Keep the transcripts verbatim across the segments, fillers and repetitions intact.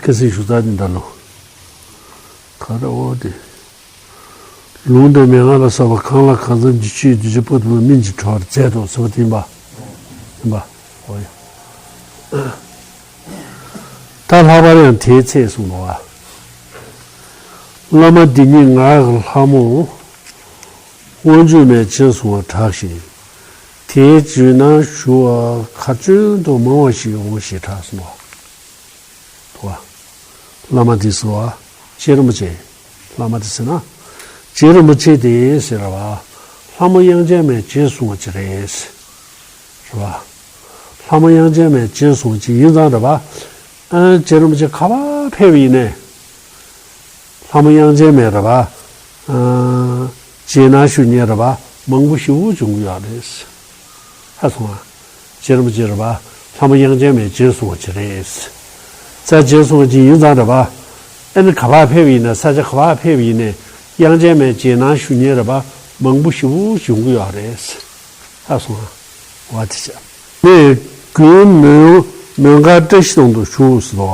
ཁ་སང་ཞུ་ཚར་ནི་འདྲ་ལོ། ག་རེ་འོ་དེ། ལུང་དང་མན་ངག་ལ་སོགས་པ་གང་ལ་གང་འཚམ་གྱི་ཆོས་གདུལ་བྱ་སྤུ་ལྡན་པ་སྨིན་གྱི་གྲོགས་མཛད་དོ་ཟེར་བ་དེ་ཡིན་པ། ཡིན་པ། འོ་ཡ། ད་ལྷག་པར་ཡང་དེའི་ཚེ་གསུངས་པ། བླ་མ་འདི་ཉིད་ངག་གི་ལྷ་མོ། དབང་ཕྱུག་མས་རྗེས་བཟུང་བར་གྲགས་ཤིང་། དེའི་རྗེས་ན་ཞུ་བ་གར་བྱོན་དུ་མང་བ་ཞིག་འོང་ཞེས་གྲགས་སོ། བ། བླ་མ་འདི་ཟེར་བ། རྗེ་རིན་པོ་ཆེ། བླ་མ་འདི་ཟེར་ན། རྗེ་རིན་པོ་ཆེ་དེ་ཟེར་བ། ལྷ་མོ་དབྱངས་ཅན་མས་རྗེས་བཟུང་བ་ཅི་རེད། རེད་བ། ལྷ་མོ་དབྱངས་ཅན་མས་རྗེས་བཟུང་བ་ཅི་ཡིན་ཙང་རེད་བ། ཨ། རྗེ་རིན་པོ་ཆེ་ག་པར་ཕེབས་པ་ཡིན་ནའི། ལྷ་མོ་དབྱངས་ཅན་མས་རེད་བ། ཨ། རྗེས་གནང་ཞུ་མཁན་རེད་བ། མང་པོ་ཞེ་པོ་འབྱུང་གི་ཡོད་རེད། ཧ་སོང་ང་། རྗེ་རིན་པོ་ཆེ་རེད་བ། ལྷ་མོ་དབྱངས་ཅན་མས་རྗེས་བཟུང་བ་ཅི་རེད། ས་རྗེས་བཟུང་བ་ཅི་ཡིན་ཙང་རེད་བ། ཨ་ནི་ག་པར་ཕེབས་ཡིན་ན་ས་ཆ་ག་པར་ཕེབས་ཡིན་ནའི་དབྱངས་ཅན་མས་རྗེས་གནང་ཞུ་མཁན་རེད་བ། མང་པོ་ཞེ་པོ་བྱུང་གི་ཡོད་རེད། ཧ་སོང་ང་། བ་དེ་ཆ། ནས་དགུན་མོན་མོན་ཁ་བཀྲ་ཤིས་གདོང་དུ་བཞུགས་སུ་ལོ་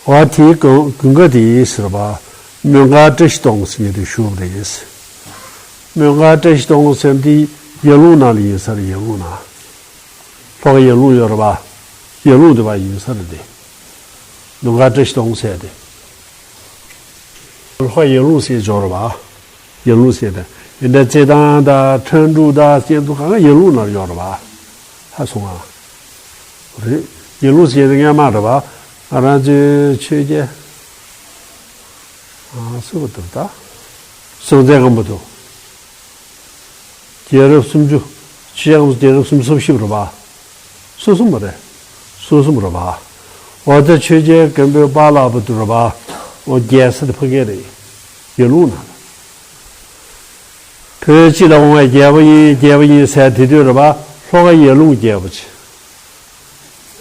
བ། བ་དེའི་དགུན་དགུན་ཁ་དེའི་ཟེར་བ། མོན་ཁ་བཀྲ་ཤིས་གདོང་ཟེར་མཁན་དེ་བཞུགས་པ་རེད། མོན་ཁ་བཀྲ་ཤིས་གདོང་ཟེར་དེ་ཡར་ཀླུང་ནང་ལ་ཡིན་ས་རེད། ཡར་ཀླུང་ནང་། ལྷོ་ཁ་ཡར་ཀླུང་ཡོད་རེད་བ། ཡར་ཀླུང་དེ་བ་ཡིན་ས་རེད་དེ། མོན་ཁ་བཀྲ་ཤིས་གདོང་ཟེར་དེ། ལྷོ་ཁ་ཡར་ཀླུང་ཟེར་ཅོག་རེད་བ། ཡར་ཀླུང་ཟེར་དེ། ཡིན་ད་རྩེད་ཐང་དང་ཁྲོན་ཕྲུག་དང་སྐྱེ་འཚོ་གང་ག་ཡར་ཀླུང་ནང་ཡོད་རེད་བ། ཧ་སོང་ང་། རེད། ཡར་ཀླུང་ཟེར་དེ་སྔས་མ་རེད་བ། ང་རང་ཚོའི་ཆོས་རྒྱལ། ཨ། སུ་བ་དུར་ད། སྲོང་བཙན་སྒམ་པོ་དུ། རྒྱལ་རབས་སུམ་ཅུ། ཆོས་རྒྱལ་སྒམ་པོ་རྒྱལ་རབས་སུམ་ཅུ་སོ་བཞི་པ་རེད་བ། སོ་གསུམ་པ་རེད། སོ་གསུམ་རེད་བ། འོ་ད་ཆོས་རྒྱལ་སྒམ་པོའི་པཱ་ལགས་པོ་དུ་རེད་བ། འོ་རྒྱལ་ས་དེ་ཕ་གི་རེད། ཡར་ཀླུང་ནང་། བོད་སྤྱི་ལ་འོང་བའི་རྒྱལ་པོ་ཡིན་རྒྱལ་པོ་ཡིན་ཟེར་དེ་དུས་རེད་བ། ལྷོ་ཁ་ཡར་ཀླུང་རྒྱལ་པོ་ཆེ།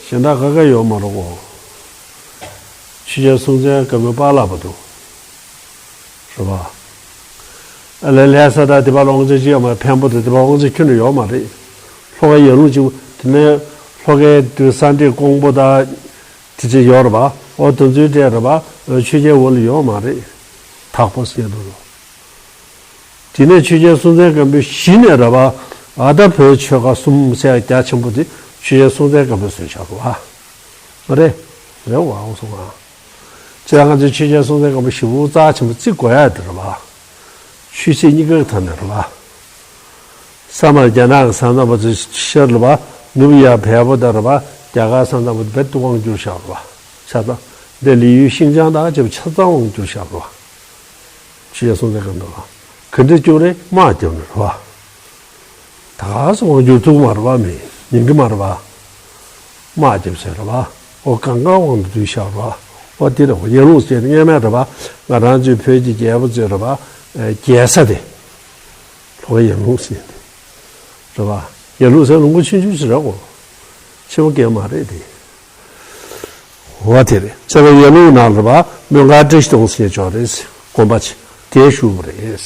གཞན་དག་ག་ག་ཡོད་མ་རེད་གོ། ཆོས་རྒྱལ་སྲོང་བཙན་སྒམ་པོའི་པཱ་ལགས་པོ་དུ། རེད་བ། ཨ་ལས་ལྷ་ས་དང་དེ་པ་ལ་དབང་ཆེན་ཅི་ཡོད་མ་རེད། འཕན་པོ་དང་དེ་པ་དབང་ཆེན་ཁྱོན་ནས་ཡོད་མ་རེད། ལྷོ་ཁ་ཡར་ཀླུང་གཅིག་པུ་དེ་ནས་ལྷོ་ཁའི་དུ་ས་འདྲེ་ཀོང་པོ་དང་དེ་ཅི་ཡོད་རེད་བ། འོ་དེ་ཚོའི་གྲས་རེད་བ། ཆོས་རྒྱལ་འོག་ལ་ཡོད་མ་རེད། དྭགས་པོ་སྐད་དུ་རོ། དེ་ནས་ཆོས་རྒྱལ་སྲོང་བཙན་སྒམ་པོའི་གཞི་ནས་རེད་བ། ཨ་ད་བོད་ཆོལ་ཁ་གསུམ་ཟེར་རྒྱ་ཆེན་པོ་དེ་ཆོས་རྒྱལ་སྲོང་བཙན་སྒམ་པོས་བཟོས་བཞག་རེད་བ། མ་རེད། རེད་བ། འོང་སོང་ང་། ཅེས་ང་ཚོས་ཆོས་རྒྱལ་སྲོང་བཙན་སྒམ་པོ་ཞེ་པོ་རྩ་ཆེན་པོ་བརྩི་དགོས་ཡ་དེ་རེད་བ། ཆོས་སྲིད་གཉིས་ཀའི་ཐོག་ནས་རེད་བ། ས་མར་རྒྱ་ནག་གི་ས་མཚམས་པ་ཚོ་ཤར་ལ་བ། ནུབ་ཡ་བལ་པོ་དང་རེད་བ། རྒྱ་གར་ས་མཚམས་པ་ཚོ་རྦད་དུ་དབང་བསྒྱུར་བཞག་རེད་བ། ཆ་ཚང་། འདི་ལི་ཡུལ་ཤིང་ཅང་དང་བཅས་པ་ཆ་ཚང་དབང་བསྒྱུར་བཞག་རེད་བ། ཆོས་རྒྱལ་སྲོང་བཙན་སྒམ་པོ་ལ། ག་འདྲ་བསྐྱུར་རེད། དམག་བརྒྱབ་ནས་རེད་བ། ད་ག་སེ་དབང་བསྒྱུར་ཐུབ་ཀྱི་མ་རེད་བ། མི་ཉན་གྱི་མ་རེད་བ། དམག་བརྒྱབ་ཟེར་རེད་བ། འོ་གང་ག་དབང་དུ་བསྡུས་བཞག་རེད་བ། འོ་དེ་རེད་བ། ཡར་ཀླུང་ཟེར་དེ་སྔས་མ་རེད་བ། ང་རང་ཚོའི་བོད་ཀྱི་རྒྱལ་པོ་ཚོས་རེད་བ། ཨེ། རྒྱལ་ས་དེ། ལྷོ་ཁ་ཡར་ཀླུང་ཟེར་དེ། རེད་བ། ཡར་ཀླུང་ཟེར་ལུང་པ་ཆུང་ཆུང་ཞིག་རེད་གོ། ཆེན་པོ་སྐད་མ་རེད་དེ། འོ་དེ་རེད། ཆེ་བ་ཡར་ཀླུང་ནང་རེད་བ། མོན་ཁ་བཀྲ་ཤིས་གདོང་ཟེར་ཅོག་རེད། དགོན་པ་ཆེ་དེ་བཞུགས་པ་རེད།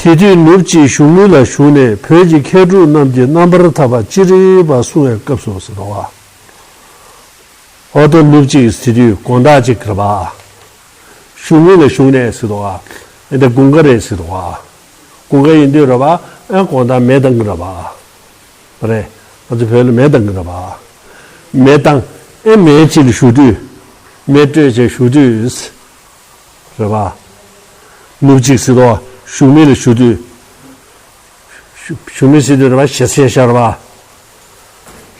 དེ་དུས་ནུབ་གཅིག་བཞུགས་མི་ལ་བཞུགས་ནས་བོད་ཀྱི་མཁས་གྲུབ་རྣམས་ཀྱི་རྣམ་པར་ཐར་པ་ཅི་རིགས་པ་གསུང་བའི་སྐབས་སུ་ཟེར་བ། འོ་ད་ནུབ་གཅིག་ཟེར་དུས་དགོང་དག་གཅིག་རེད་བ། བཞུགས་མི་ལ་བཞུགས་ནས་ཟེར་དོ། ཨ་འདི་དགུན་ཁ་རེད་ཟེར་དོ། དགུན་ཁ་ཡིན་དུས་རེད་བ། ཨ་དགོང་དག་མེ་བཏང་གི་རེད་བ། རེད། ང་ཚོ་བོད་ལ་མེ་བཏང་གི་རེད་བ། མེ་བཏང་། ཨ་མེ་གཅིག་ལ་བཞུགས་དུས། མེ་སྤྲོད་བྱས་བཞུགས་དུས། རེད་བ། ནུབ་གཅིག་ཟེར་དོ། བཞུགས་མི་ལ་བཞུགས་དུས། བཞུགས་མི་ཟེར་དུས་རེད་བ། ཞེ་ས་བྱས་བཞག་རེད་བ།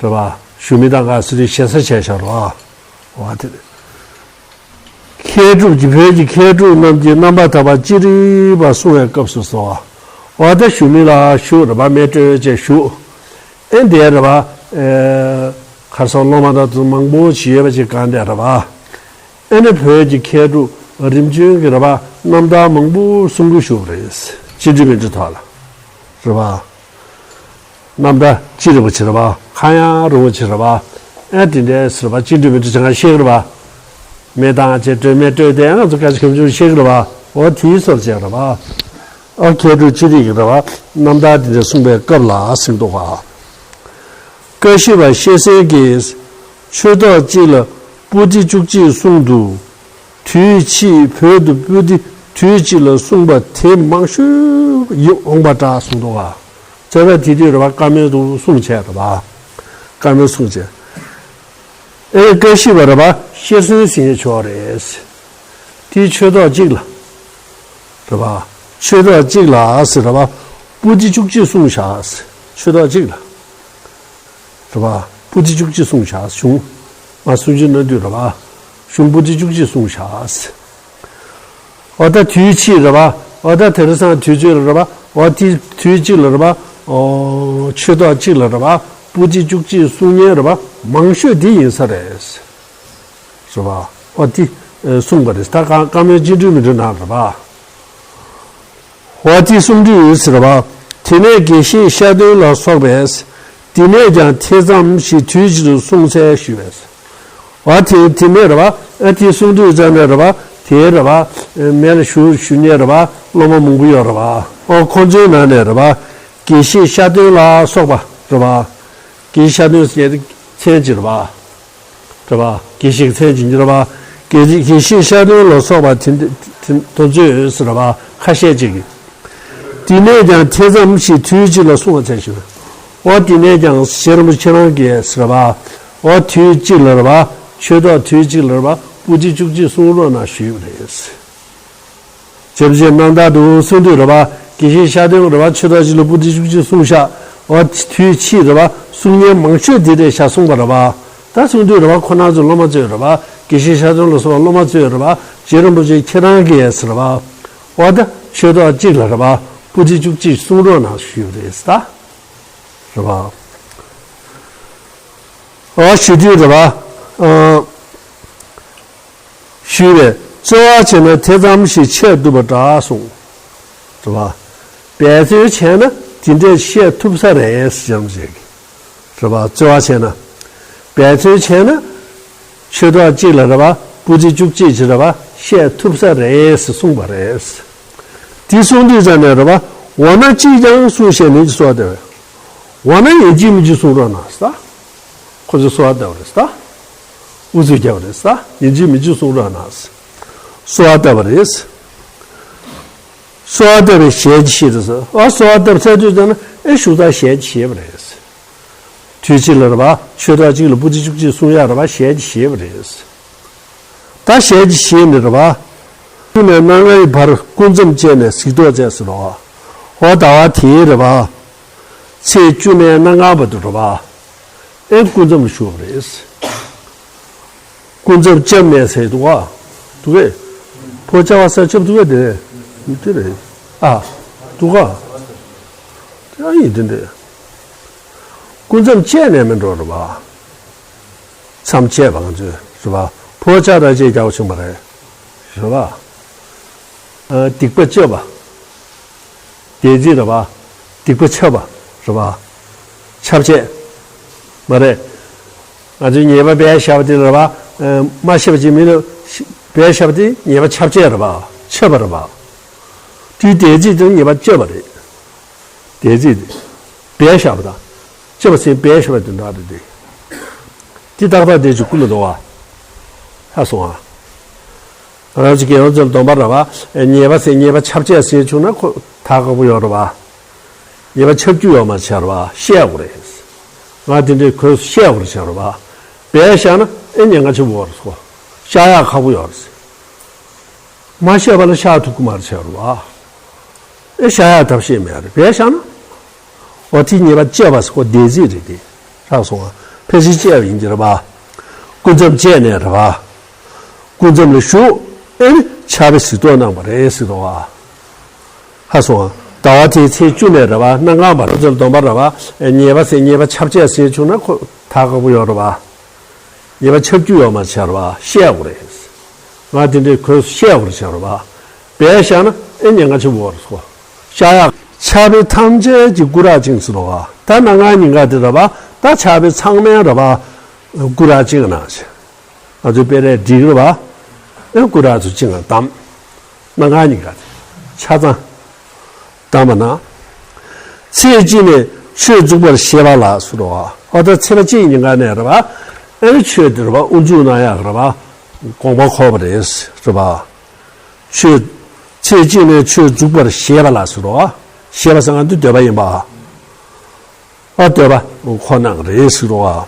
རེད་བ། བཞུགས་མི་དང་ག་ཟེར་དུས་ཞེ་ས་བྱས་བཞག་རེད་བ། འོ་དེ་རེད། མཁས་གྲུབ་ཀྱི་བོད་ཀྱི་མཁས་གྲུབ་རྣམས་ཀྱི་རྣམ་པར་ཐར་པ་ཅི་རིགས་པ་གསུང་བའི་སྐབས་སུ་ཟེར་བ། འོ་ད་བཞུགས་མི་ལ་བཞུགས་རེད་བ། མེ་སྤྲོད་བྱས་བཞུགས། ཨེ་འདི་རེད་བ། ཨེ། ཁར་སང་སློབ་མ་དང་དུ་མང་པོ་ཞིག་ཡོད་པ་ཅིག་གང་འདྲ་རེད་བ། ཨེ་ནི་བོད་ཀྱི་མཁས་གྲུབ་རིམ་བྱོན་གྱི་རེད་བ། རྣམ་ཐར་མང་པོ་གསུང་གི་བཞུགས་པ་རེད། སྤྱི་འགྲོས་མི་འགྲོས་ཐོག་ལ། རེད་བ། རྣམ་ཐར་སྤྱི་རིན་པོ་ཆེ་རེད་བ། ཁ་གཡང་རིན་པོ་ཆེ་རེད་བ། ཨེ་དེ་འདྲའི་ཟེར་བ་སྤྱི་འགྲོས་མི་འགྲོས་ཅང་ཤེས་ཀྱི་རེད་བ། མེ་བཏང་བྱས་སྤྲོད་མེ་སྤྲོད་དེ་ང་ཚོ་སྐད་ཆ་གང་བྱུང་ཤེས་ཀྱི་རེད་བ། འོ་དེའི་སོར་བྱས་རེད་བ། ཨ་མཁས་གྲུབ་ཅི་རིགས་ཀྱི་རེད་བ། རྣམ་ཐར་དེ་འདྲ་གསུངས་པའི་སྐབས་ལ་ཟེར་འདུག་བ། བཀྲ་ཤིས་པ་ཤེས་གསལ་གྱིས། ཆོས་ཐོག་གཅིག་ལ་ པོ་ཏི་བཅུ་གཅིག་གསུང་དུ། དུས་ཕྱིས་བོད་དུ་པོ་ཏི་དུས་གཅིག་ལ་གསུངས་པ་དེ་མང་ཤོས་ཡིན་འོང་བ་འདྲ་གསུངས་འདུག་ག། བྱས་ཙང་དེ་དུས་རེད་པ། བཀའ་མོལ་དུ་གསུངས་བྱས་རེད་པ། བཀའ་མོལ་གསུངས་བྱས། ཨེ་བཀའ་བཞི་པ་རེད་པ། ཤེར་སོན་ཟེར་མཁན་ཅིག་ཡོད་རེད། དེ་ཆོས་ཐོག་གཅིག་ལ། རེད་པ། ཆོས་ཐོག་གཅིག་ལ་ཟེར་རེད་པ། པོ་ཏི་བཅུ་གཅིག་གསུངས་བཞག་ཟེར། ཆོས་ཐོག་གཅིག་ལ། རེད་པ། པོ་ཏི་བཅུ་གཅིག་གསུངས་བཞག་བྱུང་། ང་གསུང་གི་ན་དུས་རེད་པ། གཞུང་པོ་ཏི་བཅུ་གཅིག་གསུངས་བཞག་ཟེར། འོ་ད་དུས་ཕྱིས་རེད་པ། འོ་ད་དེང་སང་དུས་ཚོད་ལ་རེད་པ། འོ་དེ་དུས་གཅིག་ལ་རེད་པ། འོ་ཆོས་ཐོག་གཅིག་ལ་རེད་པ། པོ་ཏི་བཅུ་གཅིག་གསུང་མཁན་རེད་པ། མང་ཤོས་དེ་ཡིན་ས་རེད། རེད་པ། འོ་དེ་གསུངས་པ་རེད། ད་བཀའ་བཀའ་མོལ་སྤྱི་འགྲོས་མི་འགྲོ་ན་རེད་པ། འོ་དེ་གསུང་དུས་ཟེར་བ། དེ་ནས་དགེ་བཤེས་ཤཱཀ་དོན་ལ་སོགས་པས། འདི་ནས་ཀྱང་དེ་ཙམ་ཞིག་དུས་གཅིག་ཏུ་གསུངས་ཚར་ཞུས་པས། འོ་དེ་དེ་ནས་རེད་པ། ཨ་དེ་གསུང་དུས་ཙམ་ནས་རེད་པ། དེ་རེད་པ། མེ་ལ་བཞུགས་བཞུགས་མཁན་རེད་པ། སློབ་མ་མང་པོ་ཡོད་རེད་པ། འོ་ཁོང་ཚོའི་ནང་ནས་རེད་པ། དགེ་བཤེས་ཤཱཀ་དོན་ལ་སོགས་པ་རེད་པ། དགེ་བཤེས་ཤཱཀ་དོན་ཟེར་མཁན་དེ་མཚན་ཅིག་རེད་པ། རེད་པ། དགེ་བཤེས་ཀྱི་མཚན་ཅིག་རེད་པ། དགེ་དགེ་བཤེས་ཤཱཀ་དོན་ལ་སོགས་པ་དེ་འདི་དེ་དེ་ཚོས་ཟེར་བ་ཁ་ཤས་ཅིག་གིས། འདི་ནས་ཀྱང་དེ་ཙམ་ཞིག་དུས་གཅིག་ལ་གསུངས་པ་ཚར་ཞུས། འོ་འདི་ནས་ཀྱང་རྗེ་རིན་པོ་ཆེ་ཁྱེད་རང་གིས་ཟེར་བ། འོ་དུས་གཅིག་ལ་རེད་པ། ཆོས་ཐོག་དུས་གཅིག་ལ་རེད་པ། པོ་ཏི་བཅུ་གཅིག་གསུང་རོགས་གནང་ཞུས་པ་རེད། རྗེ་རིན་པོ་ཆེ་རྣམ་ཐར་དུ་གསུང་དུས་རེད་པ། དགེ་བཤེས་ཤཱཀ་དོན་རེད་པ། ཆོས་ཐོག་གཅིག་ལ་པོ་ཏི་བཅུ་གཅིག་གསུངས་ཤག། འོ་དུས་ཕྱིས་རེད་པ། གསུང་མཁན་མང་ཤོས་དེ་རེད་ཤག་གསུངས་པ་རེད་པ། ད་གསུང་དུས་རེད་པ། ཁོ་རང་ཚོ་སློབ་མ་ཚོས་རེད་པ། དགེ་བཤེས་ཤཱཀ་དོན་ལ་སོགས་པ་སློབ་མ་ཚོས་རེད་པ། རྗེ་རིན་པོ་ཆེ་ཁྱེད་རང་གིས་ཟེར་བ། འོ་ད་ཆོས་ཐོག་གཅིག་ལ་རེད་པ། པོ་ཏི་བཅུ་གཅིག་གསུང་རོགས་གནང་ཞུས་པ་རེད་ད། རེད་པ། འོ་ཞུ་དུས་རེད་པ། ཨ། ཞུས་པས། རྩོལ་བ་བྱས་ན་དེ་ཙམ་ཞིག་འཆད་ཐུབ་པ་འདྲ་གསུངས། རེད་པ། འབད་བརྩོན་བྱས་ན་དེ་འདྲས་བཤད་ཐུབ་ས་རེད་ཟེར་ཅིག་རེད་པ། རྩོལ་བ་བྱས་ན། འབད་བརྩོན་བྱས་ན། ཆོས་ཐོག་གཅིག་ལ་རེད་པ། པོ་ཏི་བཅུ་གཅིག་ཅིག་རེད་པ། བཤད་ཐུབ་ས་རེད་ཟེར་གསུངས་པ་རེད། དེ་གསུང་དུས་ཙམ་ནས་རེད་པ། འོ་ན་ཅིས་ཀྱང་གསུངས་ཞེས་ནི་གསོལ་བ་འདེབས། འོ་ན་ཡིན་གཅིག་མིན་གཅིག་གསུང་རོགས་གནང་ཟེར། ཁོ་ཚོས་གསོལ་བ་བཏབ་པ་རེད་ཟེར། ཨུ་ཚུགས་བརྒྱབ་པ་རེད་ཟེར། ཡིན་གཅིག་མིན་གཅིག་གསུང་རོགས་གནང་ཟེར། གསོལ་བ་བཏབ་པ་རེད། གསོལ་བ་བཏབ་པའི་ཞལ་གྱིས་བཞེས་ཏེ་ཟེར། ཨ་གསོལ་བ་བཏབ་ཚར་དུས་ཙམ་ན་ཨེ་བཞུགས་སར་ཞལ་གྱིས་བཞེས་པ་རེད། དུས་གཅིག་ལ་རེད་པ། ཆོས་ཐོག་གཅིག་ལ་པོ་ཏི་བཅུ་གཅིག་གསུང་ཡག་རེད་པ། ཞལ་གྱིས་བཞེས་པ་རེད། ད་ཞལ་གྱིས་བཞེས་ནས་རེད་པ། བཅུ་ནས་སྣ་ལྔའི་བར་སྐུ་མཚམས་བཅད་ནས་གཟིགས་རྟོག་མཛད་ཟེར་རོ། འོ་ཟླ་བ་དེའི་རེད་པ། ཚེས་བཅུ་ནས་སྣ་ལྔ་བར་དུ་རེད་པ། ཨེ་སྐུ་མཚམས་ལ་བཞུགས་པ་རེད། སྐུ་མཚམས་བཅད་ནས་ཟེར་འདུག་ག། འདུག་གས། ཕོ་བཅའ་བ་ས་ཁྱབ་འདུག་གས་དེ། མི་དེ་རེད། ཨ། འདུག་ག། དེ་ཨ་ཡིན་དེ་འདྲས། སྐུ་མཚམས་བཅད་ནས་མི་འགྲོ་རེད་པ། མཚམས་བཅད་པ་ང་ཚོས་རེད་པ། ཕོ་བཅའ་ར་བཅས་རྒྱག་ཕྱིན་པ་རེད། རེད་པ། ཨ། སྡིག་པ་བཅབ་པ། འདས་རྩིས་རེད་པ། སྡིག་པ་ཆབ་པ་རེད་པ། ཆབ་བཅད། མ་རེད། ང་ཚོས་ཉེས་པ་སྦས་བཞག་པ་དེ་རེད་པ། ཨ། མ་ཤེས་པ་ཅིག་མི་ལ་སྦས་བཞག་པ་དེ་ཉེས་པ་ཆབ་བཅད་རེད་པ། ཆབ་པ་རེད་པ། དེའི་འདས་རྩིས་དེ་ཉེས་པ་བཅབ་པ་རེད། འདས་རྩིས་དེ། སྦས་བཞག་པ་དང་། བཅབ་པ་ཟེར་སྦས་བཞག་པ་དེ་འདྲ་རེད་དེ། དེ་ཏག་ཏག་དེ་ཅིག་ཀུན་ལ་འདུག་བ། ཧ་སོང་ཨ། རང་ཚོ་རྒྱལ་བ་ཚོའི་སྡོམ་པ་རེད་པ། ཉེས་པ་ཟེར་ཉེས་པ་ཆབ་བཅད་ཟེར་བྱུང་ན་ཁོ་ད་ཁག་པོ་ཡོད་རེད་པ། ཉེས་པ་ཆབ་རྒྱུ་ཡོད་མ་རེད་བྱ་རེད་པ། བཤད་དགོས་རེད། ང་དེ་འདྲའི་གོས་སུ་བཤད་དགོས་རེད་བྱ་རེད་པ། སྦས་བཞག་ན་ཨེ་ཉེན་ཁ་ཆེན་པོ་ཡོད་རེད་ཁོ། བཤགས་ཡག་ཁག་པོ་ཡོད་རེད། མ་བཤད་པ་ལ་བཤགས་ཐུབ་ཀྱི་མ་རེད་བྱ་རེད་པ། ཨེ་བཤགས་ཡག་ཐབས་ཤེས་མེད་རེད་སྦས་བཞག་ན། འོ་དེ་ཉེས་པ་བཅབ་པ་ཟེར་ཁོ་འདས་རྩིས་རེད་དེ། རག་སོང་ང་། ཕལ་ཆེར་བཅད་པ་ཡིན་གྱི་རེད་པ། སྐུ་མཚམས་བཅད་ནས་རེད་པ། སྐུ་མཚམས་ལ་བཞུགས། ཨེ་ནི་ཕྱག་དཔེ་གཟིགས་རྟོག་གནང་བ་རེད་ཟེར་དོ་བ། ཧ་སོང་ང་། ཟླ་བ་དེའི་ཚེས་བཅུ་ནས་རེད་པ། སྣ་ལྔ་བར་དུ་སྡོམ་པ་རེད་པ། ཉེས་པ་ཟེར་ཉེས་པ་ཆབ་བཅད་ཟེར་བྱུང་ན་ཁོ་ད་ཁག་པོ་ཡོད་རེད་པ། ཉེས་པ་ཆབ་རྒྱུ་ཡོད་མ་རེད་བྱ་རེད་པ། བཤད་དགོས་རེད། ང་དེ་འདྲའི་གོས་སུ་བཤད་དགོས་རེད་བྱ་རེད་པ། སྦས་བཞག་ན་ཨེ་ཉེན་ཁ་ཆེན་པོ་རེད་ཁོ། བཤགས་ཡག་ཕྱག་དཔེ་ཐམས་ཅད་ཀྱི་སྐུ་རགས་བཅིངས་ཟེར་དོ་བ། ད་སྣ་ལྔ་ཉིན་ག་དེ་རེད་པ། ད་ཕྱག་དཔེ་ཚང་མའི་རེད་པ། སྐུ་རགས་བཅིངས་གནང་ཞེས། ང་ཚོའི་དཔེ་རས་འགྲིག་རེད་པ། ཨེ་སྐུ་རགས་ཚོ་བཅིངས་ལ་བསྡམས། སྣ་ལྔ་ཉིན་ག་དེ་ཆ་ཚང་། བསྡམས་པ་ན། ཚེས་གཅིག་ནས་ཆོས་མཇུག་པར་བཞེས་པ་ལགས་ཟེར་དོ་བ། ཨོ་ད་ཚེས་པ་གཅིག་ཉིན་ག་ནས་རེད་པ། ཨེ་ཆོས་དེ་རེད་པ། དབུ་འཛུགས་གནང་ཡག་རེད་པ། དགོངས་པ་འཁོར་བ་རེད། རེད་པ། ཆོས། ཚེ་གཅིག་ནས་ཆོས་འཛུགས་པར་བཞེད་པ་ལ་ཟེར་རོ། བཞེད་པ་ཟེར་ང་འདི་འདོད་པ་ཡིན་པ། ཨ་འདོད་པ་ཁོ་ན་རེད་ཟེར་རོ།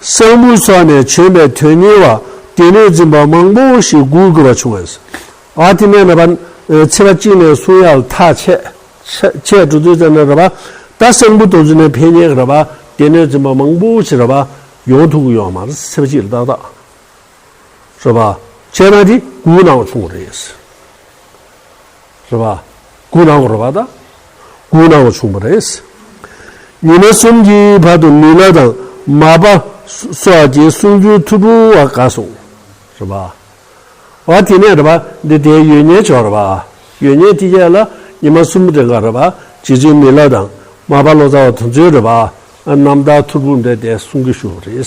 གསང་ཕུ་སོགས་ནས་བྱོན་པའི་དོན་གཉེར་བ་སྡེ་སྣོད་འཛིན་པ་མང་པོ་ཞིག་སྒུག་དགོས་པ་བྱུང་བས། ཨ་དེ་ནས་ན་པ། ཚེས་པ་གཅིག་ནས་གསུང་ཡག་ལ་ཐག་ཆད། ཆད་འགྲོ་དུས་ཙམ་ན་རེད་པ། ད་གསང་ཕུ་དེ་ཚོ་ནས་ཕེབས་མཁན་རེད་པ། སྡེ་སྣོད་འཛིན་པ་མང་པོ་ཞིག་རེད་པ། ཡོང་ཐུབ་ཀྱི་ཡོད་མ་རེད། ཚེས་པ་གཅིག་ལ་ཏག་ཏག་རེད་པ། བྱས་ན་དེ་སྒུག་གནང་བ་བྱུང་བ་རེད། རེད་པ། སྒུག་གནང་བ་རེད་པ། ད་སྒུག་གནང་བ་བྱུང་བ་རེད། ཉི་མ་གསུམ་གྱི་བར་དུ་མི་ལ་དང་མ་པ་སོགས་ཀྱི་གསུང་རྒྱུན་ཐུར་འབུར་བ་འགའ་གསུངས། རེད་པ། བ་དེ་ནས་རེད་པ། འདི་དེ་ཡོད་ཉེན་ཅོག་རེད་པ། ཡོད་ཉེན་དེ་གས་ལ་ཉི་མ་གསུམ་རིང་ག་རེད་པ། རྗེ་བཙུན་མི་ལ་དང་མ་པ་ལོ་ཙཱ་བ་དེ་ཚོའི་རེད་པ། རྣམ་ཐར་ཐུར་འབུར་འདི་དེ་གསུང་གི་བཞུགས་པ་རེད།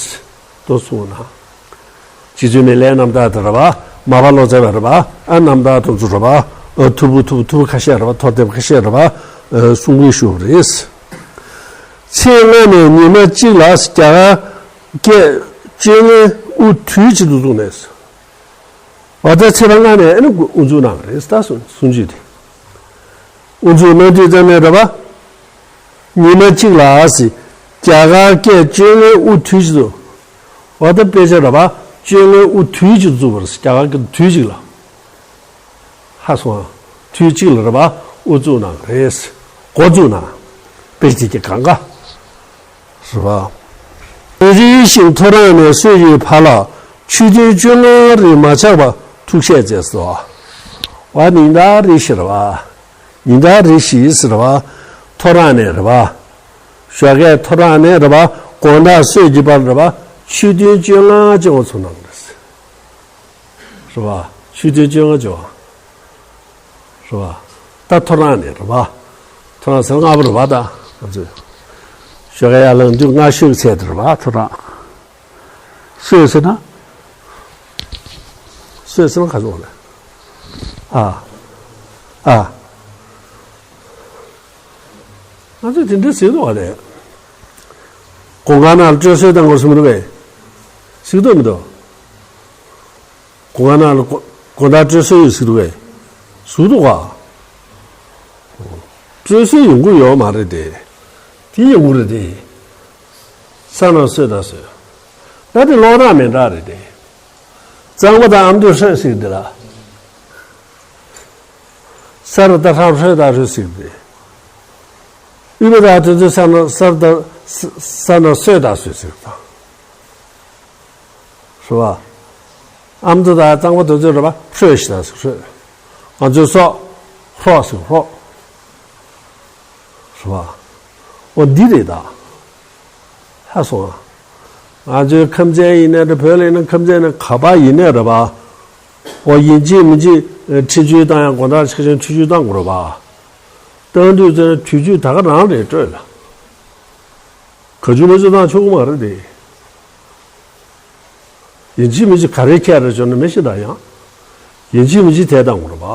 དོ་གསུངས་ན། རྗེ་བཙུན་མི་ལའི་རྣམ་ཐར་དེ་རེད་པ། མ་པ་ལོ་ཙཱ་བའི་རེད་པ། ཨ་རྣམ་ཐར་དེ་ཚོ་རེད་པ། ཨ་ཐུར་འབུར་ཐུར་འབུར་ཐུར་འབུར་ཁ་ཤས་རེད་པ། ཐོར་དེབ་ཁ་ཤས་རེད་པ། ཨ་གསུང་གི་བཞུགས་པ་རེད། ཚེས་ལྔ་ནས་ཉི་མ་གཅིག་ལ་རྒྱ་གར་སྐད་བཅོ་ལྔའི་དབུ་དུས་གཅིག་ཏུ་བཙུགས་ནས། འོ་ད་ཚེས་པ་ལྔ་ནས་ཨ་ནི་དབུ་འཛུགས་གནང་བ་རེད། ད་གསུང་གསུང་ཆོས་དེ། དབུ་འཛུགས་གནང་དུས་ཙམ་ནས་རེད་པ། ཉི་མ་གཅིག་ལ་ཟེར། རྒྱ་གར་སྐད་བཅོ་ལྔའི་དབུ་དུས་གཅིག་ཏུ། འོ་ད་དཔེ་ཆ་རེད་པ། བཅོ་ལྔའི་དབུ་དུས་གཅིག་ཏུ་བཙུགས་པ་རེད། རྒྱ་གར་སྐད་དུ་དུས་གཅིག་ལ། ཧ་སོང་ཨ། དུས་གཅིག་ལ་རེད་པ། དབུ་བཙུགས་གནང་བ་རེད། འགོ་བཙུགས་གནང་། དཔེ་ཆ་དེ་གང་ག་རེད་པ། རེ་ཞིག་ཐོ་རངས་ནས་སྲོད་ཀྱི་བར་ལ་ཆོས་ཐུན་བཅོ་ལྔ་རིང་མ་ཆག་པར་ཐུགས་བཞེད་མཛད་སོ། བ་ཉིན་ལྟར་རེ་ཞིག་རེད་པ། ཉིན་ལྟར་རེ་ཞིག་ཟེར་བ། ཐོ་རངས་ནས་རེད་པ། ཞོགས་ཀས་ཐོ་རངས་ནས་རེད་པ། དགོང་དག་སྲོད་ཀྱི་བར་རེད་པ། ཆོས་ཐུན་བཅོ་ལྔ་བཅོ་ལྔ་ཚུགས་གནང་བ་རེད། རེད་པ། ཆོས་ཐུན་བཅོ་ལྔ་བཅོ་ལྔ། རེད་པ། ད་ཐོ་རངས་ནས་རེད་པ། ཐོ་རངས་ཟེར་ན་སྔ་པོ་རེད་པ། ད་ང་ཚོས་ཞོགས་ཀས་ཡར་ལངས་དུས་སྔ་ཤོས་ཚད་དེ་རེད་པ། ཐོ་རངས། སྲོད་ཟེར་ན། སྲོད་ཟེར་ན་ག་ཚོད་རེད། ཨ། ཨ། ང་ཚོས་དེ་འདྲ་ཟེར་འདུག་པ་རེད། སྒོ་ཁང་ནང་ལ་སྤྲོད་གསོལ་བཏང་དགོས་བསམ་འདུག་པས། ཟེར་འདུག་མི་འདུག་སྒོ་ཁང་ནང་ལ་དགོ་དགོང་དག་སྤྲོད་གསོལ་ཡོད་ཟེར་འདུག་པས། ཟེར་འདུག་ག་སྤྲོད་གསོལ་ཡོང་གི་ཡོད་མ་རེད་དེ། དེ་ཡོང་གི་རེད་དེ། ས་ནང་གསོལ་དང་གསོལ། ད་དེ་ཀློག་སྟངས་མི་འདྲ་རེད་དེ། གཙང་པ་དང་ཨ་མདོ་ཧྲོས་ཟེར་དེ་ལ། ས་རུ་ད་ཧྲ་ཧྲོས་དང་ཧྲོས་ཟེར་དེ། དབུས་པ་དང་དེ་ཚོའི་ས་ན་ས་རུ་ད་ས་ས་ན་སོས་དང་སོས་ཟེར་དང་། རེད་པ། ཨ་མདོ་དང་གཙང་པ་དེ་ཚོའི་རེད་པ། ཧྲོས་ཤི་དང་ཟེར་ཧྲོས། ང་ཚོའི་སོ། ཧྲོ་ཟེར་ཧྲོ། རེད་པ། འོ་འདི་རེད་ད། ཧ་སོང་ཨ། ང་ཚོའི་ཁམས་ཚན་ཡིན་ནའི་འདྲ། བོད་ལ་ཡིན་ན་ཁམས་ཚན་ནི་ག་པ་ཡིན་ནའི་རེད་པ། འོ་ཡིན་གཅིག་མིན་གཅིག་ཁྲིད་ཆུ་བཏང་ཡང་དགོང་དག་ཆ་ཆེན་ཁྲིད་ཆུ་བཏང་དགོས་རེད་པ། བཏང་དུས་ཚོད་དུས་ཆུ་ད་ག་རང་རེད་སྤྲོད་ལ། ག་ཆུ་མ་ཆུ་བཏང་ཆོག་གི་མ་རེད་དེ། ཡིན་གཅིག་མིན་གཅིག་ག་རེ་ཁྱེར་རེ་བྱོན་ན་མི་ཤི་ད་ཡང་། ཡིན་གཅིག་མིན་གཅིག་དེ་བཏང་དགོས་རེད་པ།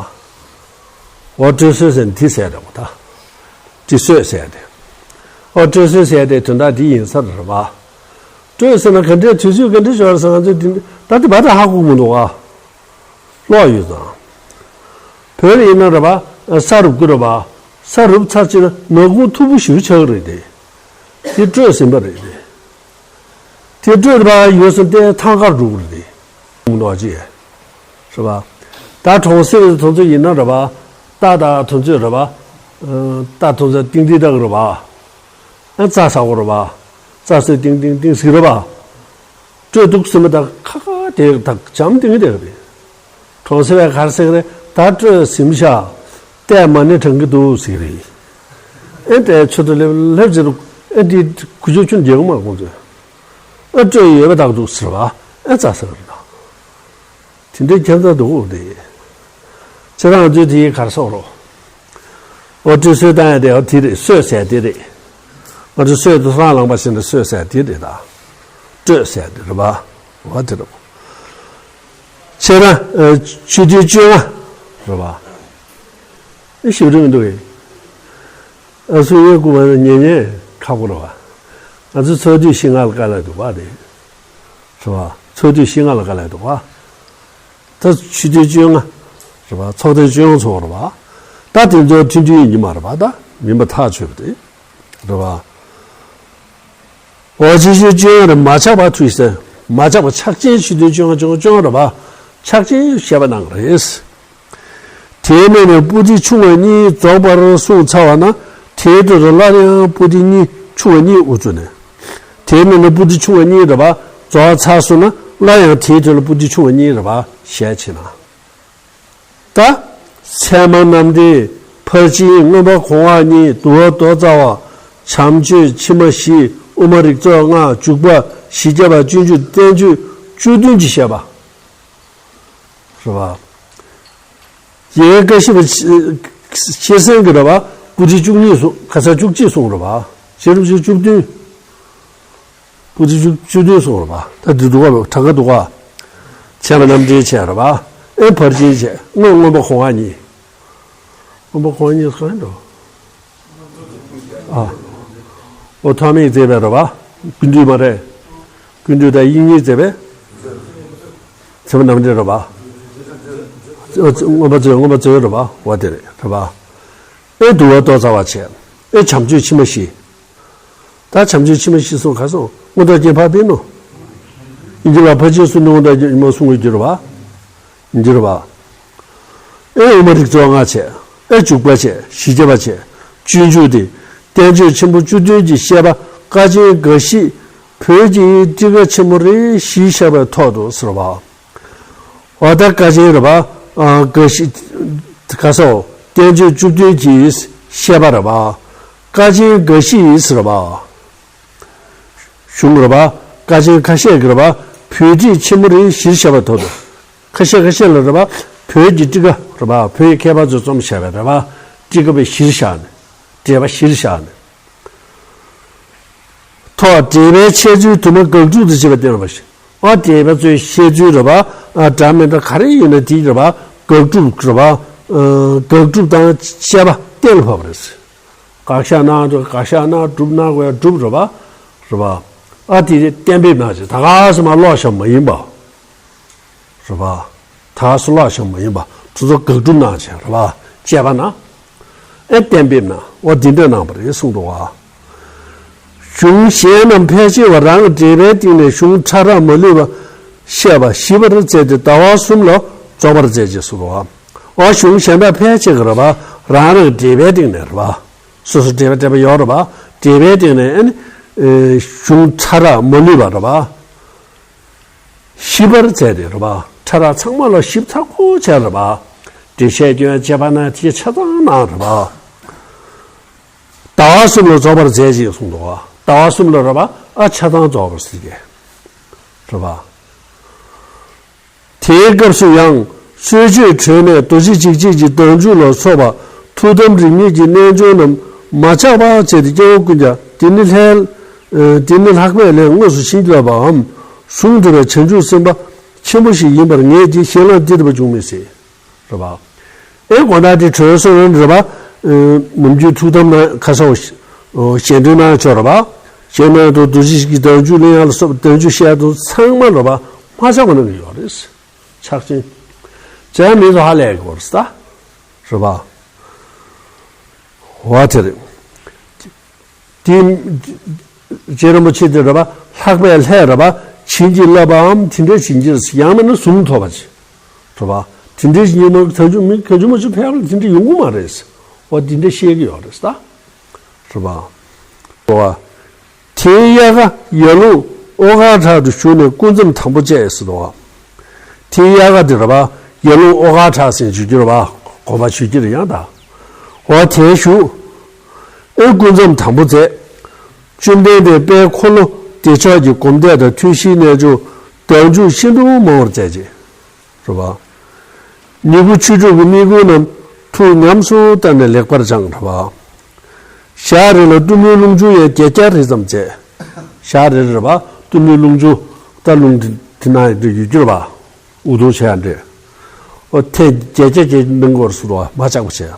འོ་སྤྲོད་གསོལ་ཟེར་ནི་དེ་ཟེར་རེད་པ་ད། དེ་གསོལ་ཟེར་དེ། འོ་སྤྲོད་གསོལ་ཟེར་དེ་དོན་དག་དེ་ཡིན་ས་རེད་པ། སྤྲོད་ཟེར་ན་ག་འདྲའི་དུས་ཚོད་ག་འདྲ་ཞོར་ཟེར་ང་ཚོས་དེ་ད་དེ་བར་དུ་ཧ་གོ་གི་མི་འདུག་ཨ། ཀློག་ཡོད་ཙང་། བོད་ལ་ཡིན་ན་རེད་པ། ས་རུབ་ཀྱི་རེད་པ། ས་རུབ་ཚར་ཕྱིན་ན་ནག་ཁུང་མཐུག་པོ་ཞེ་པོ་ཆགས་ཀྱི་རེད་དེ། དེ་སྤྲོད་ཟིན་པ་རེད་དེ། དེ་སྤྲོད་པ་ཡོད་ཟིན་ཏེ་ཐང་ཀར་འགྲོ་གི་རེད་དེ། མི་འདུག་ཅེས། རེད་པ། ད་གྲོང་གསེབ་དེ་ཚོ་ཡིན་ན་རེད་པ། རྟ་དང་དེ་ཚོས་རེད་པ། རྟ་དེ་ཚོ་ཏིང་ཏིང་བཏགས་ཀྱི་རེད་པ། ཨ་རྩྭ་ཟ་གི་རེད་པ། རྩྭ་ཟས་ཏིང་ཏིང་ཏིང་ཟེར་རེད་པ། སྤྲོད་འདུག་ཟིན་པ་དང་ཁ་ཁ་དེ་དག་འཇམ་ཏིང་དེ་རེད། གྲོང་གསེབ་པས་ག་རེ་ཟེར་གི་རེད། ད་སྤྲོད་ཟིན་ཤག་རྟས་མ་ཎི་བགྲང་གི་འདུག་ཟེར་གི་རེད། ཨེ་རྟས་ཆུ་ཚོད་སླེབས་སླེབས་ཟེར་རུ་ཨེ་འདི་གུ་ཆུ་ཆུ་རྒྱག་གི་མ་ཁོང་ཚོས། ཨེ་སྤྲོད་ཡོད་པ་དག་འདུག་ཟེར་བ་ཨེ་རྩྭ་ཟ་གི་རེད་ད། དེ་འདྲའི་ཁྱད་མཚར་འདུག་འོ་དེ། ཁྱེད་རང་ཚོས་དེའི་གར་སོག་རོ། འོ་སྤྲོད་གསོལ་བཏང་ཡ་དེ་འོ་དེ་རེད། གསོལ་ཟེར་དེ་རེད། ང་ཚོ་གསོལ་དུ་སྲང་ལངས་པ་ཞིག་ནས་གསོལ་ཟེར་དེ་རེད་ད། སྤྲོད་ཟེར་དེ་རེད་པ། འོ་དེ་རེད། ཁྱེད་རང་ཨ་ཆོས་དུས་བཅོ་ལྔ་རེད་པ། ཨེ་ཞིབ་རེ་མི་འདུག་གས། ཨ་སུ་ཡོད་སྐུ་མ་ཉན་ཉན་ཁག་པོ་རེད་པ། ང་ཚོ་ཚོགས་དུས་བཞི་ལྔ་ལ་དཀའ་ལས་འདུག་བ་དེ། རེད་བ། ཚོགས་དུས་བཞི་ལྔ་ལ་དཀའ་ལས་འདུག་བ། ད་ཆུ་ཚོད་བཅོ་ལྔ། རེད་བ། ཚོགས་ཐེངས་བཅོ་ལྔ་ཚོགས་རེད་བ། ད་དེ་ཚོ་ཐུན་དུས་ཡིན་གྱི་མ་རེད་བ། ད་མིན་པ་ཐག་ཆོད་པ་དེ། རེད་བ། འོ་ཆུ་ཚོད་བཅོ་ལྔ་རེད། མ་ཆག་པ་ཐུག་ཟེར། མ་ཆག་པ་ཆག་ཆེན་ཆུ་ཚོད་བཅོ་ལྔ་བཅོ་ལྔ་བཅོ་ལྔ་རེད་བ། ཆག་ཆེན་བཤད་པ་གནང་གི་རེད། དེའི་སྨད་ནས་པུ་ཏི་ཆུང་བ་གཉིས་རྫོགས་པར་གསུངས་ཚར་བ་ན། དེའི་དུས་སུ་སླར་ཡང་པུ་ཏི་གཉིས་ཆུང་བ་གཉིས་དབུ་ཚུགས་ནས། དེའི་སྨད་ནས་པུ་ཏི་ཆུང་བ་གཉིས་རེད་བ། རྫོགས་ཚར་སོང་ན་སླར་ཡང་དེའི་དུས་ལ་པུ་ཏི་ཆུང་བ་གཉིས་རེད་བ་ཞེས་བྱས་ན། ད། ཚད་མ་རྣམ་འགྲེལ། ཕར་ཕྱིན། མངོན་པ་གོང་འོག་གཉིས། བསྡུ་བ་མདོ་རྩ་བ། བྱམས་ཆོས་ཕྱི་མ་བཞི། དབུ་མ་རིགས་ཚོགས་ལྔ། འཇུག་པ། བཞི་བརྒྱ་པ། སྤྱོད་འཇུག་བསྟན་བཅོས་བཅུ་བདུན་གྱི་བཤད་པ། རེད་བ། རྒྱལ་བའི་བཀའ་བཞིན་པ་ཆེ་སེང་གི་རེད་བ། པུ་ཏི་བཅུ་གཉིས་གསུངས། ཁ་སང་བཅུ་གཅིག་གསུངས་རེད་བ། བྱེ་བྲག་བཅུ་བདུན། པུ་ཏི་བཅུ་བཅུ་བདུན་གསུངས་རེད་བ། ད་འདི་འདུག་ག་གྲངས་ཀ་འདུག་ག་ཚད་མ་རྣམ་འགྲེལ་བྱས་རེད་བ། ཨེ་ཕར་ཕྱིན་བྱས། མངོན་མངོན་པ་གོང་འོག་གཉིས། མངོན་པ་གོང་འོག་གཉིས་གང་ཡིན་འགྲོ། ཨ། ཨོ་ཐོགས་མེད་མཛད་པའི་རེད་བ། ཀུན་བཏུས་མ་རེད། ཀུན་བཏུས་དང་དབྱིག་གཉེན་མཛད་པའི། ཚད་མ་རྣམ་འགྲེལ་རེད་བ། མངོན་པ་མཛོད། མངོན་པ་མཛོད་རེད་བ། འོ་དེ་རེད། རེད་བ། ཨེ་བསྡུ་བ་མདོ་རྩ་བ་བྱས། ཨེ་བྱམས་ཆོས་ཕྱི་མ་བཞི། ད་བྱམས་ཆོས་ཕྱི་མ་བཞི་གསུངས་ག་སོང་། མངོན་རྟོགས་རྒྱན་ཕར་ཕུད་ནོ། ཡིན་གྱི་ལ་ཕར་ཕྱིན་གསུངས་ནས་མངོན་རྟོགས་རྒྱན་མ་གསུང་གི་འགྱུར་བ། འགྱུར་བ། ཨེ་དབུ་མ་རིགས་ཚོགས་ལྔ་བྱས། ཨེ་འཇུག་པ་བྱས། བཞི་བརྒྱ་པ་བྱས། སྤྱོད་འཇུག་སྟེ། བསྟན་བཅོས་ཆེན་པོ་བཅུ་བདུན་གྱི་བཤད་པ་ཀ་ཆེན་འགའ་ཞིག་བོད་ཀྱི་ཊཱི་ཀ་ཆེན་མོ་རེ་བཞི་བཞག་པའི་ཐོག་ཏུ་ཟེར་བ། འོ་ད་ཀ་ཆེན་རེད་བ། ཨ། འགའ་ཞིག་ག་སོ། བསྟན་བཅོས་བཅུ་བདུན་གྱི་བཤད་པ་རེད་བ། ཀ་ཆེན་འགའ་ཞིག་ཟེར་བ། གཞུང་རེད་བ། ཀ་ཆེན་ཁ་ཤས་ཀྱི་རེད་བ། བོད་ཊཱིཀ་ཆེན་མོ་རེ་བཞིར་བཞག་པའི་ཐོག་ཏུ། ཁ་ཤས་ཁ་ཤས་ལ་རེད་བ། བོད་ཀྱི་ཊཱིཀ་རེད་བ། བོད་ཀྱི་མཁས་པ་ཚོས་རྩོམ་བཞག་པའི་རེད་བ། ཊཱིཀ་པའི་གཞིར་བཞག་ནས། འགྲེལ་པ་གཞིར་བཞག་ནས། ཐོག་འགྲེལ་པའི་འཆད་ཚུལ་དུ་མ་དགག་སྒྲུབ་ཏུ་བྱེད་པ་བསྟན་པ་ཞིག་ཨ། འགྲེལ་པ་ཚོའི་བཤད་ཚུལ་རེད་བ། ཨ། འདྲ་མི་འདྲ་ག་རེ་ཡིན་ན་དེའི་རེད་བ། དགག་སྒྲུབ་རེད་བ། ཨ། དགག་སྒྲུབ་དང་བཤད་པ་གཏན་ལ་ཕབ་པ་རེད། དགག་བཞག་གནང་དགག་བཞག་གནང་། སྒྲུབ་གནང་དགོས་སྒྲུབ་རེད་བ། རེད་བ། ཨ། དེ་གཏན་འབེབས་གནང་བྱས། ད་ག་སེ་མར་ཀློག་བཞག་མ་ཡིན་པ། རེད་བ། ད་ག་སེ་ཀློག་བཞག་མ་ཡིན་པ། དེ་ཚོ་དགག་སྒྲུབ་གནང་བྱས་རེད་བ། དཔྱད་པ་གནང་། ཨེ་གཏན་འབེབས་གནང་། འོ་འདི་འདྲ་གནང་བ་རེད་གསུངས་འདུག་བ། གཞུང་གཞན་རྣམས་ཕལ་ཆེ་བ་རང་འགྲེལ་པའི་སྟེང་ནས་གཞུང་ཕྲ་རགས་མ་ལུས་པ་བཤད་པ་ཞིབ་པར་མཛད་དེ་ཟླ་བ་གསུམ་ལ་རྫོགས་པར་མཛད་ཅེས་གསུངས་འདུག་བ། འོ་གཞུང་གཞན་དག་ཕལ་ཆེ་ག་རེད་བ། རང་རང་འགྲེལ་པའི་སྟེང་ནས་རེད་བ། སོ་སོ་འགྲེལ་པ་འགྲེལ་པ་ཡོད་རེད་བ། འགྲེལ་པའི་སྟེང་ནས་ཨ་ནི། ཨེ། གཞུང་ཕྲ་རགས་མ་ལུས་པ་རེད་བ། ཞིབ་པར་མཛད་དེ་རེད་བ། ཕྲ་རགས་ཚང་མ་ལ་ཞིབ་ཚགས་པོ་བྱས་རེད་བ། འགྲེལ་བཤད་སྐྱོན་དཔྱད་པ་གནང་། དེ་ཆ་ཚང་གནང་རེད་བ། ཟླ་བ་གསུམ་ལ་རྫོགས་པར་མཛད་ཅེས་གསུངས་འདུག་བ། ཟླ་བ་གསུམ་ལ་རེད་བ། ཨ། ཆ་ཚང་རྫོགས་པར་མཛད་ཀྱི་རེད་བ། དེའི་སྐབས་སུ་ཡང་གསོལ་མཆོད་གྲོལ་ནས་རྡོ་རྗེ་འཇིགས་བྱེད་ཀྱི་བདག་འཇུག་ལ་སོགས་པ་ཐུགས་དམ་རིས་མེད་ཀྱི་རྣལ་འབྱོར་རྣམས་མ་ཆག་པར་མཛད་དེ། སྐྱེ་བོ་ཀུན་ཀྱང་འདི་ནི་ལྷའི། ཨ། འདི་ནི་ལྷག་པའི་ལྷས་དངོས་སུ་བྱིན་གྱིས་བརླབས་པའམ་གཟུངས་ཐོབ་པའི་བྱང་ཆུབ་སེམས་དཔའ་ཆེན་པོ་ཞིག་ཡིན་པར་ངེས་ཏེ། ཞེན་ལམ་འདི་ལྟ་བུ་འབྱུང་མི་སྲིད། རེད་བ། ཨེ་དགོང་དག་དེ་གྲོལ་སོང་ན་རེད་བ། ཨ། ནམ་རྒྱུན་ཐུགས་དམ་གནང་། ཁ་སང་། ཨོ། གཞན་དོན་གནང་ཆོག་རེད་བ། གཞན་དོན་དུ་རྡོ་རྗེ་འཇིགས་བྱེད་ཀྱི་བདག་འཇུག་ལེན་ཡག་ལ་སོགས་པ་བདག་འཇུག་བཤད་དུ་ཚང་མ་རེད་བ། མ་ཆག་པ་གནང་གི་ཡོད་རེད། ཆག་ཆེན། བྱས་མི་ཚོ་ཧ་ལས་གི་ཡོད་རེད་ད། རེད་བ། འོ་དེ་རེད། དེ། རྗེ་རིན་པོ་ཆེ་དེ་རེད་བ། ལྷག་པའི་ལྷས་རེད་བ། བྱིན་གྱིས་བརླབས་པའམ་དེ་འདྲའི་བྱིན་གྱིས། ཡང་མིན་ན་གཟུངས་ཐོབ་པ་ཅིག་རེད་བ། དེ་འདྲའི་བྱིན་གྱིས་མ་གང་བྱུང་མི་གང་བྱུང་མ་བྱུང་ཕལ་པ་དེ་འདྲ་ཡོང་གི་མ་རེད། འོ་དེ་འདྲ་བཤད་ཀྱི་ཡོད་རེད་ད། རེད་བ། འོ། དེའི་དབྱར་ཁ་ཡར་ཀླུང་ཨོ་དཀར་བྲག་ཏུ་བཞུགས་ནས་སྐུ་མཚམས་དང་པོ་བཅད་ཟེར་འདུག་བ། དེའི་དབྱར་ཁ་དེ་རེད་བ། ཡར་ཀླུང་ཨོ་དཀར་བྲག་ཟེར་བརྗོད་ཀྱི་རེད་བ། དགོངས་པ་ཞུ་རྒྱུ་རེད་ཡང་ད། འོ་དེར་བཞུགས། ཨེ་སྐུ་མཚམས་དང་པོ་མཛད། བཅོམ་ལྡན་འདས་དཔལ་འཁོར་ལོ་བདེ་མཆོག་གི་སྒོམ་བཟླས་དང་ཐུན་བཞིའི་རྣལ་འབྱོར་བདག་འཇུག་ཤིན་ཏུ་མང་བར་མཛད་ཅིང་། རེད་བ། ཉེ་བུ་ཆོས་དྲུག་གི་དམིགས་ཡུལ་རྣམས་ཐུགས་ཉམས་སུ་བསྟར་ནས་ལེགས་པར་སྦྱངས། རེད་བ། ཞག་རེ་ལ་གཏུམ་མོའི་རླུང་ཆུང་ཡང་བརྒྱད་བརྒྱ་རེ་ཙམ་བྱས། ཞག་རེ་རེ་བ་གཏུམ་མོའི་རླུང་ཆུང་། ད་རླུང་དེ་དེ་ན་ཡོད་རྒྱུ་རེད་བ། འུ་སྡུག་བྱས་ཡང་འདྲེ། ཨོ་ཐེངས་བརྒྱད་བརྒྱ་བརྒྱད་འདང་དགོས་སུ་རེད་བ། མ་ཆག་པ་བྱས།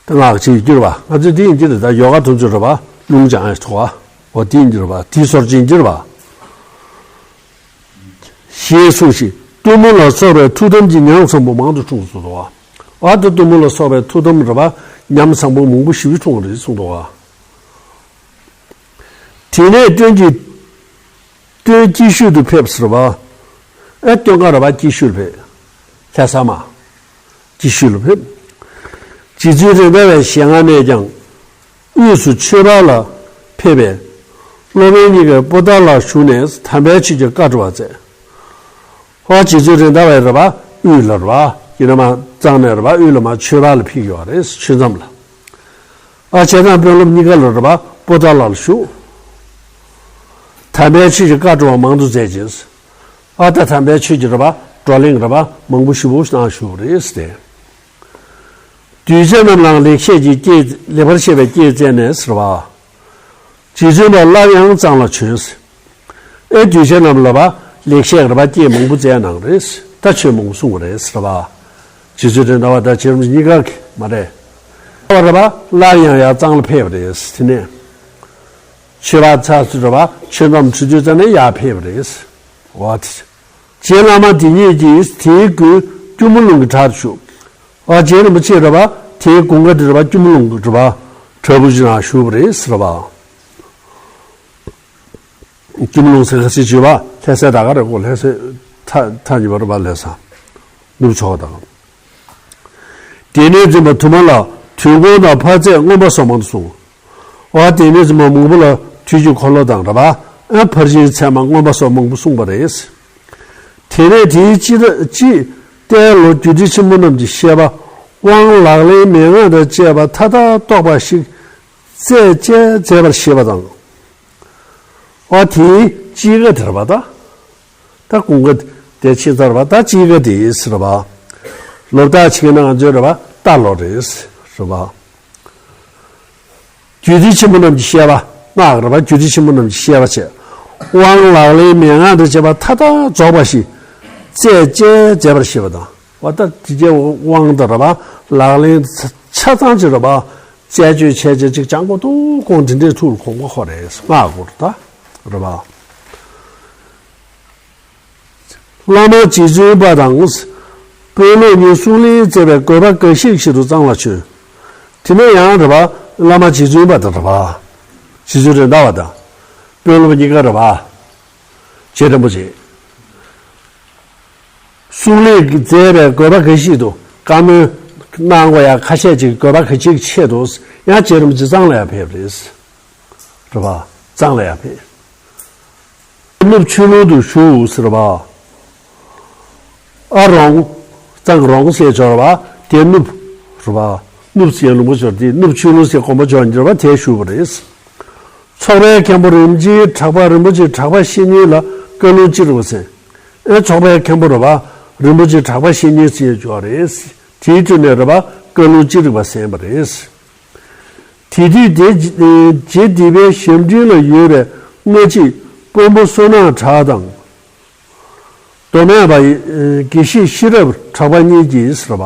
ད་ངག་ཅིག་ཡོད་རྒྱུ་རེད་བ། ང་ཚོས་དེ་ཡིན་གྱི་རེད། ད་ཡོ་ག་དུམ་ཚོད་རེད་བ། རླུང་སྦྱང་ཡང་ཐོག་བ། འོ་དེ་ཡིན་གྱི་རེད་པ། དེའི་སོར་ཆེན་གྱི་རེད་པ། ཞེས་གསུངས་ཤིང་། གཏུམ་མོ་ལ་སོགས་པའི་ཐུགས་དམ་གྱི་ཉམས་བཟང་པོ་མང་དུ་འཁྲུངས་སོ། འོ་ད་གཏུམ་མོ་ལ་སོགས་པའི་ཐུགས་དམ་རེད་པ། ཉམས་བཟང་པོ་མང་པོ་ཞེ་པོ་འཁྲུངས་པ་རེད་གསུངས་འདུག་པ། དེ་ནས་སྟོན་གྱི། སྟོན་སྐྱིད་ཤོད་དུ་ཕེབས་ཟེར་བ། ཨེ་སྟོན་ཁ་རེད་པ། སྐྱིད་ཤོད་ཕེབས། ལྷ་ས་མ། སྐྱིད་ཤོད་ལ་ཕེབས། རྗེ་བཙུན་རེད་མདའ་བའི་ཞལ་སྔ་ནས་ཀྱང་། དབུས་སུ་མཆོད་པ་ལ་ཕེབས་པས། སློབ་དཔོན་གཉིས་ཀས་པོ་ཏཱ་ལར་བཞུགས་ནས་དམ་པའི་ཆོས་ཀྱི་བཀའ་སྒྲུབ་པ་མཛད། ཧོ་རྗེ་བཙུན་རེད་མདའ་བའི་རེད་པ། དབུས་ལ་རེད་པ། ཡིན་ན་མ་གཙང་ནས་རེད་པ། དབུས་ལ་མ་མཆོད་པ་ལ་ཕེབས་ཡོད་རེད། ཆོས་མཚམས་ལ། ཨ་བྱས་ཙང་དཔོན་སློབ་གཉིས་ཀ་ལ་རེད་པ། པོ་ཏཱ་ལ་ལ་བཞུགས། དམ་པའི་ཆོས་ཀྱི་བཀའ་སྒྲུབ་པ་མང་དུ་མཛད་ཅིང་། ཨ་ད་དམ་པའི་ཆོས་ཀྱི་རེད་པ། བགྲོ་གླེང་རེད་པ། མང་པོ་ཞེ་པོ་གནང་བཞུགས་པ་རེད་ཟེར་ཏེ། གདུལ་བྱ་རྣམས་ལའང་ལེགས་བཤད་ཀྱི་སྐྱེས། ལེགས་པར་བཤད་པའི་སྐྱེས་སྩལ་ནས་ཟེར་བ། རྗེ་བཙུན་པ་སླར་ཡང་གཙང་ལ་བྱོན། ཨེ་གདུལ་བྱ་རྣམས་ལ་བ་ལེགས་བཤད་རེད་པ། སྐྱེས་མང་པོ་སྩལ་གནང་རེད། ད་ཆོས་མང་པོ་གསུངས་པ་རེད་ཟེར་བ། རྗེ་བཙུན་རེད་མདའ་བ་དང་རྗེ་རིན་པོ་ཆེ་གཉིས་ཀ་གི་མ་རེད། བ་རེད་པ། སླར་ཡང་ཡར་གཙང་ལ་ཕེབས་པ་རེད། དེ་ནས་མཆོད་པ་ཚར་ཚུལ་རེད་པ། ཆོས་མཚམས་ཁྲི་སྟོད་རྩ་ནས་ཡར་ཕེབས་པ་རེད། འོ་དེ། རྗེ་བླ་མ་དེ་ཉིད་ཀྱིས་དེའི་མགུལ་སྐྱོར་མོ་ལུང་གི་བྲག་ཏུ་བཞུགས། ཨ་རྗེ་རིན་པོ་ཆེ་རེད་པ། དེའི་དགུན་ཁ་དེ་རེད་པ། སྐྱོར་མོ་ལུང་གི་རེད་པ། བྲག་ཕུག་ཅིག་ན་བཞུགས་པ་རེད་ཟེར་བ། སྐྱོར་མོ་ལུང་ཟེར་ཁ་སང་བརྗོད་པ། ལྷ་སའི་ད་ག་རེད་གོ། ལྷ་སའི་མཐའ་མཐའ་གཉིས་པ་རེད་པ། ལྷ་ས་ནུབ་ཕྱོགས་དང་། དེ་ནས་འཛིན་པ་དུ་མ་ལ་དུས་འཁོར་དང་འཕགས་ཚད་མངོན་པ་སོགས་མང་དུ་གསུངས། འོ་དེ་ནས་འཛིན་པ་མང་པོ་ལ་དུས་ཀྱི་འཁོར་ལོ་དང་རེད་པ། ཨ་ཕར་ཕྱིན་ཚད་མ་མངོན་པ་སོགས་མང་པོ་གསུངས་པ་རེད། དེ་ནས་དེའི་སྤྱི་ལ་སྤྱི་ལྟའི་ལོ་རྒྱུད་སྡེ་ཆེན་པོ་རྣམས་ཀྱི་བཤད་པ། དབང་ལག་ལེན་མན་ངག་དང་བཅས་པ་མཐའ་དག་རྟོགས་པ་ཞིག་རྩད་བཅད་མཛད་པར་བཞེད་པ་དང་། འོ་དེའི་སྤྱི་ཀ་དེ་རེད་པ། ད་ད་དགུན་ཁ་དེ་ཕྱིན་ཚར་བ། ད་དཔྱིད་ཀ་དེ་ཟེར་བ། ལོ་རྟགས་ཕྱིན་ན་ང་ཚོའི་རེད་པ། རྟ་ལོ་རེད་ཟེར་བ། རྒྱུད་སྡེ་ཆེན་པོ་རྣམས་ཀྱི་བཤད་པ། སྔགས་རེད་པ། རྒྱུད་སྡེ་ཆེན་པོ་རྣམས་ཀྱི་བཤད་པ་བྱས། དབང་ལག་ལེན་མན་ངག་དང་བཅས་པ་མཐའ་དག་རྫོགས་པ་ཞིག་རྩད་བཅད་མཛད་པར་བཞེད་པ་དང་། འོ་ད་དེ་གའི་དབང་དང་རེད་པ། ལག་ལེན་ཆ་ཚང་ཅིག་རེད་པ། རྩད་གཅོད་བྱས་བྱས་ཅིག་སྦྱང་དགོས་འདུག་གོ། འདི་འདྲའི་ཐུགས་ལ་དགོངས་པ་ཁོ་རེད། སྔགས་སྐོར་ད་རེད་པ། བླ་མ་རྗེ་བཙུན་པ་དང་། དཔོན་སློབ་གཉིས་གསུང་གླེང་མཛད་པའི་དགོན་པ་འགའ་ཞིག་ཞིག་ཏུ་གཙང་ལ་བྱོན། དེ་ནས་ཡང་རེད་པ། བླ་མ་རྗེ་བཙུན་པ་དང་རེད་པ། རྗེ་བཙུན་རེད་མདའ་བ་དང་། དཔོན་སློབ་གཉིས་ཀ་རེད་པ། རྗེ་རིན་པོ་ཆེ། གསུང་གླེང་མཛད་པའི་དགོན་པ་འགའ་ཞིག་ཏུ་བཀའ་མོལ་གནང་དགོས་ཡ་ཁ་ཤས་ཅིག་དགོན་པ་ག་ཅིག་ཆེད་དུ་ཡང་རྗེ་རིན་པོ་ཆེ་གཙང་ལ་ཡང་ཕེབས་རེད། རེད་པ། གཙང་ལ་ཡང་ཕེབས། ནུབ་ཆོས་ལུང་དུ་བཞུགས་ཟེར་བ། ཨ་རོང་། གཙང་རོང་ཟེར་ཆོག་རེད་པ། དེ་ནུབ་རེད་པ། ནུབ་ཟེར་ལུང་པ་ཆོག་དེ་ནུབ་ཆོས་ལུང་ཟེར་དགོན་པ་ཆོག་འགྱུར་བ་དེ་བཞུགས་པ་རེད། ཚོགས་པའི་མཁན་པོ་རིན་ཆེན་གྲགས་པ་རིན་པོ་ཆེ་གྲགས་པ་བཤེས་གཉེན་ལ་བཀའ་ལུང་ཅི་རིགས་པ་གསན། ཨེ་ཚོགས་པའི་མཁན་པོ་རེད་པ། རིན་པོ་ཆེ་གྲགས་པ་བཤེས་གཉེན་ཟེར་ཆོག་རེད། དེའི་དྲུང་ནས་རེད་པ། བཀའ་ལུང་ཅི་རིགས་པ་གསན་པ་རེད། དེ་དུས་དེ་རྗེ་སྡིག་པའི་ཞབས་འབྲིང་ལ་ཡོད་པའི་སྔ་ཕྱི་དཔོན་པོ་བསོད་ནམས་གྲགས་དང་། མདོ་སྨད་པ་དགེ་བཤེས་ཤེས་རབ་གྲགས་པ་གཉིས་ཀྱིས་ཟེར་བ།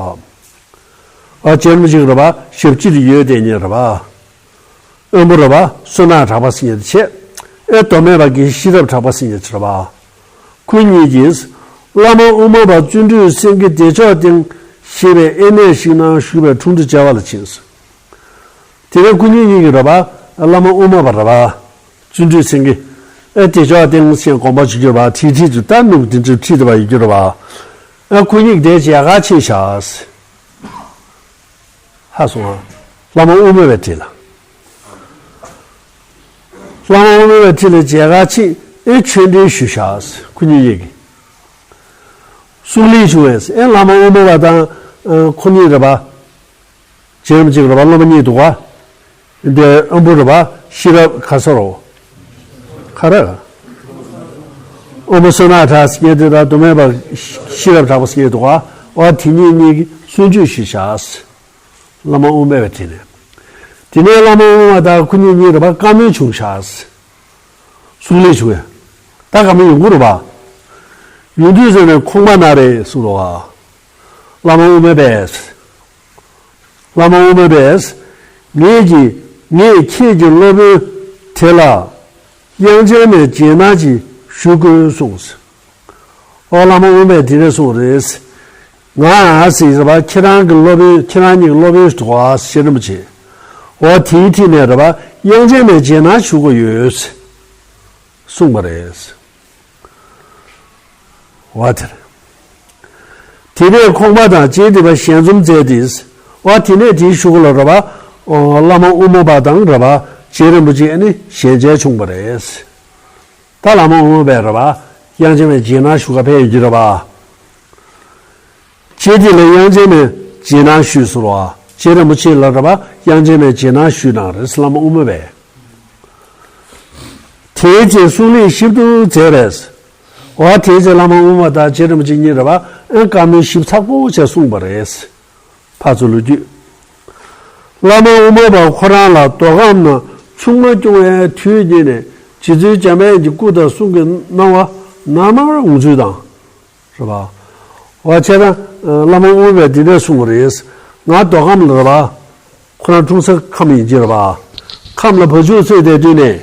ཨ་རྗེ་རིན་པོ་ཆེ་རེད་པ། ཞབས་ཕྱི་དུ་ཡོད་དེ་ཉིད་རེད་པ། དབོན་པོ་རེད་པ། བསོད་ནམས་གྲགས་པ་ཟེར་མཁན་དེ་བྱས། ཨེ་མདོ་སྨད་པ་དགེ་བཤེས་ཤེས་རབ་གྲགས་པ་ཟེར་མཁན་དེ་རེད་པ། ཁོ་གཉིས་ཀྱིས། བླ་མ་དབུ་མ་པ་བརྩོན་འགྲུས་སེང་གེ་བདེ་མཆོག་སྟེང་ཞེས་པའི་དབེན་གནས་ཤིག་ནང་བཞུགས་པའི་དྲུང་དུ་མཇལ་བ་ལ་ཕྱིན། དེ་ནས་ཁོ་གཉིས་གཉིས་ཀྱིས་རེད་པ། བླ་མ་དབུ་མ་པ་རེད་པ། བརྩོན་འགྲུས་སེང་གེ། ཨེ་བདེ་མཆོག་སྟེང་ཞེས་དགོངས་པ་ཞུ་རྒྱུ་རེད་པ། དེའི་འཁྲིས་སུ་ད་ནུབ་དེ་འདྲ་འཁྲིས་དེ་བ་ཡོད་རྒྱུ་རེད་པ། ཨེ་ཁོ་གཉིས་ཀྱིས་དེ་མཇལ་ཁ་ཕྱིན་བཞག་ཧ་སོང་ང་། བླ་མ་དབུ་མ་པའི་འཁྲིས་ལ། བླ་མ་དབུ་མ་པའི་འཁྲིས་ལ་མཇལ་ཁ་ཕྱིན། ཨེ་ཆོས་འབྲེལ་ཞུས་བཞག་ཁོ་གཉིས་ཀྱིས། གསུང་གླེང་བྱུང་བས། ཨེ་བླ་མ་དབུ་མ་པ་དང་ཁོ་གཉིས་རེད་པ། རྗེ་རིན་པོ་ཆེ་རེད་པ། སློབ་མ་གཉིས་འདུག་ག་འདི་དབོན་པོ་རེད་པ། ཤེས་རབ་ག་ས་རོ། ག་རེ། དབོན་པོ་བསོད་ནམས་གྲགས་ཟེར་མཁན་དེ་དང་མདོ་སྨད་པ་ཤེས་རབ་གྲགས་པ་ཟེར་མཁན་འདུག་ག་འོ་དེ་གཉིས་གཉིས་ཀྱིས་གསུང་ཆོས་ཞུས་བཞག་བླ་མ་དབུ་མ་པའི་འཁྲིས་ནས། དེ་ནས་བླ་མ་དབུ་མ་དང་ཁོ་གཉིས་གཉིས་རེད་པ། བཀའ་མོལ་བྱུང་བཞག་གསུང་གླེང་བྱུང་བས། ད་བཀའ་མོལ་ཡོང་གི་རེད་པ། ཡོང་དུས་ཟེར་ནས་ཁོང་པ་ན་རེ་གསུངས་རོགས་ཨ། བླ་མ་དབུ་མ་པས། བླ་མ་དབུ་མ་པས། ངེད་ཀྱིས་ངས་ཁྱེད་ཀྱི་སློབ་དཔོན་དེ་ལ་ དབྱངས་ཅན་མའི་རྗེས་གནང་ཅིག་ཞུ་དགོས་གསུངས། ཨོ་བླ་མ་དབུ་མས་འདི་འདྲ་གསུངས་རེད། ང་ཨ་སི་རེད་པ། ཁྱེད་རང་གི་སློབ་དཔོན། ཁྱེད་རང་གཉིས་ཀྱི་སློབ་དཔོན་ཞིག་འདུག་ཨ། རྗེ་རིན་པོ་ཆེ། ཨོ་དེའི་འཁྲིས་ནས་རེད་པ། དབྱངས་ཅན་མའི་རྗེས་གནང་ཞུ་དགོས་ཡོད་གསུངས་པ་རེད། ཨོ་དེ་རེད། དེ་ནས་ཁོང་པ་དང་རྗེ་འདི་པ་ཞལ་འཛོམས་མཛད་དེ། ཨོ་དེ་ནས་དེའི་གཞུག་ལ་རེད་པ། ཨོ་བླ་མ་དབུ་མ་པ་དང་རེད་པ། རྗེ་རིན་པོ་ཆེ་ཨ་ནི་ཞལ་མཇལ་བྱུང་བ་རེད། ད་བླ་མ་དབུ་མ་པས་རེད་པ། དབྱངས་ཅན་མའི་རྗེས་གནང་ཞུ་ག་ཕེབས་ཡོང་གི་རེད་པ། རྗེ་འདི་ལ་དབྱངས་ཅན་མའི་རྗེས་གནང་ཞུས་སོང་བ། རྗེ་རིན་པོ་ཆེ་ལ་རེད་པ། དབྱངས་ཅན་མའི་རྗེས་གནང་ཞུས་གནང་རེད། བླ་མ་དབུ་མ་པས། དེའི་རྗེས་གསུང་གླེང་ཞིབ་ཏུ་མཛད་པས། འོ་དེའི་རྗེས་བླ་མ་དབུ་མ་དང་རྗེ་རིན་པོ་ཆེ་གཉིས་རེད་པ། ཨེ་བཀའ་མོལ་ཞིབ་ཚགས་པོ་བྱས་གསུངས་པ་རེད། ཕར་ཚུར་ལོ་རྒྱུས། བླ་མ་དབུ་མ་པ་ཁོ་རང་ལ་མདོ་ཁམས་ན་ཆུང་མ་སྐྱོང་བའི་དུས་ཉིད་ནས་རྗེ་བཙུན་འཇམ་དཔལ་གྱི་སྐུ་དང་གསུང་གི་སྣང་བ་ནར་མར་འོང་ཚུལ་དང་། རེད་པ། འོ་བྱས་ན་བླ་མ་དབུ་མ་པས་འདི་འདྲ་གསུངས་པ་རེད། ང་མདོ་ཁམས་ལ་རེད་པ། ཁོ་རང་འཁྲུངས་ས་ཁམས་ཡིན་གྱི་རེད་པ། ཁམས་ལ་བ་ཕྱུགས་གསོས་བསྡད་དུས་ནས།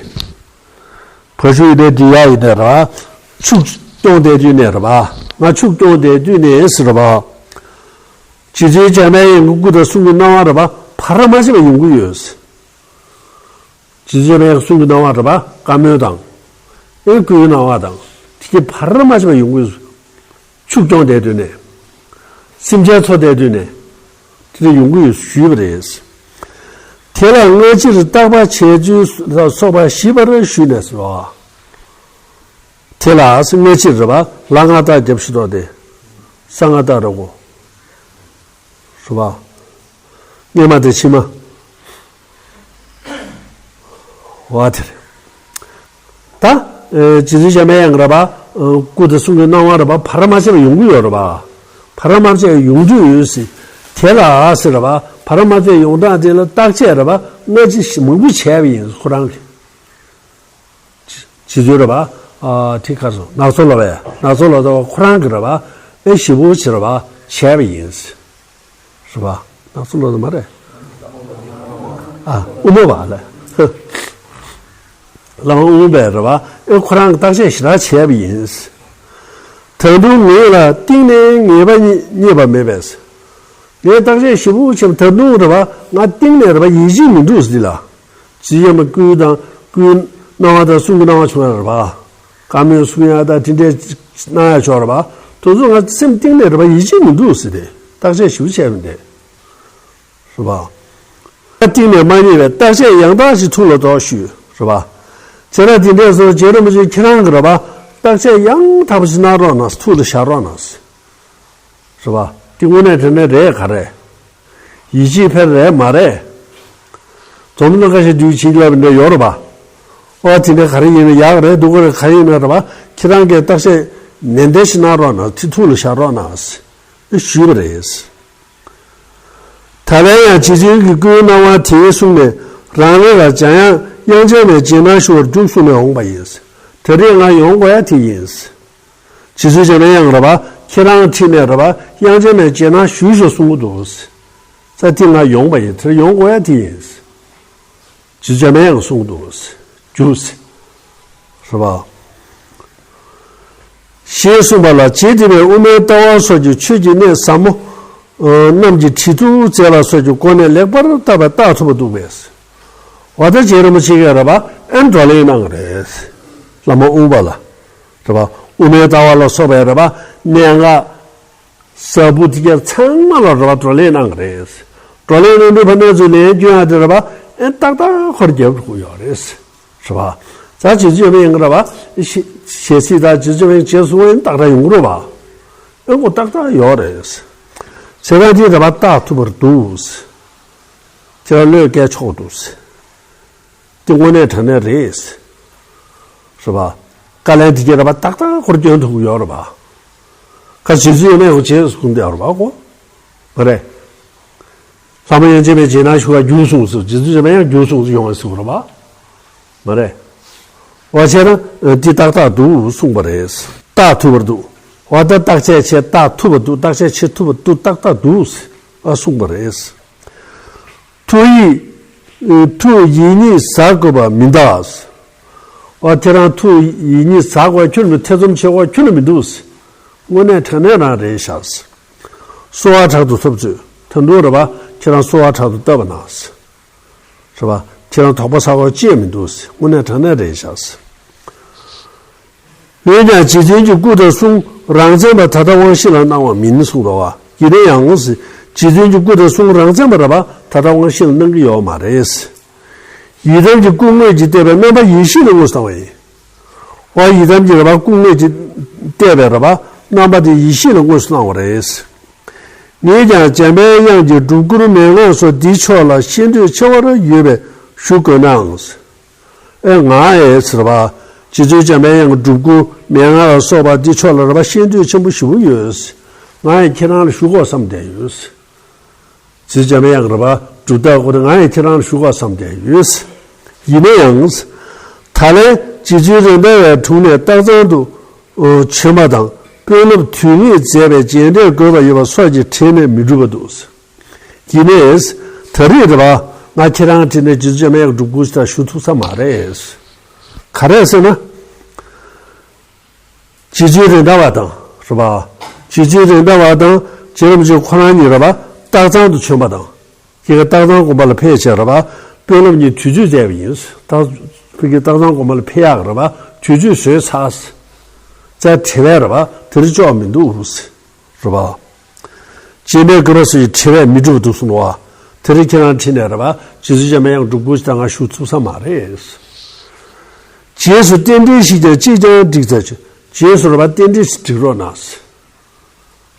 བ་ཕྱུགས་ཡིན་ནའི་འདི་ཡ་ཡིན་ནའི་རེད་པ། ཕྱུགས་སྐྱོང་བསྡད་དུས་ནས་རེད་པ། ང་ཕྱུགས་སྐྱོང་བསྡད་དུས་ནས་ཟེར་རེད་པ། རྗེ་བཙུན་འཇམ་དཔལ་དབྱངས་ཀྱི་སྐུ་དང་གསུང་གི་སྣང་བ་རེད་པ། བར་མ་ཆད་པ་ཡོང་གི་ཡོད། རྗེ་བཙུན་འཇམ་དཔལ་དབྱངས་གསུང་གི་སྣང་བ་རེད་པ། བཀའ་མོལ་དང་། ཨེ་སྐུའི་སྣང་བ་དང་། དེ་གི་བར་མ་ཆད་པ་ཡོང་གི་ཡོད། ཕྱུགས་སྐྱོང་བསྡད་དུས་ནས། སེམས་ཅན་འཚོ་བསྡད་དུས་ནས། དེ་འདྲ་ཡོང་གི་ཡོད་ཞུས་པ་རེད། དེ་ལ་སྔ་ཕྱིར་བརྟག་པ་བྱས་ཚུལ་ལ་སོགས་པ་ཞིབ་པར་ཞུས་ནས་སོ། དེ་ལ་སྔ་ཕྱིར་རེད་པ། ལ་ང་བརྟག་རྒྱབ་ཞུ་དོགས་ཏེ། ས་ང་བརྟག་རེད་གོ། རེད་པ། སྔ་མ་དང་ཕྱི་མ། འོ་དེ་རེད། ད། ཨེ་རྗེ་བཙུན་འཇམ་དཔལ་དབྱངས་རེད་པ། ཨེ་སྐུ་དང་གསུང་གི་སྣང་བ་རེད་པ། བར་མ་ཆད་པ་ཡོང་གི་ཡོད་རེད་པ། བར་མ་ཆད་པ་ཡོང་དུས་ཡོད་སྲིད། དེ་ལ་ཟེར་རེད་པ། བར་མ་ཆད་ཡོང་སྟངས་དེ་ལ་བརྟག་དཔྱད་རེད་པ། སྔ་ཕྱི་མང་པོ་བྱས་པ་ཡིན་ཁོ་རང་གིས། རྗེ་བཙུན་རེད་པ། ཨ་དེ་ག་རེ་ཟེར། ནག་ཚོ་ལོ་པས། ནག་ཚོ་ལོ་ཏོ་ཁོ་རང་གིས་རེད་པ། ཨེ་ཞིབ་པོ་བྱས་རེད་པ། བྱས་པ་ཡིན། རེད་པ། ནག་ཚོ་ལོ་ཏོ་མ་རེད། ཨ་དབུ་མ་པ་ལ། བླ་མ་དབུ་མ་པས་རེད་པ། ཨེ་ཁོ་རང་གིས་བརྟག་དཔྱད་ཞེ་དྲག་བྱས་པ་ཡིན། ད་དུང་ངོས་ལ་གཏིང་ནས་ངེས་པ་རྙེད་པ་མེད་པས། ངས་བརྟག་དཔྱད་ཞིབ་པོ་བྱས་པ་ད་དུང་རེད་པ། ང་གཏིང་ནས་རེད་པ། ཡིད་ཆེས་མི་འདུག་ཟེར་ལ། ཇི་ཡང་མ་སྐུའི་དང་སྐུའི་སྣང་བ་དང་གསུང་གི་སྣང་བ་བྱུང་ཡ་རེད་པ། བཀའ་མོལ་གསུང་ཡ་དང་དེ་འདྲའི་གནང་ཡ་ཆོག་རེད་པ། དེ་ཚོ་ང་སེམས་གཏིང་ནས་རེད་པ། ཡིད་ཆེས་མི་འདུག་ཟེར་ཏེ་བརྟག་དཔྱད་ཞིབ་པོ་བྱས་པ་འདི་རེད་པ། ད་གཏིང་ནས་མ་རྙེད་པའི་བརྟག་དཔྱད་ཡང་དག་ཞིག་ཐུགས་ལ་འདོགས་ཞུས་རེད་པ། བྱས་ན་དེ་འདྲའི་བཟོ་རྗེ་རིན་པོ་ཆེ་ཁྱེད་རང་གིས་རེད་པ། བརྟག་དཔྱད་ཡང་དག་པ་ཞིག་གནང་རོགས་གནང་། ཐུགས་ལ་བཞག་རོགས་གནང་། རེད་པ། དེ་དངོས་གནས་དྲང་གནས་རེད་ག་རེད། ཡིད་ཆེས་འཕེར་རེད་མ་རེད། རྫོང་དཔོན་ལ་བཀའ་ཤག་དུས་ཕྱིན་ལབ་འདྲ་ཡོད་རེད་པ། ཨོ་དེ་འདྲ་ག་རེ་ཡིན་ན་ཡག་རེད་འདུག་ག་རེད། ག་རེ་ཡིན་ན་རེད་པ། ཁྱེད་རང་གིས་བརྟག་དཔྱད་ནན་ཏན་ཞིག་གནང་རོགས་གནང་། དེ་ཐུགས་ལ་བཞག་རོགས་གནང་ཞུས་པ་རེད། ད་ལན་ཡང་རྗེ་བཙུན་གྱི་སྐུའི་སྣང་བ་དེ་གསུངས་ནས་རང་རེ་ལ་འཇམ་དབྱངས་དབྱངས་ཅན་མའི་རྗེས་གནང་ཞུ་བར་རྒྱུགས་གསུངས་ནས་འོངས་པ་ཡིན། ད་རེས་ང་ཡོང་དགོས་ཡ་དེ་ཡིན། རྗེ་བཙུན་འཇམ་དབྱངས་རེད་པ། ཁྱེད་རང་ཁྲིད་ནས་རེད་པ། དབྱངས་ཅན་མའི་རྗེས་གནང་ཞུས་ཤོག་གསུང་གི་འདུག་ས་དེ་ང་ཡོང་པ་ཡིན། དེར་ཡོང་དགོས་ཡ་དེ་ཡིན། རྗེ་བཙུན་འཇམ་དབྱངས་གསུང་གི་འདུག་རྒྱུགས་རེད་པ། ཞེས་གསུངས་པ་ལ་རྗེ་འདི་པས་དབུ་མའི་ལྟ་བ་སོགས་ཀྱི་ཆོས་ཀྱི་གནད་ཟབ་མོ་རྣམས་ཀྱི་དྲིལ་བསྡུར་མཛད་པ་སོགས་ཀྱི་སྒོ་ནས་ལེགས་པར་བརྟག་པ་བརྟག་ཐུབ་པ་འདུག་པས། འོ་ད་རྗེ་རིན་པོ་ཆེ་གིས་རེད་པ། ཨེ་བགྲོ་གླེང་གནང་གི་རེད། བླ་མ་དབུ་མ་པ་ལ། རེད་པ། དབུ་མའི་ལྟ་བ་ལ་སོགས་པའི་རེད་པ། གནད་འགག་ཟབ་པོ་དེ་ག་ཚང་མ་ལ་རེད་པ། བགྲོ་གླེང་གནང་གི་རེད། བགྲོ་གླེང་གནང་དུས་ཕ་ནས་ཚུར་ལན་སྐྱོན་ཡ་དེ་རེད་པ། ཨེ་ཏག་ཏག་ཁོ་རང་རྒྱབ་འགྲོ་གི་ཡོད་རེད། རེད་པ། ད་རྗེ་བཙུན་འཇམ་དབྱངས་རེད་པ། ཞེ་ཞེ་ཚིག་དང་རྗེ་བཙུན་འཇམ་དབྱངས་རྗེས་གསུང་བ་ཡིན་ཏག་ཏག་ཡོང་གི་རེད་པ། ཨེ་ཁོ་ཏག་ཏག་ཡོད་རེད། བྱས་ཙང་དེ་རེད་པ། བརྟག་ཐུབ་པར་འདུག་ཁྱེད་རང་བློས་བཀལ་ཆོག་འདུག་དེ་དངོས་གནས་དྲང་གནས་རེད། རེད་པ། བཀའ་ལན་དེ་ག་རེད་པ། ཏག་ཏག་ཁོ་རང་སྐྱོན་ཐུབ་ཀྱི་ཡོད་རེད་པ། ཁ་རྗེ་བཙུན་འཇམ་དབྱངས་རྗེས་གསུང་བསྡད་ཡོད་རེད་པ་ཁོ། མ་རེད། བླ་མ་དབྱངས་ཅན་མའི་རྗེས་གནང་ཞུ་བར་རྒྱུགས་གསུངས་ཟེར། རྗེ་བཙུན་འཇམ་དབྱངས་རྒྱུགས་གསུངས་ཟེར་ཡོང་བ་ཟེར་བ་རེད་པ། མ་རེད། འོ་བྱས་ན་འདི་ཏག་ཏག་འདུག་གསུངས་པ་རེད། བརྟག་ཐུབ་པར་འདུག་འོ་ད་བརྟག་དཔྱད་བྱས་བརྟག་ཐུབ་པར་འདུག་བརྟག་དཔྱད་བྱེད་ཐུབ་པར་འདུག་ཏག་ཏག་འདུག་ཨ་གསུངས་པ་རེད། ཐུགས་ཡིད་ཐུགས་ཡིད་གཉིས་ཟ་དགོས་པ་མི་འདུག་ཨོ་ཁྱེད་རང་ཐུགས་ཡིད་གཉིས་ཟ་དགོས་ཁྱོན་ནས་ཐེ་ཚོམ་བྱེད་དགོས་ཁྱོན་ནས་མི་འདུག་དངོས་གནས་དྲང་གནས་རང་རེད་ཤག་གསོལ་བ་དྲག་ཏུ་བཏབ་ཚོད་ད་འདུག་རེད་པ། ཁྱེད་རང་གསོལ་བ་དྲག་ཏུ་བཏབ་པ་ན། རེད་པ། ཁྱེད་རང་དོགས་པ་ཟ་དགོས་ཅི་ཡང་མི་འདུག་དངོས་གནས་དྲང་གནས་རེད་ཤག་འོན་ཀྱང་རྗེ་བཙུན་གྱི་སྐུ་དང་གསུང་རང་མཚན་པ་ད་ལྟ་དབང་ཤེས་ལ་སྣང་བ་མིན་གསུངས་པ་བ། ཡིན་ན་ཡང་། རྗེ་བཙུན་གྱི་སྐུ་དང་གསུང་རང་མཚན་པ་རེད་པ། ད་ལྟ་དབང་ཤེས་ལ་སྣང་གི་ཡོད་མ་རེད། ཡི་དམ་གྱི་སྐུ་དངོས་ཀྱིས་བལྟས་པའི་རྣམ་པ་ཡེ་ཤེས་ལ་དངོས་སུ་སྣང་བ་ཡིན། འོ་ཡི་དམ་གྱི་རེད་པ་སྐུ་དངོས་ཀྱིས་བལྟས་པའི་རེད་པ་རྣམ་པ་དེ་ཡེ་ཤེས་ལ་དངོས་སུ་སྣང་བ་རེད། ངས་ཀྱང་འཇམ་པའི་དབྱངས་ཀྱི་སྒྲུབ་སྐུར་མན་ངག་སོགས་འདི་ཕྱོགས་ལ་ཤེས་འདོད་ཆེ་བར་ཡོད་པས་ཞུ་དགོས་ནའང་། ཨེ་ང་ཨེ་ཟེར་བ། རྗེ་བཙུན་འཇམ་པའི་དབྱངས་ཀྱི་སྒྲུབ་སྐུ་མན་ངག་ལ་སོགས་པ་འདི་ཕྱོགས་ལ་རེད་པ་ཤེས་འདོད་ཆེན་པོ་ཞེ་པོ་ཡོད། ང་ཡང་ཁྱེད་རང་ལ་ཞུ་དགོས་བསམ་བསྡད་ཡོད། རྗེ་བཙུན་འཇམ་པའི་དབྱངས་རེད་པ་སྒྲུབ་ཐབས་སྐོར་ང་ཡང་ཁྱེད་རང་ལ་ཞུ་དགོས་བསམ་བསྡད་ཡོད། ཡིན་ན་ཡང་། ད་ལན་རྗེ་བཙུན་རེད་མདའ་བའི་དྲུང་ནས་སྟག་ཚང་དུ་བྱོན་པ་དང་དཔོན་སློབ་དུས་ངེས་མཛད་པའི་རྗེས་འབྲས་དགོས་པ་ཡོད་པ་སོགས་ཀྱི་དྲིས་ནས་མི་འགྲུབ་པ་འདུག་ཡིན་ནའི། ད་རེས་རེད་པ། ང་ཁྱེད་རང་དྲིས་ནས་རྗེ་བཙུན་འཇམ་པའི་དབྱངས་སྒྲུབ་སྐུ་ཞིག་ད་ཞུ་ཐུབ་ས་མ་རེད། ག་རེ་ཟེར་ན། རྗེ་བཙུན་རེད་མདའ་བ་དང་རེད་པ། རྗེ་བཙུན་རེད་མདའ་བ་དང་རྗེ་རིན་པོ་ཆེ་ཁོ་རང་གཉིས་རེད་པ་སྟག་ཚང་དུ་བྱོན་པ་དང་། ཁྱེད་ཀྱིས་སྟག་ཚང་དགོན་པ་ལ་ཕེབས་བྱས་རེད་པ། དཔོན་སློབ་གཉིས་དུས་ཚོད་མཛད་པ་ཡིན། སྟག་ཁྱེད་ཀྱིས་སྟག་ཚང་དགོན་པ་ལ་ཕེབས་ཡག་རེད་པ། དུས་ཚོད་བཟོས་ཚར། ཙ་དྲི་བས་རེད་པ། དེ་རིང་ལྕོགས་མི་འདུག་རེད་པ། རྗེ་འབྲས་དགོས་པ་སོགས་ཀྱི་དྲི་བས་མི་འགྲུབ་འདུག་གསུངས་པ། དེ་རིང་ཁྱེད་རང་དྲིས་ནས་རེད་པ། རྗེ་བཙུན་འཇམ་པའི་དབྱངས་སྒྲུབ་སྐུ་ཞིག་ད་ང་ཞུ་ཐུབ་ས་མ་རེད། རྗེས་སུ་རྟེན་འབྲེལ་ཞིག་ཀྱང་ཅིས་ཀྱང་བསྒྲིགས་ཚར་ཆོག་རྗེས་སུ་རེད་པ་རྟེན་འབྲེལ་ཞིག་སྒྲིག་རོགས་གནང་།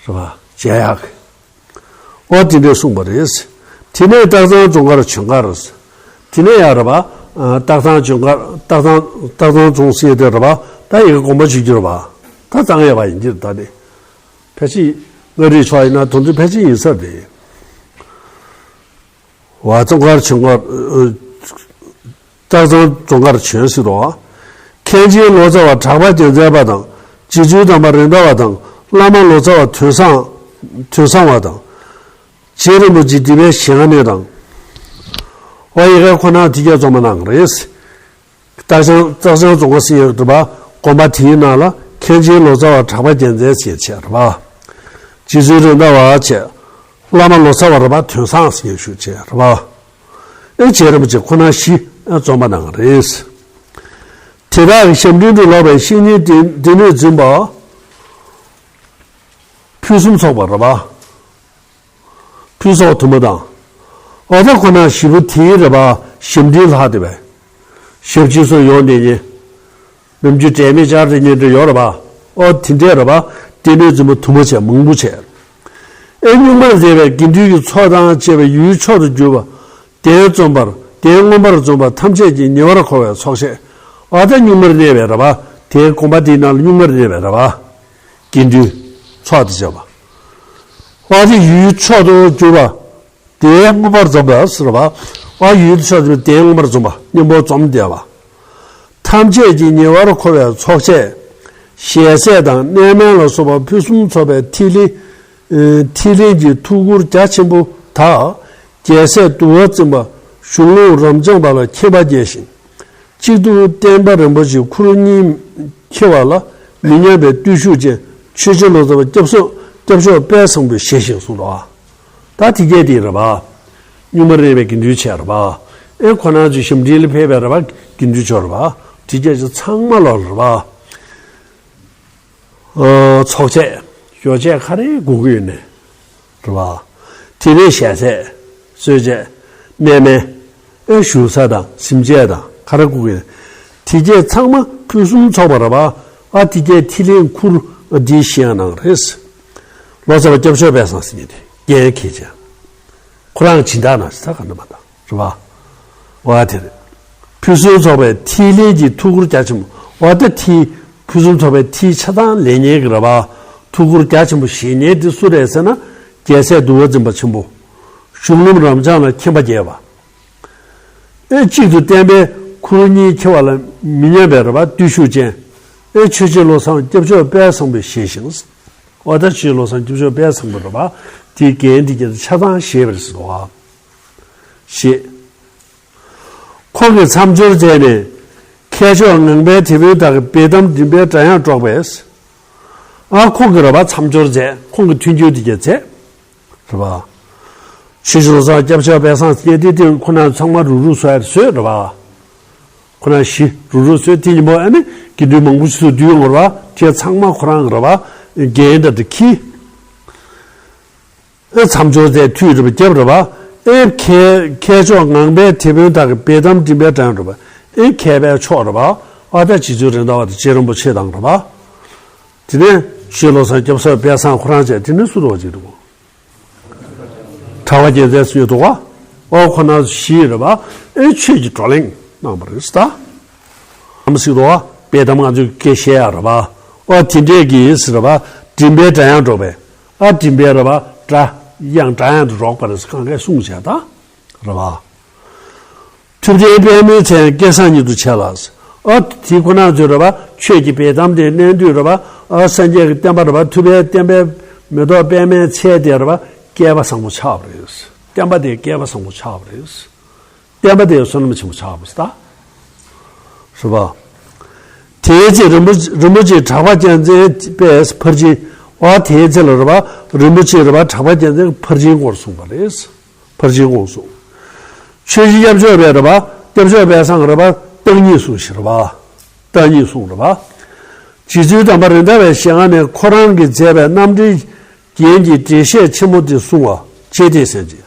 རེད་པ། མཇལ་ཡག་གི། ཨོ་དེ་འདྲས་གསུངས་པ་རེད། དེ་ནས་སྟག་ཚང་རྫོང་ཁར་བྱོན་ཁར། དེ་ནས་ཡང་རེད་པ། སྟག་ཚང་བྱོན་ཁར་སྟག་ཚང་སྟག་ཚང་རྫོང་ཟེར་དེ་རེད་པ། ད་ཡི་གེ་དགོངས་པ་ཞུ་རྒྱུ་རེད་པ། ད་གཙང་ཡས་པ་ཡིན་གྱི་རེད་ད་དེ། ཕལ་ཆེར་མངའ་རིས་ཕྱོགས་ཡིན་ན་དོན་དུ་ཕལ་ཆེར་ཡིན་ས་རེད། བ་རྫོང་ཁར་བྱོན་ཁར། སྟག་ཚང་རྫོང་ཁར་བྱོན་ཟེར་རོ། མཁན་ཆེན་ལོ་ཙཱ་བ་གྲགས་པ་རྒྱལ་མཚན་པ་དང་རྗེ་བཙུན་དམ་པ་རེད་མདའ་བ་དང་བླ་མ་ལོ་ཙཱ་བ་དོན་བཟང་དོན་བཟང་བ་དང་། རྗེ་རིན་པོ་ཆེ་འདི་པའི་ཞལ་སྔ་ནས་དང་། ཨོ་ཡི་གེ་ཁོ་ན་དེ་གས་རྩོམ་པ་གནང་རེད། སྟག་ཚང་སྟག་ཚང་རྫོང་ཁ་ཟེར་ཡག་རེད་པ། དགོན་པ་དེའི་ནང་ལ་མཁན་ཆེན་ལོ་ཙཱ་བ་གྲགས་པ་རྒྱལ་མཚན་ཟེར་བྱས་རེད་པ། རྗེ་བཙུན་རེད་མདའ་བ་བྱས། བླ་མ་ལོ་ཙཱ་བ་རེད་པ་དོན་བཟང་ཟེར་ཞུ་བྱས་རེད་པ། ཨེ་རྗེ་རིན་པོ་ཆེ་ཁོ་ན་བཞི་ཨེ་རྩོམ་པ་གནང་རེད། དེ་དག་གི་ཞབས་འབྲིང་དུ་ལོག་པའི་བཤེས་གཉེན་སྡེ་སྡེ་སྣོད་འཛིན་པ། ཕུན་སུམ་ཚོགས་པ་རེད་པ། ཕུན་ཚོགས་དུ་མ་དང་། ཨོ་ད་ཁོ་ན་བཞི་པོ་དེའི་རེད་པ་ཞབས་འབྲིང་ལྷག་དེ་བས། ཞབས་ཕྱི་སོགས་ཡོང་བསྡད་མཁན། ནམ་རྒྱུན་དྲན་མེད་བཅར་བསྡད་མཁན་འདྲ་ཡོད་རེད་པ། ཨོ་དེ་འདྲས་རེད་པ། སྡེ་སྣོད་འཛིན་པ་དུ་མ་བྱས་མང་པོ་བྱས། ཨེ་གཉུག་མར་བསྡད་པའི་དགེ་འདུན་གྱི་ཚོགས་དང་བཅས་པ་ཡུལ་མཆོག་ཏུ་གྱུར་པ། གདན་འཛོམས་པར་གདན་མངོན་པར་འཛོམས་པ་ཐམས་ཅད་ཀྱིས་ཉེ་བར་མཁོ་བའི་ཚོགས་བཅས། ཨོ་ད་གཉུག་མར་གནས་པའི་རེད་པ། དེའི་དགོན་པ་དེའི་ནང་ལ་གཉུག་མར་གནས་པའི་རེད་པ། དགེ་འདུན་ཚོགས་དེ་བྱས་པ། ཨོ་དེ་ཡུལ་མཆོག་ཏུ་གྱུར་པ། དེའི་མངོན་པར་འཛོམས་པ་ཟེར་བ། ཨ་ཡུལ་དུ་ཆགས་པའི་དེའི་མངོན་པར་འཛོམས་པ་མཉམ་པོ་འཛོམས་བསྡད་པ། ཐམས་ཅད་ཀྱིས་ཉེ་བར་མཁོ་བའི་ཚོགས་བཅས། ཞལ་ཟས་དང་གནས་མལ་ལ་སོགས་པ་ཕུན་སུམ་ཚོགས་པའི་ཐིག་ལེ། ཨེ་ཐིག་ལེ་གྱི་ཐུགས་ཁུར་རྒྱ་ཆེན་པོ་དག་རྒྱལ་སྲས་འདུལ་བ་འཛིན་པ་གཞུང་ལུགས་རབ་འབྱམས་པ་ལ་མཁྱེན་པ་རྒྱས་ཤིང་། གཅིག་ཏུ་བསྟན་པ་རིན་པོ་ཆེའི་ཁུར་གཉིས་འཁྱེར་བ་ལ་མི་མཉམ་པའི་བརྟུལ་ཞུགས་ཅན་ཆོས་རྗེ་ལོ་ཙཱ་བ་སྐྱབས་སོ་སྐྱབས་མཆོག་དཔལ་བཟང་པོས་བཞེས་ཤིང་གསུངས་ཏོ། ད་དེ་གས་དེ་རེད་པ། གཉུག་མར་གནས་པའི་དགེ་འདུན་བྱས་རེད་པ། ཨེ་ཁོ་རང་ཚོའི་ཞབས་འབྲིང་ལ་ཕེབས་པའི་རེད་པ་དགེ་འདུན་ཆོས་རེད་པ། དེ་གས་ཚོ་ཚང་མ་ལོག་རེད་པ། ཨ་ཚོགས་བཅས་ཡོ་བྱད་ག་རེ་དགོས་ཀྱི་ཡོད་ནས། རེད་པ། དེ་ནས་ཞལ་ཟས། གསོལ་ཇ། གནས་མལ། ཨེ་བཞུགས་ས་དང་གཟིམ་ཆས་དང་ག་རེ་དགོས་ཀྱི་ཡོད། དེ་གས་ཚང་མ་ཕུན་སུམ་ཚོགས་པ་རེད་པ། ཨ་དེ་གས་ཐིག་ལེའི་ཁུར་འདི་བཞེས་གནང་རེད། ལོ་ཙཱ་བ་སྐྱབས་མཆོག་དཔལ་བཟང་ཟེར་མཁན་དེ་རྒྱན་འཁྱེར་བྱས། ཁོ་རང་སྦྱིན་བདག་ནང་ས་ག་ན་མ་དང་རེད་པ། ཨོ་དེ་རེད། ཕུན་སུམ་ཚོགས་པའི་ཐིག་ལེ་གྱི་ཐུགས་ཁུར་རྒྱ་ཆེན་པོ། ཨོ་ད་ཐིག་ཕུན་སུམ་ཚོགས་པའི་ཐིག་ཆ་ཚང་ལེན་མཁན་གྱི་རེད་པ། ཐུགས་ཁུར་རྒྱ་ཆེན་པོ་བཞེས་མཁན་དེ་སུ་རེད་ཟེར་ན། རྒྱལ་སྲས་འདུལ་བ་འཛིན་པ་ཆེན་པོ། གཞུང་ལུགས་རབ་འབྱམས་ལ་མཁྱེན་པ་རྒྱས་པ། ཨེ་གཅིག་ཏུ་བསྟན་པའི་ཁུར་གཉིས་འཁྱེར་བ་ལ་མི་མཉམ་པའི་རེད་པ་བརྟུལ་ཞུགས་ཅན། ཨེ་ཆོས་རྗེ་བློ་བཟང་སྐྱབས་མཆོག་དཔལ་བཟང་པོས་བཞེས་ཤིང་། ཨོ་ད་ཆོས་རྗེ་བློ་བཟང་སྐྱབས་མཆོག་དཔལ་བཟང་པོ་རེད་པ། དེའི་རྒྱན་དེ་གས་ཆ་ཚང་བཞེས་པ་རེད་ཟེར་བ། ཞེས། ཁོང་གིས་མཚམས་སྦྱོར་མཛད་ནས། སྐྱེས་མཆོག་ངང་པའི་དེད་དཔོན་དག་གིས་འབེལ་གཏམ་མགྲིན་པའི་སྒྲ་དབྱངས་སྒྲོག་པས། ཨ་ཁོང་གིས་རེད་པ། མཚམས་སྦྱོར་མཛད། ཁོང་གིས་མཐུན་འགྱུར་དེ་གྱད་མཛད། རེད་པ། ཆོས་རྗེ་བློ་བཟང་སྐྱབས་མཆོག་དཔལ་བཟང་སྐྱེས་དེ་དེ་ཁོ་ན་ཚང་མ་རུག་རུག་བཟོས་བཟོས་རེད་པ། ཁོ་ན་བཞི་རུག་རུག་བཟོས་དེ་ཉིན་མོ་ཨ་ནི་དགེ་འདུན་མང་པོ་ཞིག་ཏུ་བསྡུས་ཡོང་བ་རེད་པ། དེ་ཚང་མ་ཁོ་རང་གི་རེད་པ། འགན་འདྲ་དེ་འཁྱེར། ཨེ་མཚམས་སྦྱོར་དེ་མཐུད་རེད་པ། རྒྱབ་རེད་པ། ཨེ་མཁས་མཁས་མཆོག་ངང་པའི་དེད་དཔོན་དག་གིས་འབེལ་གཏམ་མགྲིན་པའི་སྒྲ་དབྱངས་སྒྲོག་པས། ཨེ་མཁས་པའི་མཆོག་རེད་པ། ཨ་ད་རྗེ་བཙུན་རེད་མདའ་བ་དང་རྗེ་རིན་པོ་ཆེ་དང་རེད་པ། དེ་ནས་ཆོས་རྗེ་བློ་བཟང་སྐྱབས་མཆོག་དཔལ་བཟང་ཁོ་རང་བཅས། དེ་ནས་སུ་འདུག་ག་ཅིག་འདུག་ག་གྲགས་པ་རྒྱལ་མཚན་ཟེར་འདུག་ག་ཨོ་ཁོ་ན་བཞི་རེད་པ། ཨེ་ཆོས་ཀྱི་བགྲོ་གླེང་གནང་བ་རེད་ད། ཨམ་སི་རོ་བ། དཔེ་གཏམ་ང་ཚོས་སྐད་བཤད་ཡ་རེད་པ། ཨོ་དེ་འདྲས་ཀྱི་ཟེར་རེད་པ། མགྲིན་པའི་སྒྲ་དབྱངས་སྒྲོག་པས། ཨ་མགྲིན་པའི་རེད་པ། སྒྲ་དབྱངས་སྒྲ་དབྱངས་དུ་སྒྲོག་པ་རེད། གང་གས་གསུངས་བྱས་ད། རེད་པ། ཐུབ་བསྟན་དཔལ་མོའི་མཚན་སྐལ་བཟང་ཉིད་དུ་བྱས་ལ། ཨ་དེ་ཁོ་ན་ཚོས་རེད་པ། ཆོས་ཀྱི་དཔེ་གཏམ་དེ་གནང་དུས་རེད་པ། ཨ་སངས་རྒྱས་ཀྱི་བསྟན་པ་རེད་པ། ཐུབ་པའི་བསྟན་པའི་མེ་ཏོག་པདྨའི་ཚལ་དེ་རེད་པ། སྐལ་པ་བཟང་པོ་ཆགས་པ་རེད། བསྟན་པ་དེ་སྐལ་པ་བཟང་པོ་ཆགས་པ་རེད། བསྟན་པ་དེ་བསོད་ནམས་ཆེན་པོ་ཆགས་པ་རེད་ད། རེད་པ། དེའི་ཚེ་རིན་པོ་རིན་པོ་ཆེ་གྲགས་པ་རྒྱལ་མཚན་པས་ཕར་ཕྱིན། ཨ་དེའི་ཚེ་ལ་རེད་པ། རིན་པོ་ཆེ་རེད་པ། གྲགས་པ་རྒྱལ་མཚན་ཕར་ཕྱིན་སྐོར་གསུངས་པ་རེད། ཕར་ཕྱིན་དགོངས་སུ། ཆོས་རྗེ་སྐྱབས་མཆོག་པས་རེད་པ། སྐྱབས་མཆོག་དཔལ་བཟང་རེད་པ། བརྟག་གཉིས་གསུངས་ཤིག་རེད་པ། བརྟག་གཉིས་གསུངས་རེད་པ། རྗེ་བཙུན་དམ་པ་རེད་མདའ་བའི་ཞལ་སྔ་ནས་ཁོ་རང་གིས་མཛད་པའི་རྣམ་འགྲེལ་རྒྱན་གྱི་འགྲེལ་བཤད་ཆེན་མོ་དེ་གསུང་བ་ཅི་སྟེ་ཟེར་གྱི།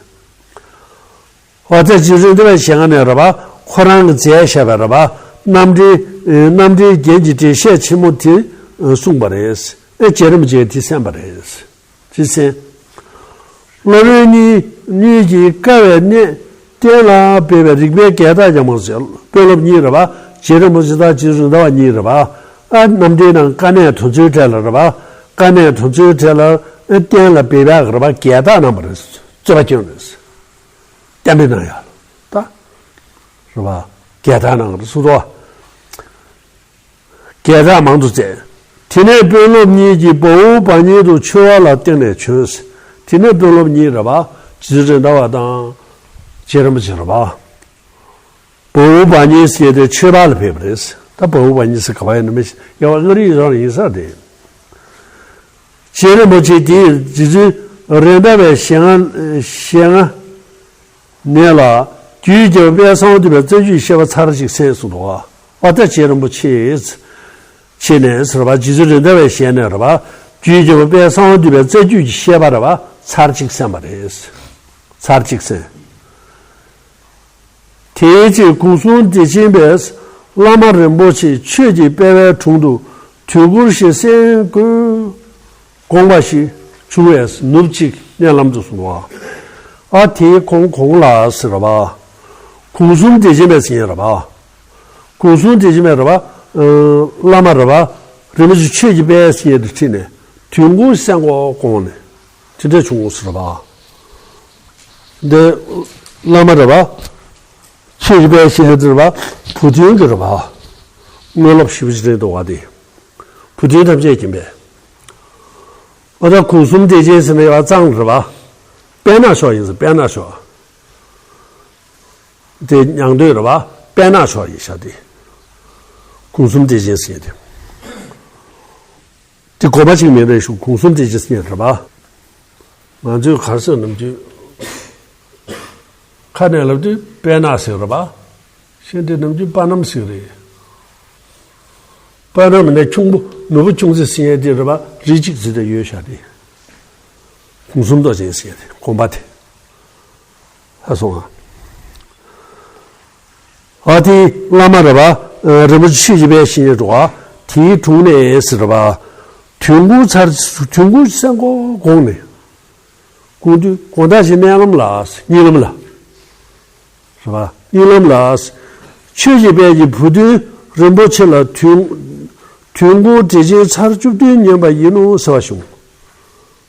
འོ་ད་རྗེ་བཙུན་རེད་མདའ་བའི་ཞལ་སྔ་ནས་རེད་པ། ཁོ་རང་གིས་མཛད་བཞག་པའི་རེད་པ། རྣམ་འགྲེལ་རྣམ་འགྲེལ་རྒྱན་གྱི་འགྲེལ་བཤད་ཆེན་མོ་དེ་གསུངས་པ་རེད། ཨེ་རྗེ་རིན་པོ་ཆེས་དེ་གསན་པ་རེད། ཅི་ཟེར། སློབ་དཔོན་གཉིས་གཉིས་ཀྱིས་དཀའ་བའི་གནད་གཏན་ལ་འབེབས་པའི་རིགས་པའི་རྒྱལ་རྟགས་ཀྱང་མང་ཟེར། དཔོན་སློབ་གཉིས་རེད་པ། རྗེ་རིན་པོ་ཆེ་དང་རྗེ་བཙུན་རེད་མདའ་བ་གཉིས་རེད་པ། ཨ་རྣམ་འགྲེལ་ནང་དཀའ་གནད་དེ་ཚོའི་གྲས་ལ་རེད་པ། དཀའ་གནད་དེ་ཚོའི་གྲས་ལ་ཨ་གཏན་ལ་འབེབས་པའི་རེད་པ། རྒྱལ་རྟགས་གནང་བ་རེད། རྩོད་པ་སྐྱོན་རེད། གཏན་འབེབས་གནང་ཡ་ལ་ད། རེད་པ། རྒྱལ་རྟགས་གནང་བ་རེད། སུ་རོ། རྒྱལ་རྟགས་མང་དུ་མཛད། དེ་ནས་དཔོན་སློབ་གཉིས་ཀྱིས་བ་ཝུ་བ་ཉིད་དུ་ཆོས་པ་ལ་བརྟེན་ནས་བྱོན། དེ་ནས་དཔོན་སློབ་གཉིས་རེད་པ། རྗེ་བཙུན་རེད་མདའ་བ་དང་། རྗེ་རིན་པོ་ཆེ་རེད་པ། བ་ཝུ་བ་ཉིད་ཟེར་དེ་ཆོས་པ་ལ་ཕེབས་པ་རེད། ད་བ་ཝུ་བ་ཉིད་ཟེར་ག་པར་ཡིན་ན་མི་ཤེས། ཡ་བ་མངའ་རིས་ཡོངས་ལ་ཡིན་ས་རེད། རྗེ་རིན་པོ་ཆེ་དེས་རྗེ་བཙུན་རེད་མདའ་བའི་ཞལ་སྔ་ཞལ་སྔ་ནས་ལ། རྒྱུད་ཀྱི་དཔལ་གསང་བ་འདུས་པའི་རྩ་རྒྱུད་བཤད་པ་ཚར་གཅིག་གསན་གསུངས་འདུག་པ། ཨ་ད་རྗེ་རིན་པོ་ཆེས་ཆེ་ནས་ཟེར་བ། རྗེ་བཙུན་རེད་མདའ་བའི་ཞལ་ནས་རེད་པ། རྒྱུད་ཀྱི་དཔལ་གསང་བ་འདུས་པའི་རྩ་རྒྱུད་ཀྱི་བཤད་པ་རེད་པ། ཚར་གཅིག་གསན་པ་རེད། ཚར་གཅིག་གསན། དེའི་ཚེ་གུང་གསུམ་བདེ་ཆེན་པས་བླ་མ་རིན་པོ་ཆེ་ཆོས་ཀྱི་དཔལ་བའི་དྲུང་དུ་དུས་འཁོར་ཞེས་གསན་དགོས་དགོངས་པ་ཞིག་བྱུང་བས་ནུབ་གཅིག་མནལ་ལམ་དུ་སོང་བ། ཨ་དེའི་གོང་གོང་ལ་ཟེར་བ། གུང་གསུམ་བདེ་ཆེན་པས་ཟེར་རེད་པ། གུང་གསུམ་བདེ་ཆེན་པས་རེད་པ། བླ་མ་རེད་པ། རིན་པོ་ཆེ་ཆོས་ཀྱི་དཔལ་ཟེར་དེ་ཁྲིད་ནས་དུས་འཁོར་གསན་དགོས་དགོངས་ནས་དེ་འདྲ་བྱུང་ཟེར་བ། འདི་བླ་མ་རེད་པ། ཆོས་ཀྱི་དཔལ་ཞེས་ཟེར་བ། བུ་སྟོན་གྱི་རེད་པ། དངོས་སློབ་ཞེ་པོ་ཅིག་རེད་འདུག་པ་དེ། བུ་སྟོན་ཐམས་ཅད་མཁྱེན་པས། ཨ་ད་གུང་གསུམ་བདེ་ཆེན་ཟེར་ན་ཡ་གཙང་རེད་པ། དཔལ་ནག་ཕྱོགས་ཡིན་ཟེར། དཔལ་ནག་ཕྱོགས། དེ་ཉང་སྟོད་རེད་པ། དཔལ་ནག་ཕྱོགས་ཡིན་ཤག་དེ། གུང་གསུམ་བདེ་ཆེན་ཟེར་དེ། དེ་དགོངས་པ་གཅིག་མིན་པའི་ཤུགས་གུང་གསུམ་བདེ་ཆེན་ཟེར་རེད་པ། ང་ཚོས་ག་རེ་ཟེར་ནམ་རྒྱུན། ཁ་ནས་ལབ་དུས་དཔལ་ནག་ཟེར་རེད་པ། གཞན་དེ་ནམ་རྒྱུན་དཔལ་ནམ་ཟེར་རེད། དཔལ་ནམ་ནས་ཁྱུང་པོ་ནོར་བུ་ཁྱུང་རྩེ་ཟེར་ཡས་དེ་རེད་པ། རིགས་གཅིག་ཟེར་དེ་ཡོད་ཤག་དེ། གུང་གསུམ་རྡོ་རྗེ་ཟེར་ཡས་དེ་དགོངས་པ་དེ། ཧ་སོང་ཨ། ཨ་དེ་བླ་མ་རེད་པ། རིན་པོ་ཆེ་ཆོས་ཀྱི་དཔལ་ཞེས་འགྲོ་བ། དེའི་དྲུང་ནས་ཟེར་བ། དུས་འཁོར་ཚར། དུས་འཁོར་གསན་དགོས་དགོངས་ནས། དགོངས་དུས་དགོངས་དག་ཞིག་མནལ་ལམ་ལ། གཉིད་ལམ་ལ། རེད་པ། གཉིད་ལམ་ལ། ཆོས་ཀྱི་དཔལ་གྱི་བུ་སྟོན་རིན་པོ་ཆེ་ལ་དུས་དུས་འཁོར་འགྲེལ་ཆེན་ཚར་བཅུ་བདུན་ཉན་པ་ཡིན་ནོ་ཟེར་བ་བྱུང་།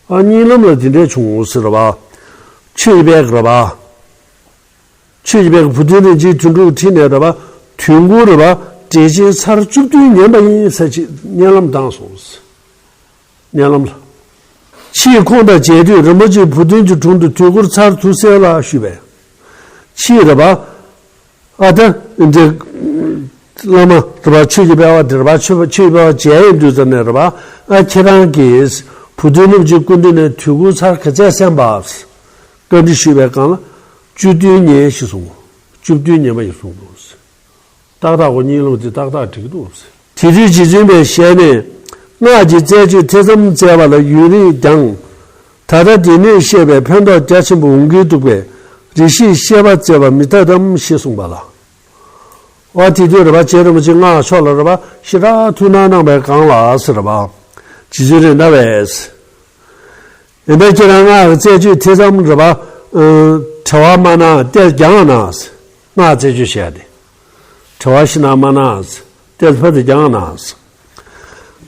ཨ་གཉིད་ལམ་ལ་དེ་འདྲས་བྱུང་ཟེར་བ། ཆོས་ཀྱི་དཔལ་གྱི་རེད་པ། ཆོས་ཀྱི་དཔལ་གྱི་བུ་སྟོན་རིན་ཆེན་དོན་གྲུབ་ཁྲིད་ནས་རེད་པ། དུས་འཁོར་རེད་པ། འགྲེལ་ཆེན་ཚར་བཅུ་བདུན་ཉན་པ་ཡིན་ཟེར་ཅིག་མནལ་ལམ་བཏང་སོང་། མནལ་ལམ་ལ། ཕྱིས་ཁོང་དང་མཇལ་དུས་རིན་པོ་ཆེས་བུ་སྟོན་གྱི་དྲུང་དུ་དུས་འཁོར་ཚར་དུ་གསལ་ལ་ཞུས་པས། ཕྱིས་རེད་པ། ཨ་ད་འདི་ བླ་མ་རེད་པ། ཆོས་ཀྱི་སྤེལ་བ་དེ་རེད་པ། ཆོས་ཆོས་ཀྱི་སྤེལ་བ་མཇལ་ཡོང་དུས་ཙམ་ནས་རེད་པ། ཨ་ཁྱེད་རང་གིས་བུ་སྟོན་རིན་པོ་ཆེའི་སྐུ་མདུན་ནས་དུས་འཁོར་ཚར་ག་ཚད་གསན་པ། བཀའ་འདྲི་ཞུས་པའི་སྒང་ལ། བཅུ་བདུན་ཉན་ཞེས་གསུངས། བཅུ་བདུན་ཉན་པ་ཡིན་གསུངས་འདུག། ཏག་ཏག་གོ་གཉིད་ལམ་དེ་ཏག་ཏག་འགྲིག་གི་འདུག། དེ་དུས་རྗེ་བཙུན་པས་ཞལ་ནས། སྔགས་ཀྱི་རྩད་གཅོད་ཐེ་ཚོམ་བཙལ་བ་ལ་ཡུན་རིང་ཀྱང་། ད་ལྟ་སྡེ་སྣོད་བཤད་པའི་ཕན་ཐོགས་རྒྱ་ཆེན་པོ་འོང་གི་འདུག་པས། རེ་ཞིག་བཤད་པ་བཙལ་བ་མི་འཐད་དམ་ཞེས་གསུངས་པ་ལ། འོ་དེ་དུས་རེད་པ། རྗེ་རིན་པོ་ཆེ་སྔགས་ཕྱོགས་ལ་རེད་པ། ཞེ་དྲག་ཐུགས་སྣང་གནང་བའི་སྒང་ལ་ཟེར་རེད་པ། རྗེ་བཙུན་རེད་ན་བས། ཡིན་ད་ཁྱེད་རང་སྔགས་ཀྱི་རྩད་གཅོད་ཐེ་ཚོམ་རེད་པ། བྲེལ་བ་མ་གནང་། ཏོག་ཙམ་སྦྱངས་གནང་། སྔགས་རྩད་གཅོད་བྱེད་ཡ་དེ། བྲེལ་བ་ཞེ་དྲག་མ་གནང་། ཏོག་ཙམ་ཕར་ཙམ་སྦྱངས་གནང་།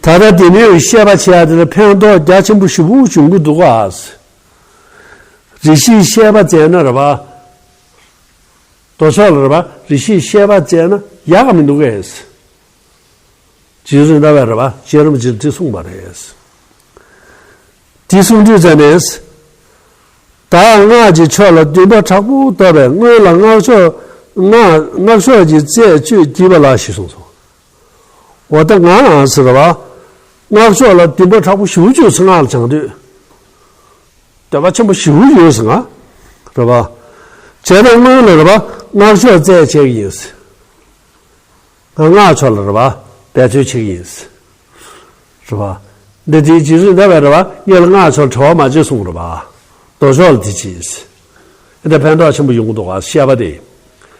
ད་ལྟ་སྡེ་སྣོད་བཤད་པ་བྱེད་ཡ་དེ་ལ་ཕན་ཐོགས་རྒྱ་ཆེན་པོ་ཞེ་པོ་འབྱུང་གི་འདུག་ག། རེ་ཞིག་བཤད་པ་བཙལ་ན་རེད་པ། མདོ་ཕྱོགས་ལ་རེད་པ། རེ་ཞིག་བཤད་པ་བཙལ་ན་ཡག་ག་མི་འདུག་གས། རྗེ་བཙུན་རེད་ན་བས་རེད་པ། རྗེ་རིན་པོ་ཆེས་དེ་གསུངས་པ་རེད། དེ་གསུངས་དུས་ཙམ་ནས། ད་སྔགས་ཀྱི་ཕྱོགས་ལ་འདུན་པ་དྲག་པོ་བཏབ་པས། སྔོན་ལ་སྔགས་ཕྱོགས་སྔགས་སྔགས་ཕྱོགས་ཀྱི་རྩད་གཅོད་བགྱིས་པ་ལགས་ཞེས་གསུངས་སོ། འོ་ད་ང་ཟེར་བ། སྔགས་ཕྱོགས་ལ་འདུན་པ་དྲག་པོ་ཞེ་པོ་བྱུང་སོང་། སྔགས་ལ་སྦྱང་དུས། འདོད་པ་ཆེན་པོ་ཞེ་པོ་ཡོད་སོང་ང་། རེད་པ། བྱས་ན་སྔོན་ལ་རེད་པ། སྔགས་ཕྱོགས་རྩད་བཅད་ཀྱི་ཡིན། ང་སྔགས་ཕྱོགས་ལ་རེད་པ། འབད་རྩོལ་བྱེད་ཀྱི་ཡིན། རེད་པ། འདི་དེའི་རྗེ་བཙུན་རེད་ན་བས་རེད་པ། ངེད་ལ་སྔགས་ཕྱོགས་བྲེལ་བ་མ་བྱེད་གསུངས་རེད་པ། མདོ་ཕྱོགས་ལ་དེ་བྱེད། འདི་ཕན་ཐོགས་ཆེན་པོ་ཡོང་གི་འདུག་ག། བཤད་པ་དེ།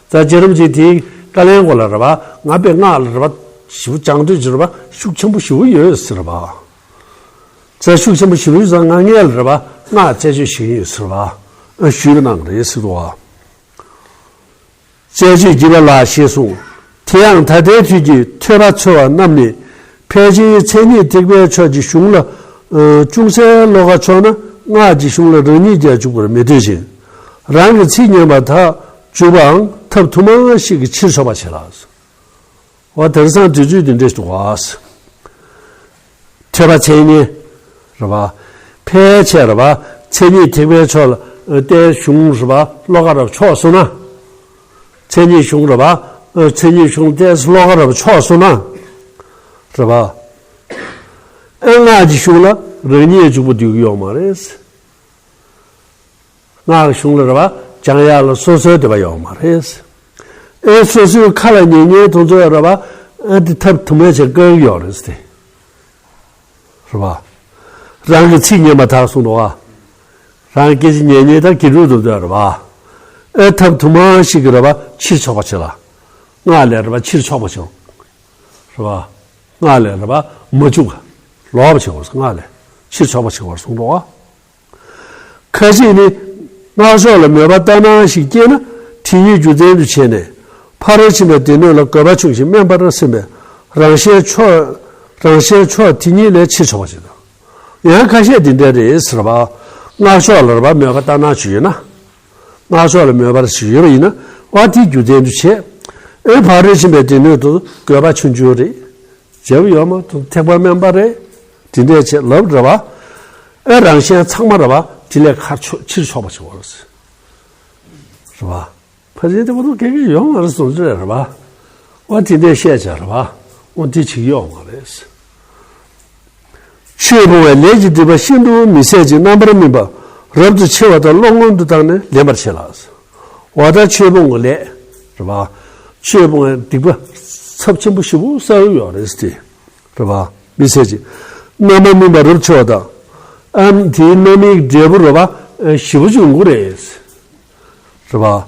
ད་རྗེ་རིན་པོ་ཆེས་དེའི་བཀའ་ལན་སྐོར་ལ་རེད་པ། ང་དཔེ་སྔགས་ལ་རེད་པ། ཞེ་པོ་སྦྱང་འདོད་ཀྱི་རེད་པ། ཤུགས་ཆེན་པོ་ཞེ་པོ་ཡོད་ཟེར་རེད་པ། ད་ཤུགས་ཆེན་པོ་ཞེ་པོ་ཡོད་ཙང་ང་ངེད་ལ་རེད་པ། སྔགས་རྩད་གཅོད་བྱེད་ཀྱི་ཡིན་ཟེར་བ། ཞུས་གནང་རེད་ཟེར་བ། རྩད་གཅོད་བགྱིས་པ་ལགས་ཞེས་གསུངས། དེ་ཡང་ད་ལྟའི་དུས་ཀྱི་ཐོས་པ་འཚོལ་བ་རྣམས་ནི། ཕལ་ཆེར་མཚན་ཉིད་ཐེག་པའི་ཕྱོགས་ཀྱི་གཞུང་ལ། ཨ། ཅུང་ཟད་བློ་ཁ་ཕྱོགས་ན་སྔགས་ཀྱི་གཞུང་ལ་རང་ཉིད་ཀྱང་འཇུག་པར་མི་འདོད་ཅིང་། རང་གི་ཚིག་ཉན་པར་ཐག་འཇུག་པའང་ཐབས་དུ་མ་ཞིག་གིས་ཕྱིར་ཕྱོགས་པར་བྱེད་ལ། འོ་དེང་སང་དུས་ཚོད་འདི་འདྲ་ཞིག་འདུག་ག། ཐོས་པ་མཚན་ཉིད་རེད་པ། ཕལ་ཆེར་རེད་པ། མཚན་ཉིད་ཐེག་པའི་ཕྱོགས་ལ་ཏོག་ཙམ་གཞུང་རེད་པ། བློ་ཁ་རུ་ཕྱོགས་སོང་ན། མཚན་ཉིད་གཞུང་རེད་པ། མཚན་ཉིད་གཞུང་ཏོག་ཙམ་བློ་ཁ་རུ་ཕྱོགས་སོང་ན། རེད་པ། ཨེ་སྔགས་ཀྱི་གཞུང་ལ་རང་ཉིད་འཇུག་པ་འདོད་ཀྱི་ཡོད་མ་རེད། སྔགས་ཀྱི་གཞུང་ལ་རེད་པ། སྦྱང་ཡག་ལ་སོ་སོའི་འདོད་པ་ཡོད་མ་རེད། ཨེ་སོ་སོའི་ཁ་ལ་ཉན་ཉན་དེ་ཚོ་རེད་པ། ཨེ་དེ་ཐབས་དུ་མ་ཞིག་དཀའ་གི་ཡོད་རེད་དེ། རེད་པ། རང་གི་ཚིག་ཉན་པར་ཐག་གསུངས་འདུག་ག། རང་སྐད་ཆ་ཉན་ཉན་ད་དགེ་ཕྲུག་དེ་ཚོ་རེད་པ། ཨེ་ཐབས་དུ་མ་ཞིག་གིས་རེད་པ། ཕྱིར་ཕྱོགས་པ་བྱེད་ལ། སྔགས་ལས་རེད་པ། ཕྱིར་ཕྱོགས་པ་བྱེད། རེད་པ། སྔགས་ལས་རེད་པ། མ་འཇུག་ག། ལོག་པ་བྱེད་དགོས། སྔགས་ལས་ཕྱིར་ཕྱོགས་པ་བྱེད་དགོས་གསུངས་འདུག་ག། ཁ་ཅིག་ནི། སྔགས་ཕྱོགས་ལ་མོས་པ་ལྟར་སྣང་ཞིག་སྐྱེས་ན། དེ་ཉིད་རྒྱུ་མཚན་དུ་བྱས་ནས། ཕ་རོལ་ཕྱིན་པའི་སྡེ་སྣོད་ལ་དགོས་པ་ཆུང་ཞིང་དམན་པར་སེམས་པས། རང་གཞན་ཕྱོགས། རང་གཞན་ཕྱོགས་དེ་ཉིད་ལས་ཕྱིར་ཕྱོགས་པ་ཞིག་དང་། ཡང་ཁ་ཤས་འདི་འདྲ་རེད་ཟེར་བ། སྔགས་ཕྱོགས་ལ་རེད་པ། མོས་པ་ལྟར་སྣང་ཞིག་ཡོད་ན། སྔགས་ཕྱོགས་ལ་མོས་པ་ཞིག་ཡོད་པ་ཡིན་ན། འོ་དེ་རྒྱུ་མཚན་དུ་བྱས། ཨེ་ཕ་རོལ་ཕྱིན་པའི་སྡེ་སྣོད་དུ་དགོས་པ་ཆུང་ཆུང་རེད། བྱས་པ་ཡོད་མ་གཏོགས་ཐེག་པ་དམན་པ་རེད། དེ་འདྲས་བྱས་ལབ་རེད་པ། ཨེ་རང་གཞན་ཚང་མ་རེད་པ། དེ་ལས་ཁ་ཕྱོགས་ཕྱིར་ཕྱོགས་པ་བྱེད་དགོས་རེད། རེད་པ། ཕལ་ཆེར་དེ་པོ་ཏོ་གེ་གེ་ཡོང་བ་རེད་གསུངས་ཀྱི་རེད་པ། འོ་དེ་འདྲས་བཤད་བྱས་རེད་པ། འོ་དེ་བྱེད་ཀྱི་ཡོད་མ་རེད། ཆོས་སྤོང་བའི་ལས་ཀྱི་སྡིག་པ་ཤིན་ཏུ་མི་བཟད་ཅིང་རྣམ་པར་སྨིན་པ་རབ་ཏུ་ཕྱེ་བ་དང་བློ་སྔོན་དུ་བཏང་ནས་ལེན་པར་བྱེད་ལ། འོ་ད་ཆོས་སྤོང་གི་ལས་རེད་པ། ཆོས་སྤོང་བའི་སྡིག་པ་ཚབས་ཆེན་པོ་ཞེ་པོ་བསགས་ཡོད་རེད་དེ། རེད་པ། མི་བཟད་ཅིང་རྣམ་པར་སྨིན་པ་རབ་ཏུ་ཕྱེ་བ་དང་། ཨ་དེའི་རྣམ་སྨིན་འབྲས་བུ་རེད་པ། ཞེ་པོ་ཅིག་ཡོང་གི་རེད། རེད་པ།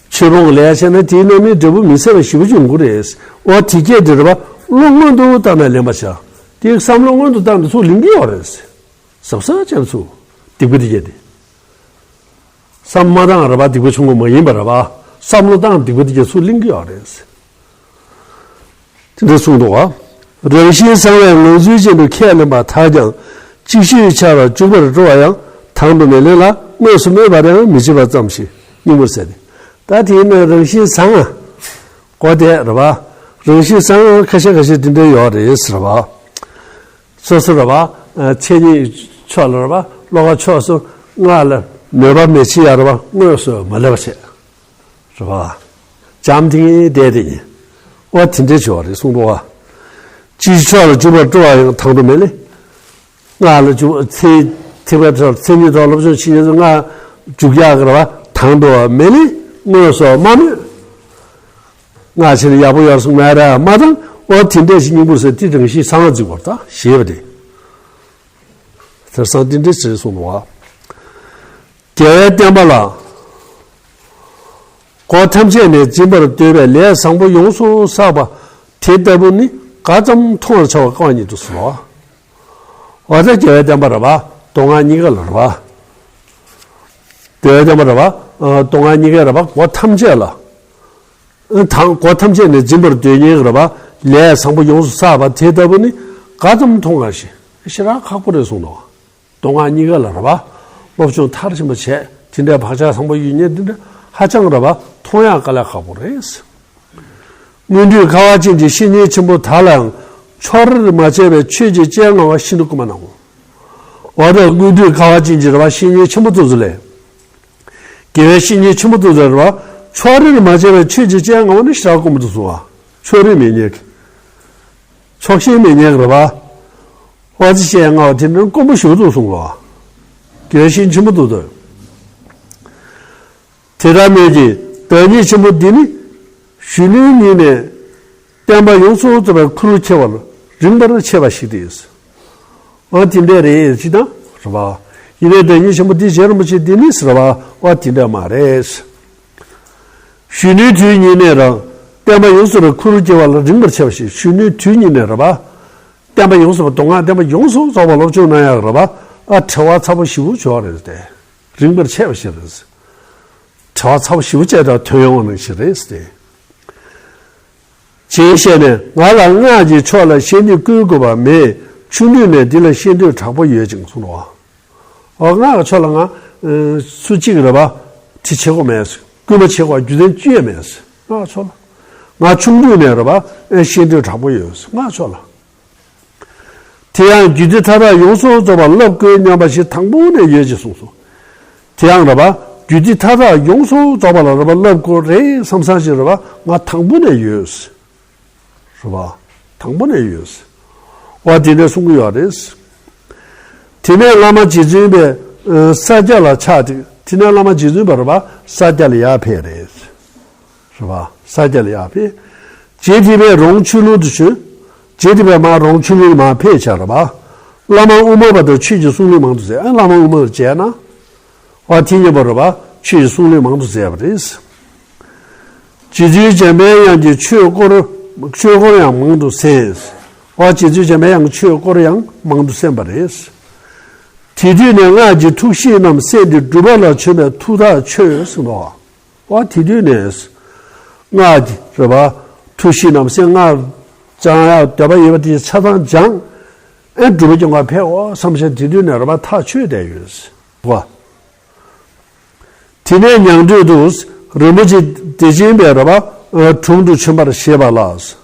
ཆོས་སྤོང་གི་ལས་བྱས་ན་དེའི་རྣམ་སྨིན་འབྲས་བུ་མི་བཟད་པ་ཞེ་པོ་ཅིག་ཡོང་གི་རེད། འོ་དེ་སྐད་དེ་རེད་པ། བློ་སྔོན་དུ་བཏང་ནས་ལེན་པར་བྱ། དེའི་བསམ་བློ་སྔོན་དུ་བཏང་ནས་ཚུར་ལེན་གྱི་ཡོད་རེད། གཟབ་གཟབ་བྱས་ཚུར་སྡིག་པ་དེ་སྐད་དེ། བསམ་མ་བཏང་རེད་པ། སྡིག་པ་ཆུང་ངུ་མ་ཡིན་པ་རེད་པ། བསམ་བློ་བཏང་སྡིག་པ་དེ་སྐད་ཚུར་ལེན་གྱི་ཡོད་རེད། དེ་འདྲ་གསུངས་འདུག་ག། རང་བཞིན་བཟང་བའི་ངང་ཚུལ་ཅན་དུ་ཁས་ལེན་པར་ཐལ་ཀྱང་། ཅིག་ཤོས་ཆར་བར་འཇུག་པར་སྤྲོ་བ་ཡང་དང་དུ་མི་ལེན་ལ། དངོས་སུ་སྨོས་པར་ཡང་མི་བྱེད་པ་ཙམ་ཞིག་སྙིང་པོར་གསལ་ཏེ། ད་དེས་ན་རང་བཞིན་བཟང་ང་གོ་བདེ་རེད་པ། རང་བཞིན་བཟང་ང་ཁ་ཤས་ཁ་ཤས་དེ་འདྲ་ཡོད་རེད་ཟེར་བ། སོ་སོ་རེད་པ། མཚན་ཉིད་ཕྱོགས་ལ་རེད་པ། བློ་ཁ་ཕྱོགས་སུ་སྔགས་ལ་མོས་པ་མི་བྱེད་ཡ་རེད་པ། དངོས་སུ་མ་ལེན་པ་བྱེད། རེད་པ། འཇམ་ཐིང་ངེ་བསྡད་དེ་ཉིན། པ་དེ་འདྲའི་བྱས་པ་རེད་གསུངས་འདུག་བ། ཅིའི་ཕྱིར་ཕྱོགས་ལ་འཇུག་པར་སྤྲོ་བ་ཡང་དང་དུ་མེད་ལེ། སྔགས་ལ་འཇུག་ཚེ་ཐེག་པའི་ཐོག་མཚན་ཉིད་ཐོག་སློབ་སྦྱོང་བྱེད་མཁན་ཚོ་སྔགས་འཇུག་ཡག་གི་རེད་བ། དང་དུ་མེད་ལེ། དངོས་སུ་མ་སྨོས། སྔགས་ཕྱིན་ཡག་པོ་ཡོད་སོང་མེད་རེད་མ་དང་། འོ་དེ་འདྲས་ཞིག་སྙིང་པོ་ཟེར་དེ་རང་བཞིན་གསང་བ་འཛིན་པར་ད་ཞེས་པ་དེ། དེར་སང་དེ་འདྲས་ཟེར་གསུངས་འདུག་བ། རྒྱལ་བའི་བསྟན་པ་ལ། སྒོ་ཐམས་ཅད་ནས་འཛིན་པར་འདོད་པའི་ལས་བཟང་པོ་ཡོངས་སུ་བསགས་པ་དེ་ལྟ་བུ་ནི་ག་ཙམ་མཐོང་བར་བྱ་བ་དཀའ་བ་ཉིད་དུ་གསུངས་པ། འོ་ད་རྒྱལ་བའི་བསྟན་པ་རེད་བ། མདོ་སྔགས་གཉིས་ཀ་ལ་རེད་བ། རྒྱལ་བའི་བསྟན་པ་རེད་བ། མདོ་སྔགས་གཉིས་ཀ་རེད་བ། སྒོ་ཐམས་ཅད་ལ། དང་སྒོ་ཐམས་ཅད་ནས་འཛིན་པར་འདོད་མཁན་རེད་བ། ལས་བཟང་པོ་ཡོངས་སུ་བསགས་པ་དེ་ལྟ་བུ་ནི་ག་ཙམ་མཐོང་བར་བྱ། ཞེ་དྲག་ཁག་པོ་རེད་གསུངས་འདུག་མདོ་སྔགས་གཉིས་ཀ་ལ་རེད་བ། སློབ་སྦྱོང་མཐར་ཕྱིན་པ་བྱས་དེ་འདྲའི་བག་ཆགས་བཟང་པོ་ཡོད་མཁན་དེ་འདྲ་ཧ་ཅང་རེད་བ། མཐོང་ཡག་དཀའ་ལས་ཁག་པོ་རེད། སྔོན་དུས་ཁ་བ་ཅན་གྱི་བཤེས་གཉེན་ཆེན་པོ་དག་ལའང་ཕྱོགས་རིས་མ་ཕྱེ་བའི་ཆོས་ཀྱི་སྤྱན་མངའ་བ་ཤིན་ཏུ་དཀོན་པ་ནའོ། འོ་ད་སྔོན་དུས་ཁ་བ་ཅན་གྱི་རེད་བ། བཤེས་གཉེན་ཆེན་པོ་དེ་ཚོ་ལས། དགེ་བའི་བཤེས་གཉེན་ཆེན་པོ་དེ་ཚོ་ལས་རེད་བ། ཕྱོགས་རིས་མ་ཕྱེ་བའི་ཆོས་ཀྱི་སྤྱན་མངའ་བ་ནི་ཞེ་དྲག་དཀོན་པོ་དེ་ཚོ་བ། ཕྱོགས་རིས་མེད་མཁན་གྱི། ཕྱོགས་ཞེན་མེད་མཁན་གྱི་རེད་བ། འོ་དེ་སྤྱན་མངའ་བ་དེ་ནི་དཀོན་པོ་ཞེ་པོ་འདུག་གསུངས་པ། དགེ་བའི་བཤེས་གཉེན་ཆེན་པོ་དེ་ཚོ། དེ་ལྟར་མོད་ཀྱི་བདག་ཉིད་ཆེན་པོ་འདི་ནི། གཞོན་ནུའི་ཉིན་ནས་བསྟན་པ་ཡོངས་སུ་རྫོགས་པའི་ཁུར་ཁྱེར་བར་རིམ་པར་ཆད་པ་ཞིག་སྟེ། འོ་དེ་འདྲ་རེད་ཅེས་དང་རེད་པ། ཡིན་ནའི་བདག་ཉིད་ཆེན་པོ་འདི་རྗེ་རིན་པོ་ཆེ་འདི་ནི་ཟེར་བ་འོ་དེ་འདྲ་མ་རེད། གཞོན་ནུའི་དུས་ཉིད་ནས་རང་བསྟན་པ་ཡོངས་སུ་རྫོགས་པའི་ཁུར་ཁྱེར་བ་ལ་རིམ་པར་ཆད་པ་ཞིག་གཞོན་ནུའི་དུས་ཉིད་ནས་རེད་པ། བསྟན་པ་ཡོངས་སུ་རྫོགས་པ་མདོ་སྔགས་བསྟན་པ་ཡོངས་སུ་རྫོགས་པ་སློབ་སྦྱོང་གནང་ཡག་རེད་པ། ཨ་བྲེལ་བ་ཚ་པོ་ཞེ་པོ་བྱུང་བ་རེད་དེ། རིམ་པར་ཆད་པ་ཞིག་རེད། བྲེལ་བ་ཚ་པོ་ཞེ་པོ་ཅིག་དང་ཐོན་ཡོང་བ་ནང་བཞིན་རེད་དེ། ཅེས་བཤད་ནས་ང་ལ་སྔགས་ཀྱི་ཕྱོགས་ལ་ཤེས་འདོད་བསྐུལ་དགོས་པ་མེད། ཆུང་དུས་ནས་འདི་ལ་ཤེས་འདོད་དྲག་པོ་ཡོད་ཅིང་གསུངས་པ། འོ་སྔགས་ཀྱི་ཕྱོགས་ལ་ང་སུ་གཅིག་རེད་པ། དྲི་བྱེད་དགོས་མེད། བསྐུལ་མ་བྱེད་དགོས་རྒྱུ་མཚན་ཅི་ཡང་མེད། སྔགས་ཀྱི་ཕྱོགས་ལ། ང་ཆུང་དུས་ནས་རེད་པ། ཤེས་འདོད་དྲག་པོ་ཡོད། སྔགས་ཀྱི་ཕྱོགས་ལ། དེ་ཡང་རྒྱུད་སྡེ་མཐའ་དག་ཡོངས་སུ་རྫོགས་པར་བསླབ་དགོས་སྙམ་པ་ཞིག་དང་པོ་ནས་ཡོད་ཅེས་གསུངས་སོ། དེ་ཡང་རེད་པ། རྒྱུད་སྡེ་མཐའ་དག་ཡོངས་སུ་རྫོགས་པ་ལ་རེད་པ་བསླབ་དགོས་རེད་བསམ་བསམ་ཞིག་རེད་པ་ང་དང་པོ་ནས་ཡོད། རེད་པ། དང་པོ་ནས་ཡོད། འོ་དེ་འདྲ་གསུང་གི་ཡོད་རེད། དེ་ནས་བླ་མ་རྗེ་བཙུན་པས་ས་སྐྱ་ལ་ཆགས་ཏེ་དེ་ནས་བླ་མ་རྗེ་བཙུན་པ་རེད་པ་ས་སྐྱ་ལ་ཡར་ཕེབས་རེད། རེད་པ། ས་སྐྱ་ལ་ཡར་ཕེབས། རྗེ་དེ་བས་རོང་ཆོས་ལུང་དུ་བྱོན། རྗེ་དེ་བས་མར་རོང་ཆོས་ལུང་ལ་མར་ཕེབས་བྱས་རེད་པ། བླ་མ་དབུ་མ་པ་དང་ཆོས་ཀྱི་གསུང་གླེང་མང་དུ་མཛད། ཨ་བླ་མ་དབུ་མ་པར་མཇལ་ན། འོ་དེ་གཉིས་པོ་རེད་པ། ཆོས་ཀྱི་གསུང་གླེང་མང་དུ་མཛད་པ་རེད། རྗེ་བཙུན་འཇམ་པའི་དབྱངས་ཀྱིས་ཆོས་སྐོར་ཆོས་སྐོར་ཡང་མང་དུ་གསན། འོ་རྗེ་བཙུན་འཇམ་པའི་དབྱངས་ཀྱིས་ཆོས་སྐོར་ཡང་མང་དུ་གསན་པ་རེད། དེ་དུས་ནས་སྔགས་ཀྱི་ཐུགས་བཞེད་རྣམས་གསན་ཏེ་སྒྲུབ་པ་ལ་བྱོན་པའི་ཐུགས་ཐག་ཆོད་ཟིན་པ། འོ་དེ་དུས་ནས་སྔགས་ཀྱི་རེད་པ། ཐུགས་བཞེད་རྣམས་གསན། སྔགས་སྦྱང་ཡག་འདོད་པ་ཡོད་པ་དེ་ཆ་ཚང་སྦྱངས། ཨེ་སྒྲུབ་པ་སྦྱང་གར་ཕེབས་འོ་བསམ་བྱས་དེ་དུས་ནས་རེད་པ་ཐག་ཆོད་བསྡད་ཡོད། བ། དེ་ནས་ཉང་སྟོད་དུ་རིན་པོ་ཆེ་བདེ་ཆེན་པའི་རེད་པ། དྲུང་དུ་བྱོན་པར་བཞེད་པ་ལ།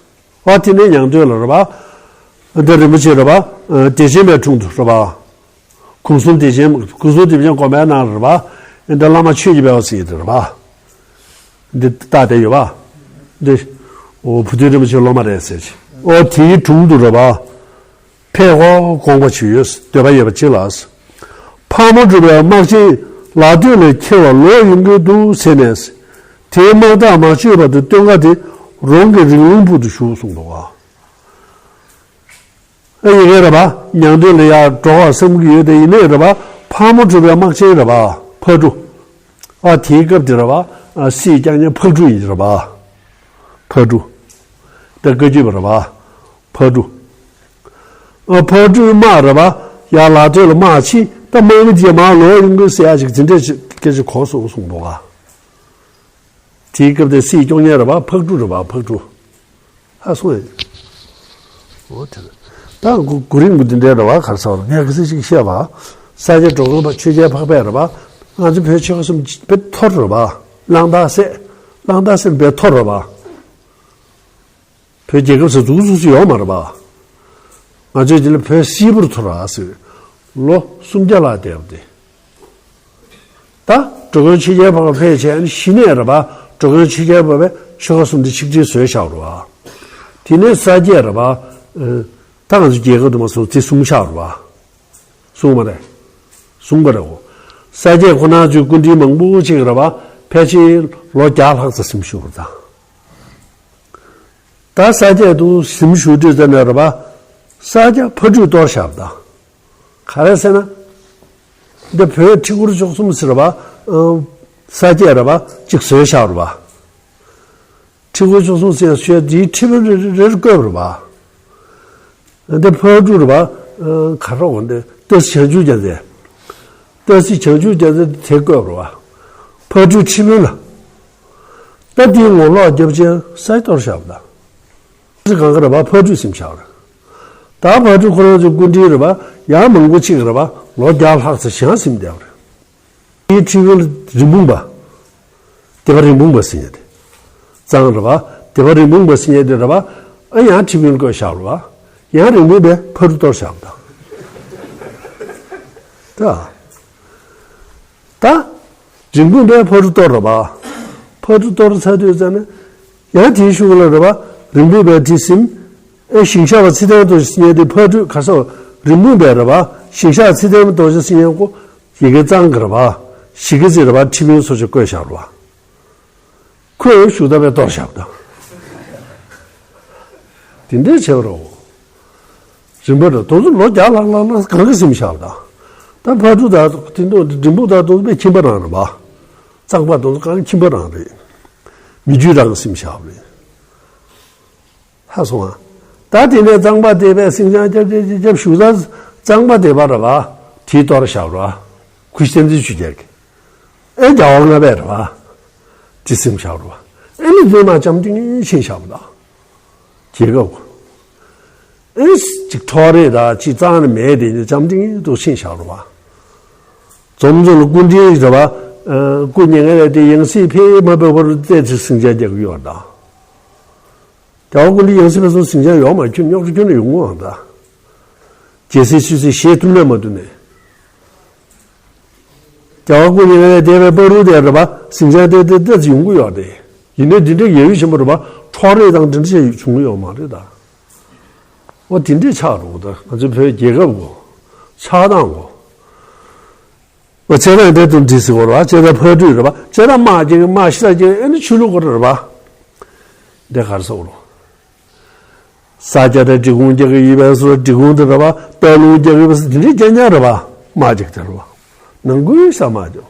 བ་དེ་ནས་ཉང་སྟོད་ལ་རེད་པ། འདི་རིན་པོ་ཆེ་རེད་པ། བདེ་ཆེན་པའི་དྲུང་དུ་རེད་པ། གུང་གསུམ་བདེ་ཆེན་གུང་གསུམ་བདེ་ཆེན་དགོན་པའི་ནང་རེད་པ། འདི་བླ་མ་ཆོས་ཀྱི་སྦས་པ་ཟེར་གྱི་འདུག་རེད་པ། འདི་ལྟ་བསྡད་ཡོད་པ། འདི། འོ་བུ་སྟོན་རིན་པོ་ཆེའི་སློབ་མ་རེད་ཟེར་གྱི། འོ་དེའི་དྲུང་དུ་རེད་པ། ཕེབས་འོ་དགོངས་པ་ཞུ་ཡོད། འདོད་པ་ཡོད་པ་ཅིག་ལ། ཕག་མོ་གྲུ་པའི་དམག་ཆེན་ལ་སྟོད་ལས་འཁྱེར་བར་ལོག་ཡོང་གི་འདུག་ཟེར་ནས། དེའི་དམག་རྟགས་མ་ཆོད་བར་དུ་སྟོད་འགག་དེ་རོང་གི་རིང་ལུང་བུ་དུ་བཞུགས་གསུངས་འདུག་ག་ཨ་ཡི་གེ་རེད་པ། ཉང་སྟོད་ལ་ཡར་འགྲོ་བར་བསམ་གྱི་ཡོད་དེ་ཡིན་ནའི་རེད་པ། ཕག་མོ་གྲུ་པའི་དམག་ཆེན་རེད་པ། ཕག་གྲུ། ཨ་དེའི་སྐབས་དེ་རེད་པ། ཨ་སྲིད་སྐྱོང་མཁན་ཕག་གྲུ་ཡིན་རེད་པ། ཕག་གྲུ། ད་བཀའ་བརྒྱུད་པ་རེད་པ། ཕག་གྲུ། ཨ་ཕག་གྲུའི་དམག་རེད་པ། ཡར་ལ་སྟོད་ལ་དམག་ཕྱིན། ད་དམག་མི་དེ་མར་ལོག་ཡོང་གི་ཟེར་ཡ་ཅིག་དེ་འདྲས་ཅིག་སྐད་ཆ་གོ་སོང་གསུངས་འདུག་ག་དེའི་སྐབས་དེ་སྲིད་སྐྱོང་མཁན་རེད་པ། ཕག་གྲུ་རེད་པ། ཕག་གྲུ། ཧ་སོང་ཡིན། འོ་དེ་ད་གུ་གུ་རིང་པོ་འདི་འདྲའི་རེད་པ། ག་རེ་ཟེར་བ་ངས་ག་ཚོད་ཅིག་བཤད་པ། ས་སྐྱ་འགྲོ་མགོན་པ་ཆོས་རྒྱལ་འཕགས་པས་རེད་པ། ང་ཚོ་བོད་ཆོལ་ཁ་གསུམ་དཔེ་འཐོར་རེད་པ། གླང་དར་སད། གླང་དར་སད་དཔེ་འཐོར་རེད་པ། བོད་རྒྱལ་ཁབ་ཟེར་འཛུགས་འཛུགས་སུ་ཡོད་མ་རེད་པ། ང་ཚོས་འདི་ལ་བོད་སིལ་བུར་ཐོར་ར་ཟེར། ལོ་སུམ་བརྒྱ་ལྷག་བསྡད་པ་དེ། ད་འགྲོ་མགོན་ཆོས་རྒྱལ་འཕགས་པ་ཕེབས་བྱས་ནས་གཞི་ནས་རེད་པ། འགྲོ་མགོན་ཆོས་རྒྱལ་འཕགས་པས་ཆོལ་ཁ་གསུམ་དེ་ཆིག་སྒྲིལ་བཟོས་བཞག་རེད་པ། དེ་ནས་ས་སྐྱ་རེད་པ། ཨ། ད་ང་ཚོ་རྒྱལ་ཁབ་དུ་མ་སོང་དེ་བཟུང་བཞག་རེད་པ། བཟུང་བ་རེད། བཟུང་བ་རེད་གོ། ས་སྐྱ་ཁོ་ན་ཚོའི་སྐུ་ཕྲེང་མང་པོ་ཅིག་རེད་པ། ཕལ་ཆེར་ལོ་བརྒྱ་ལྷག་ཙམ་གཟིམ་བཞུགས་པ་དང་། ད་ས་སྐྱ་དུ་གཟིམ་བཞུགས་དུས་ཙམ་ནས་རེད་པ། ས་སྐྱ་ཕ་སྦྲུལ་གཏོར་བཞག་པ་དང་། ག་རེ་ཟེར་ན། འདི་བོད་ཁྲི་སྐོར་བཅུ་གསུམ་ཟེར་བ། ཨ། ས་སྐྱ་རེད་པ་གཅིག་བཟོས་བཞག་རེད་པ། ཁྲི་སྐོར་བཅུ་གསུམ་ཟེར་ཞོལ་འདིའི་ཁྲི་སྦུག་རེ་རེར་བཀོད་རེད་པ། འདི་ཕ་སྦྲུལ་རེད་པ། ཨ། ག་རེ་འོ་འདི་ཏོག་ཙམ་བྱང་ཆུབ་རྒྱལ་མཚན། ཏོག་ཙམ་བྱང་ཆུབ་རྒྱལ་མཚན་དེ་བཀོད་རེད་པ། ཕ་སྦྲུལ་ཁྲི་སྦུག་ལ། ད་དེའི་ངོ་ལོག་རྒྱབ་ཅན་ས་སྐྱ་གཏོར་བཞག་པ་དང་། གང་ག་རེད་པ། ཕ་སྦྲུལ་གཟིམ་བཞག་རེད། ད་ཕ་སྦྲུལ་ཁོ་རང་ཚོའི་སྐུ་ཕྲེང་རེད་པ། ཡང་མང་པོ་ཅིག་རེད་པ། ལོ་བརྒྱ་ལྷག་ཙམ་གཞན་གཟིམ་བསྡད་པ་རེད། དེའི་ཁྲི་སྦུག་ལ་རིན་སྤུངས་པ། སྡེ་པ་རིན་སྤུངས་པ་ཟེར་མཁན་དེ། གཙང་རེད་པ། སྡེ་པ་རིན་སྤུངས་པ་ཟེར་མཁན་དེ་རེད་པ། ཨ། ཡང་ཁྲི་སྦུག་ལ་བཀོད་བཞག་རེད་པ། ཡང་རིན་སྤུངས་པས་ཕ་སྦྲུལ་གཏོར་བཞག་པ་དང་། ད། ད། རིན་སྤུངས་པས་ཕ་སྦྲུལ་གཏོར་རེད་པ། ཕ་སྦྲུལ་གཏོར་ཚར་དུས་ཙམ་ནས། ཡང་དེའི་གཞུག་ལ་རེད་པ། རིན་སྤུངས་པས་ཁྲི་སྦུག་ལ་གཟིམ། ཨེ། ཞིང་གཤེགས་པ་ཚེ་བརྟན་རྡོ་རྗེ་ཟེར་མཁན་དེ་ཕ་སྦྲུལ་ག་ས་རིན་སྤུངས་པས་རེད་པ། ཞིང་གཤེགས་ཚེ་བརྟན་རྡོ་རྗེ་ཟེར་མཁན་ཁོ། ཡ་གི་གཙང་གི་རེད་པ། གཞིས་ཀ་རྩེ་རེད་པ། ཁྲི་སྦུག་སོགས་ཀྱི་བཀོད་བཞག་རེད་པ། ཁོས་བཞུགས་ཐབས་པས་གཏོར་བཞག་པ་དང་། དེ་འདྲའི་བྱས་པ་རེད། རིམ་པ་རེད། དེ་ཚོ་ལོ་བརྒྱ་ལྷག་ལྷག་ལྷག་གང་ག་གཟིམ་བཞག་པ་དང་། ད་ཕ་སྦྲུལ་དང་དེ་ཚོ་རིན་སྤུངས་དང་དེ་ཚོ་དཔེ་ཁྱིམ་པ་རང་རེད་པ། གཙང་པ་དེ་ཚོ་གང་ཁྱིམ་པ་རང་རེད། མི་རྒྱུད་རང་གཟིམ་བཞག་པ་རེད། ཧ་སོང་ཨ། ད་དེ་ནས་གཙང་པ་སྡེ་པས་ཟིང་ཆ་རྒྱབ་རྒྱབ་རྒྱབ་རྒྱབ་བཞུགས་ས། གཙང་པ་སྡེ་པ་རེད་པ། དེ་གཏོར་བཞག་པ་རེད་པ། གུ་ཤྲི་བསྟན་འཛིན་ཆོས་རྒྱལ་གྱིས། ཨེ། རྒྱལ་བ་ལྔ་པས་རེད་པ། དེ་གཟིམ་བཞག་པ་རེད་པ། ཨེ་ནི་འཛིན་མ་བྱམས་ཏིང་ངེ་ཕྱིན་བཞག་པ་དང་། རྒྱལ་ཁབ་ཀྱི། ཨེ། ཅིག་འཕྲོག་རེས་དང་ཅིག་གཙང་རེས་མེད་དེ་ནི་བྱམས་ཏིང་ངེ་དུ་ཕྱིན་བཞག་པ་རེད་པ། འཛོམས་འཛོམས་ལ་སྐུ་ཕྲེང་རེད་པ། ཨ། སྐུ་མྱ་ངན་ལས་འདས། ཡང་སྲིད་ཕེབས་མ་ཕེབས་བར་ཏོག་ཙམ་ཟིང་ཆ་རྒྱག་གི་ཡོད་པ་དང་། རྒྱལ་བ་སྐུ་ཕྲེང་ཡང་སྲིད་ཕེབས་སོང་ཟིང་ཆ་ཡོད་མ། ཁྱོད་རྙོག་དྲ་ཁྱོན་ནས་ཡོང་གི་མ་རེད་ད། རྒྱལ་སྲིད་ཆོས་སྲིད་བཞེས་ཐུབ་ནས་མ་ཐུབ་ནས། རྒྱལ་བ་སྐུ་མྱ་ངན་ལས་འདས་པའི་བར་དུ་དེ་རེད་པ། ཟིང་ཆ་དེ་དེ་ཏོག་ཙམ་ཡོང་གི་ཡོད་རེད། ཡིན་ནའི་འདི་འདྲའི་ཡ་ཡུལ་ཆེན་པོ་རེད་པ། འཕྲོག་རེས་དང་འདི་འདྲ་བྱས་བྱུང་གི་ཡོད་མ་རེད་ད། འོ་དེ་འདྲའི་ཆགས་འགྲོ་གི་ད། ང་ཚོའི་བོད་རྒྱལ་ཁབ་གོ། ཆགས་སྟངས་གོ། འོ་བྱས་ཙང་འདི་དང་འདི་ཟེར་བ་རེད་པ། བྱས་ཙང་ཕ་སྦྲུལ་རེད་པ། བྱས་ཙང་དམག་རྒྱག་གི། དམག་ཤི་ར་རྒྱག་གི། ཨེ་ནི་ཆོས་ལུགས་སྐོར་རེད་པ། འདི་ག་རེ་ཟེར་དགོས་རེད། ས་སྐྱ་དང་འབྲི་གུང་རྒྱག་གི་ཡོད་པས་སོ། འབྲི་གུང་དུ་རེད་པ། སྟག་ལུང་རྒྱག་གི་ཡོད་པས་སོ། དེ་འདྲའི་རྐྱང་རྐྱང་རེད་པ། དམག་རྒྱག་དེ་རེད་པ། ནང་ཁུལ་ས་དམག་རྒྱག་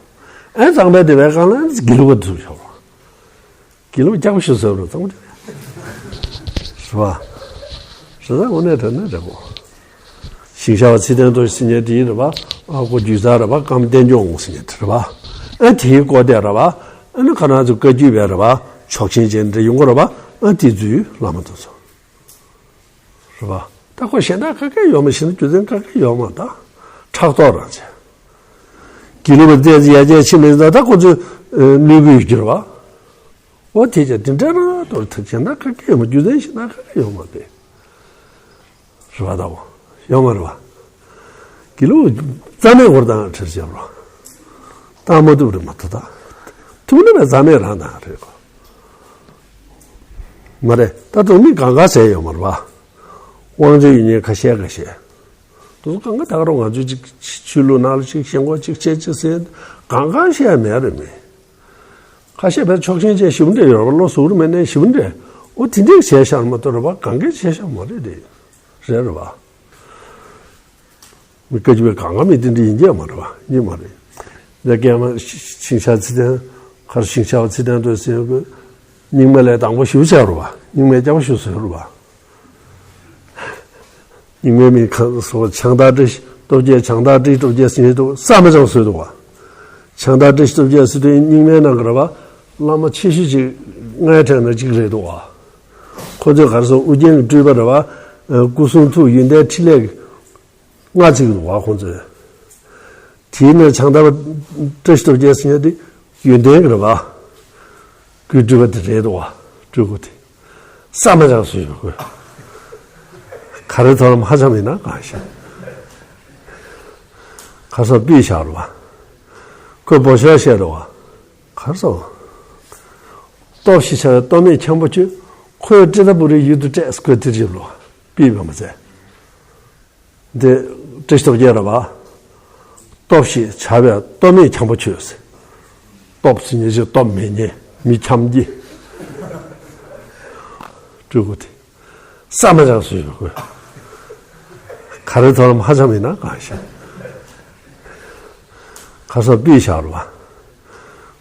ཨེ། གཙང་པ་སྡེ་པའི་སྒང་ལ་དགེ་ལུགས་པ་འཛུལ་ཤོར་བ། དགེ་ལུགས་སྐྱག་པ་ཞིག་བཟོས་རོགས་གཙང་པོ་དེ་རེད་པ། རེད་ད། དངོས་གནས་དྲང་གནས་རེད་གོ། ཞིང་གཤེགས་པ་ཚེ་བརྟན་རྡོ་རྗེ་ཟེར་མཁན་དེ་རེད་པ། ཨ། ཁོ་རྒྱུད་གཙང་རེད་པ། ཀརྨ་བསྟན་སྐྱོང་ཟེར་མཁན་དེ་རེད་པ། ཨ། དེའི་སྐུ་དེ་རེད་པ། ཨ་ནི་ཁོ་རང་ཚོ་བཀའ་བརྒྱུད་པའི་རེད་པ། ཕྱོགས་ཞེན་ཅན་འདྲ་ཡོང་གི་རེད་པ། ཨ། དེ་ཚོའི་བླ་མ་དེ་ཚོ། རེད་པ། ད་ཁོ་གཞན་དག་ག་གེ་ཡོད་མ། གཞན་རྒྱུ་མཚན་ག་གེ་ཡོད་མ། ད་ཕྲག་དོག་རང་བྱས། དགེ་ལུགས་པ་ཏོག་ཙམ་ཡར་རྒྱས་ཕྱིན་མིན་ད། ད་ཁོ་ཚོས་ནུས་པ་ཡོད་རྒྱུ་རེད་པ། འོ་དེ་ཅག་དེ་འདྲ་རང་དོར་ཐུབ། གཞན་དག་ག་གེ་ཡོད་མ། རྒྱུ་མཚན་གཞན་དག་ག་གེ་ཡོད་མ་རེད། རེད་པ། ད་འོ་ཡོད་མ་རེད་པ། དགེ་ལུགས་རྩ་མེད་སྐོར་དང་ཁྲིར་བྱས་པ་རེད། བཏང་མ་ཐུབ་རེད་མ་གཏོགས། ད་ཐུབ་ན་པའི་རྩ་མེད་རང་དང་རེད་གོ། མ་རེད། ད་དུང་མི་གང་ག་ཟེར་ཡོད་མ་རེད་པ། དབང་ཆ་ཡོད་མཁན་ཁ་ཤས་ཁ་ཤས། དུ་གང་ག་ད་ག་རང་ང་ཚོའི་ཅིག་ཆོས་ལུགས་ནང་ལ་ཅིག་ཞེན་ཁོག་ཅིག་བྱེད་ཅིག་ཟེར་གང་ག་བཤད་མེད་རེད་མི། ཁ་ཤས་པའི་ཕྱོགས་ཞེན་ཅན་ཞིབ་འདྲ་ཡོད་རེད་པ། བློ་གཟུ་བོར་མེད་ནས་ཞིབ་འདྲ། འོ་དེ་འདྲས་བྱས་ཤར་མ་གཏོགས་རེད་པ། གང་གས་བྱས་ཤར་མ་རེད་དེ། རེད་རེད་པ། མི་བཀའ་བརྒྱུད་པའི་གང་ག་མི་དེ་འདྲ་ཡིན་གྱི་མ་རེད་པ། ཡིན་མ་རེད། ལས་ཀྱི་མ་ཞིང་གཤེགས་ཚེ་བརྟན། གར་ཞིང་གཤེགས་པ་ཚེ་བརྟན་དུ་ཟེར་དགོས། རྙིང་མ་ལས་དང་པོ་ཞུ་བྱ་རུ་བ། རྙིང་མའི་སྐྱབས་ཞུ་ཟེར་རུ་བ། རྙིང་མའི་མིང་ཁ་སོ་བྱང་བདག་བཀྲ་ཤིས་སྟོབས་རྒྱས། བྱང་བདག་བཀྲ་ཤིས་སྟོབས་རྒྱས་ཟེར་དུ་ས་མ་ཅང་ཟེར་འདུག་བ། བྱང་བདག་བཀྲ་ཤིས་སྟོབས་རྒྱས་ཟེར་དུས་རྙིང་མའི་ནང་གི་རུ་བ། བླ་མ་ཆེ་ཤོས་ཅིག་ལྔའི་གྲས་ནས་གཅིག་རེད་འདུག་བ། ཁོ་ཚོས་ག་རེ་ཟེར། ཨུ་རྒྱན་གྱི་སྤྲུལ་པ་རུ་བ། སྐུ་གསུང་ཐུགས་ཡོན་ཏན་ཕྲིན་ལས་ཀྱི་ལྔ་བརྩི་གི་འདུག་བ་ཁོང་ཚོས། དེའི་ནང་བྱང་བདག་བཀྲ་ཤིས་སྟོབས་རྒྱས་ཟེར་མཁན་དེ་ཡོན་ཏན་གྱི་རེད་པ། སྐུའི་སྤྲུལ་པ་དེ་རེད་འདུག་བ། སྤྲུལ་སྐུ་དེ། ས་མ་ཅང་ཟེར་ཡོད་དགོས། ག་རེ་ཐོག་ལ་ཧ་ཅང་མིན་ན་གང་ཤེས། ག་ས་པི་ཤ་རུ་བ། ཁོས་བོ་ཤ་བཤད་རུ་བ། ག་རེ་ཟེར། སྟོབས་ཞེས་བྱ་བའི་སྟོབས་མེད་འཁྱམ་པོ་ཁྱོད། ཁོས་ཏྲི་ཏ་པུ་རིའི་ཡུལ་དུ་བསྐྲད་ཟེར། ཁོས་དེར་ཞིབ་ལོ་པི་བ་མ་ཚད། འདི་བཀྲ་ཤིས་སྟོབས་རྒྱལ་རེད་པ། སྟོབས་ཞེས་བྱ་བའི་སྟོབས་མེད་འཁྱམ་པོ་ཁྱོད། སྟོབས་ཟེར་མཁན་ཞིག་སྟོབས་མེད་མཁན་མི་འཁྱམ་གྱི། སྤྲུལ་སྐུ་དེ། ས་མ་ཆག་སུ་ཡོད་དགོས། ག་རེ་ཐོག་ལ་མ་འཆམ་ཡིན་ན་གང་ཤེས། ཁ་སང་པི་བཞག་རུ་བ།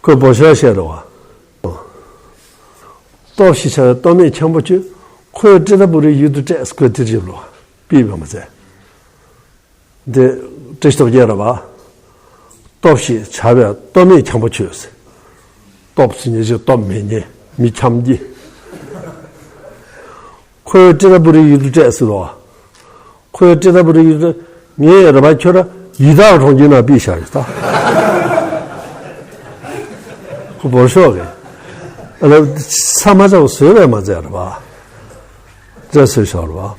ཁོས་འབོ་ཤོག་བཤད་རུ་བ། སྟོབས་ཞེས་བྱ་བའི་སྟོབས་མེད་འཁྱམ་པོ་ཁྱོད། ཁོས་ཏྲི་ཏ་པུ་རིའི་ཡུལ་དུ་བསྐྲད་ཟེར། ཁོས་དེར་ཞིབ་ལོ་པི་བ་མ་ཚད། འདི་བཀྲ་ཤིས་སྟོབས་རྒྱལ་རེད་པ། སྟོབས་ཞེས་བྱ་བའི་སྟོབས་མེད་འཁྱམ་པོ་ཁྱོད། སྟོབས་ཟེར་མཁན་ཞིག་སྟོབས་མེད་མཁན་མི་འཁྱམ་གྱི། ཁོས་ཏྲི་ཏ་པུ་རིའི་ཡུལ་དུ་བསྐྲད་ཟེར་རོ། ཁོས་ཏྲི་ཏ་པུ་རིའི་ཡུལ་དུ། ངས་རེད་པ། ཁྱོད་ར་ཡི་དྭགས་གྲོང་ཁྱེར་ནང་པི་བཞག་ཡོད་ད། ཁོ་འབོ་ཤོག་གི། ཨ་ལ་ས་མ་ཆག་བཟོས་པས་མ་ཚད་རེད་པ། བསྐྲད་ཟེར་བཞག་རེད་པ།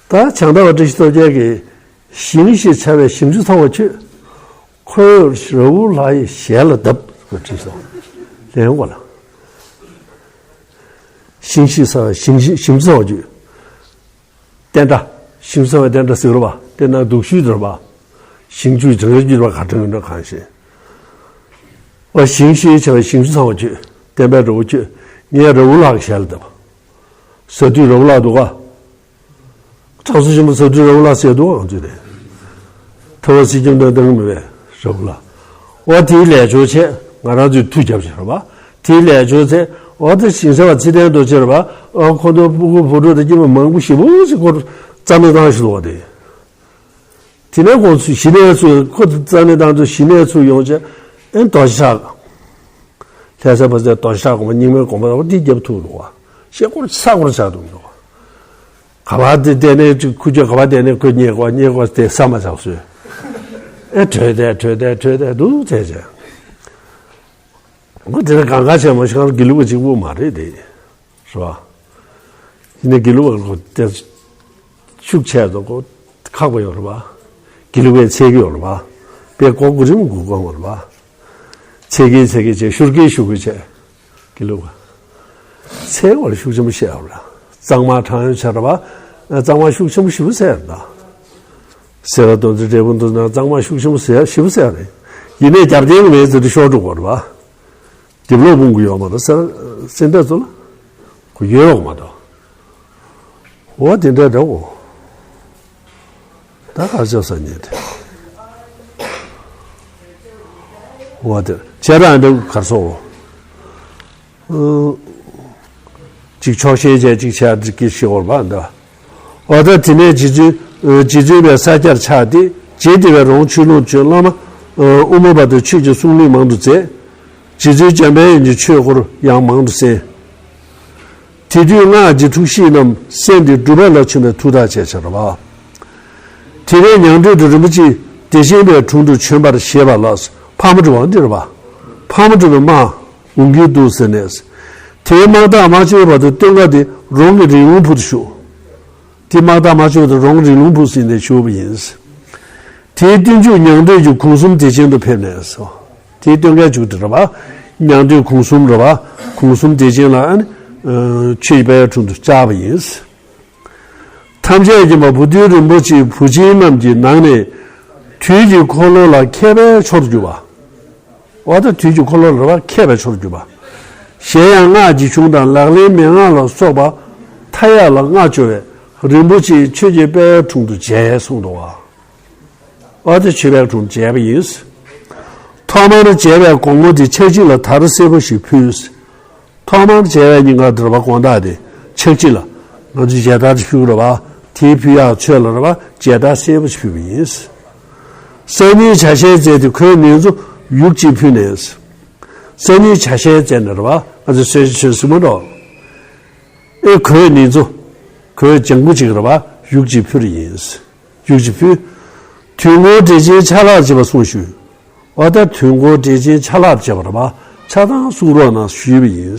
ད་བྱང་ཟླ་བ་བཀྲ་ཤིས་སྟོབས་རྒྱལ་གྱིས། ཞིང་ཞེས་བྱ་བའི་ཞིང་བཅུ་ཚང་བ་ཁྱོད། ཁོས་ར་ཨུ་ལ་ཡི་ཞལ་ལ་བརྡབས། ཁོས་བྲིས་སོང་། ལན་གོ་ལ། ཞིང་ཞེས་བྱ་བའི་ཞིང་ཞིང་ཞིང་བཅུ་ཚང་བ་ཁྱོད། བསྟན་དགྲ། ཞིང་བཅུ་ཚང་བའི་བསྟན་དགྲ་ཟེར་རོ་བ། དེ་ན་སྡུག་ཤོས་དེ་རེད་པ། ཞིང་བཅུའི་གྲངས་ཀ་བརྒྱུད་པ་ག་གྲངས་ཡོད་ན་གང་ཤེས། ཨོ་ཞིང་ཞེས་བྱ་བའི་ཞིང་བཅུ་ཚང་བ་ཁྱོད། བསྟན་པའི་དགྲ་བོ་ཁྱོད། ངས་ར་ཨུ་ལགས་ཞལ་བརྡབས། ཟ་དུས་ར་ཨུ་ལགས་འདུག་ག། གྲྭ་ཚང་ཆེན་མོ་ཟ་དུས་ར་ཨུ་ལགས་ཟེར་འདུག་ག། ང་ཚོས་རེད། ཐོ་བ་སི་ཁྱིམ་དང་ལྡང་མི་བས་ར་ཨུ་ལགས། ཨོ་དེའི་ལས་ཆོག་ཆེད་ང་རང་ཚོས་མཐུ་རྒྱབ་བྱས་ར་བ། དེའི་ལས་ཆོག་ཚེ་ཨོ་ད་ཞིང་ས་བ་ཚེ་བརྟན་རྡོ་རྗེ་ར་བ། ཨོ་ཁོ་ཚོ་སྤུ་གུ་བུ་ཕྲུག་དང་སྐྱེས་པ་མང་པོ་ཞེ་པོ་ཞིག་ཁོ་རྩ་མེད་བཏང་ཞིག་འདུག་ག། དེ། དེ་ནས་ཁོང་ཚོ་གཞི་ནས་ཚུར་ཁོ་རྩ་མེད་བཏང་དུས་གཞི་ནས་ཚུར་ཡོང་བྱས། ཨེ་རྡོ་རྗེ་གྲགས། ལྷ་ས་པ་ཚོས་རྡོ་རྗེ་གྲགས་དགོངས་པ་རྙིང་མའི་དགོངས་པ་ར་བ་འདི་རྒྱབ་ཐུག་འདུག་ག། ཤེལ་སྒོར་ས་སྒོར་ཆགས་འདུག་འདུག་ག། ག་བ་དེ་བསྡད་ནས་ཅིག་ཁུ་ཅོ་ག་བ་བསྡད་ནས་ཁོས་རྙེད་གོ་རྙེད་གོ་དེ་ས་མ་ཆག་སོས། ཨེ་བྲོས་ཏེ་བྲོས་ཏེ་བྲོས་ཏེ་འདུག་བྱས་བྱས། ཁོ་དེ་ནས་གང་ག་བྱས་མ་ཤོང་དགེ་ལུགས་པ་གཅིག་པུ་མ་རེད་དེ། རེད་བ། ཡིན་ནའི་དགེ་ལུགས་པ་ཁོ་དེ་ཤུགས་ཆེ་དང་ཁོ་ཁག་པོ་ཡོད་རེད་བ། དགེ་ལུགས་པའི་ཚད་ཀྱི་ཡོད་རེད་བ། དཔེ་ཀོ་ཀུ་རིམ་གུ་ཀོ་མ་རེད་བ། ཚད་ཀྱི་ཚད་ཀྱི་བྱས་ཤུར་གི་ཤུར་གི་བྱས། དགེ་ལུགས་པ། ཚད་ཀྱི་བར་ཤུགས་ཆེན་པོ་བཤད་ཡོད་རེད། གཙང་མ་དྲང་ཡོད་བྱས་རེད་བ། གཙང་མ་ཤུགས་ཆེན་པོ་ཞེ་པོ་བསད་ཡོད་རེད་ད། སེ་ར་དོན་གྲུབ་འབྲས་སྤུངས་དུ་ན་གཙང་མ་ཤུགས་ཆེན་པོ་བསད་ཞེ་པོ་བསད་ཡོད་རེད། ཡིན་ནའི་རྒྱབ་རྟེན་གྱི་མེད་ཟེར་དུས་ཤོར་འགྲོ་གི་རེད་བ། དེབ་ལོག་སྤུངས་གི་ཡོད་མ་རེད་ཟེར། སེམས་ཐག་ཚོ་ལ་ཁོ་ཡོད་རོགས་མ་གཏོགས། འོ་དེ་འདྲ་འདྲ་འོ། ད་གར་ཆགས་ས་ཉེ་དེ། འོ་དེ་བྱས་རང་འདྲ་གར་སོང་འོ། ཅིག་ཆོག་ཤེས་བྱས་ཅིག་བྱས་ཀྱི་ཤེས་འོར་བ་འདྲ། འོ་ད་དེ་ནས་རྗེ་བཙུན་རྗེ་བཙུན་པའི་ས་སྐྱར་ཆགས་ཏེ་རྗེ་འདི་བའི་རོང་ཆུ་ལུང་བྱོན། བླ་མ་ཨུ་མ་བ་དང་ཆོས་ཀྱི་གསུང་གླེང་མང་དུ་མཛད། རྗེ་བཙུན་འཇམ་དཔལ་དབྱངས་ཀྱི་ཆོས་སྐོར་ཡང་མང་དུ་གསན། དེ་དུས་སྔགས་ཀྱི་འཁྲུགས་གཞིས་རྣམས་གསན་ཏེ་སྒྲུབ་པ་ལ་བྱོན་པའི་མཐུ་དག་བྱས་ཕྱིར་བ། དེ་ནས་མྱང་སྟོད་དུ་རིན་པོ་ཆེ་བདེ་ཆེན་པའི་དྲུང་དུ་བྱོན་པར་བཞེད་པ་ལ་ཕག་མོ་གྲུ་པ་འདིར་བ། ཕག་མོ་གྲུ་པའི་དམག་འོང་གི་འདུག་ཟེར་ནས། དེའི་དམག་རྟགས་མ་ཆོད་བར་དུ་སྟོན་ཁ་དེ་རོང་གི་རི་ལུང་བུ་དུ་བཞུགས། དེ་དམག་རྟགས་མ་ཆོད་དུ་རོང་རི་ལུང་བུ་ཟིན་ནས་བཞུགས་པ་ཡིན། དེའི་སྟོན་མཇུག་མྱང་སྟོད་ཀྱི་གུང་གསུམ་བདེ་ཆེན་དུ་ཕེབས་ནས་སོ། དེའི་སྟོན་ཁའི་མཇུག་དེ་རེད་བ། མྱང་སྟོད་གུང་གསུམ་རེད་བ། གུང་གསུམ་བདེ་ཆེན་ལ་ཨ་ནི། ཆོས་ཀྱི་དཔལ་དྲུང་དུ་བཅར་བ་ཡིན། ཐམས་ཅད་མཁྱེན་པ་བུ་སྟོན་རིན་པོ་ཆེའི་བུ་ཆེན་རྣམས་ཀྱི་ནང་ནས་དུས་ཀྱི་འཁོར་ལོ་ལ་མཁས་པའི་མཆོག་ཏུ་གྱུར་པ། འོ་ད་དུས་ཀྱི་འཁོར་ལོ་ལ་མཁས་པའི་མཆོག་ཏུ་གྱུར་པ། གཞན་ཡང་སྔགས་ཀྱི་གཞུང་དང་ལག་ལེན་མན་ངག་ལ་སོགས་པ་མཐའ་ཡས་ལ་མངའ་སྤྱོད་པའི་རིན་པོ་ཆེ་ཆོས་ཀྱི་དཔལ་དྲུང་དུ་མཇལ་གསུངས་འདུག་བ། འོ་ད་ཆོས་དཔལ་དྲུང་མཇལ་བ་ཡིན། ཐོག་མར་མཇལ་བའི་དགོང་མོ་དེ་ཕྱག་བྱེད་ལ་དར་སེར་པོ་ཞིག་ཕུལ། ཐོག་མར་མཇལ་བའི་ཉིན་ཀ་དེར་བ་དགོང་དག་དེ་ཕྱག་བྱེད་ལ་ང་ཚོས་མཇལ་དར་ཕུལ་རེད་བ། དེའི་ཕུལ་ཡག་ཆོས་ལ་རེད་བ། མཇལ་དར་སེར་པོ་ཞིག་ཕུལ་བ་ཡིན། སང་ཉིན་ཇ་ཤེལ་མཛད་དེ་ཁོས་ནེ་ཙོ་ཡུག་ཅིག་ཕུལ་ནས། སང་ཉིན་ཇ་ཤེལ་མཛད་ནས་རེད་བ། ང་ཚོས་གསོལ་ཇ་མཆོད་ཟིན་པ་འགྲོ། ཨེ་ཁོས་ནེ་ཙོ། ཁོས་ལྗང་གུ་ཅིག་རེད་བ། ཡུག་ཅིག་ཕུལ་ཡིན། ཡུག་ཅིག་ཕུལ། དུས་འཁོར་འགྲེལ་ཆེན་ཆ་ལག་ཅེས་པ་གསུངས་ཞུས། འོ་ད་དུས་འཁོར་འགྲེལ་ཆེན་ཆ་ལག་ཅེས་པ་རེད་བ། ཆ་ཚང་གསུང་རོགས་གནང་ཞུས་པ་ཡིན།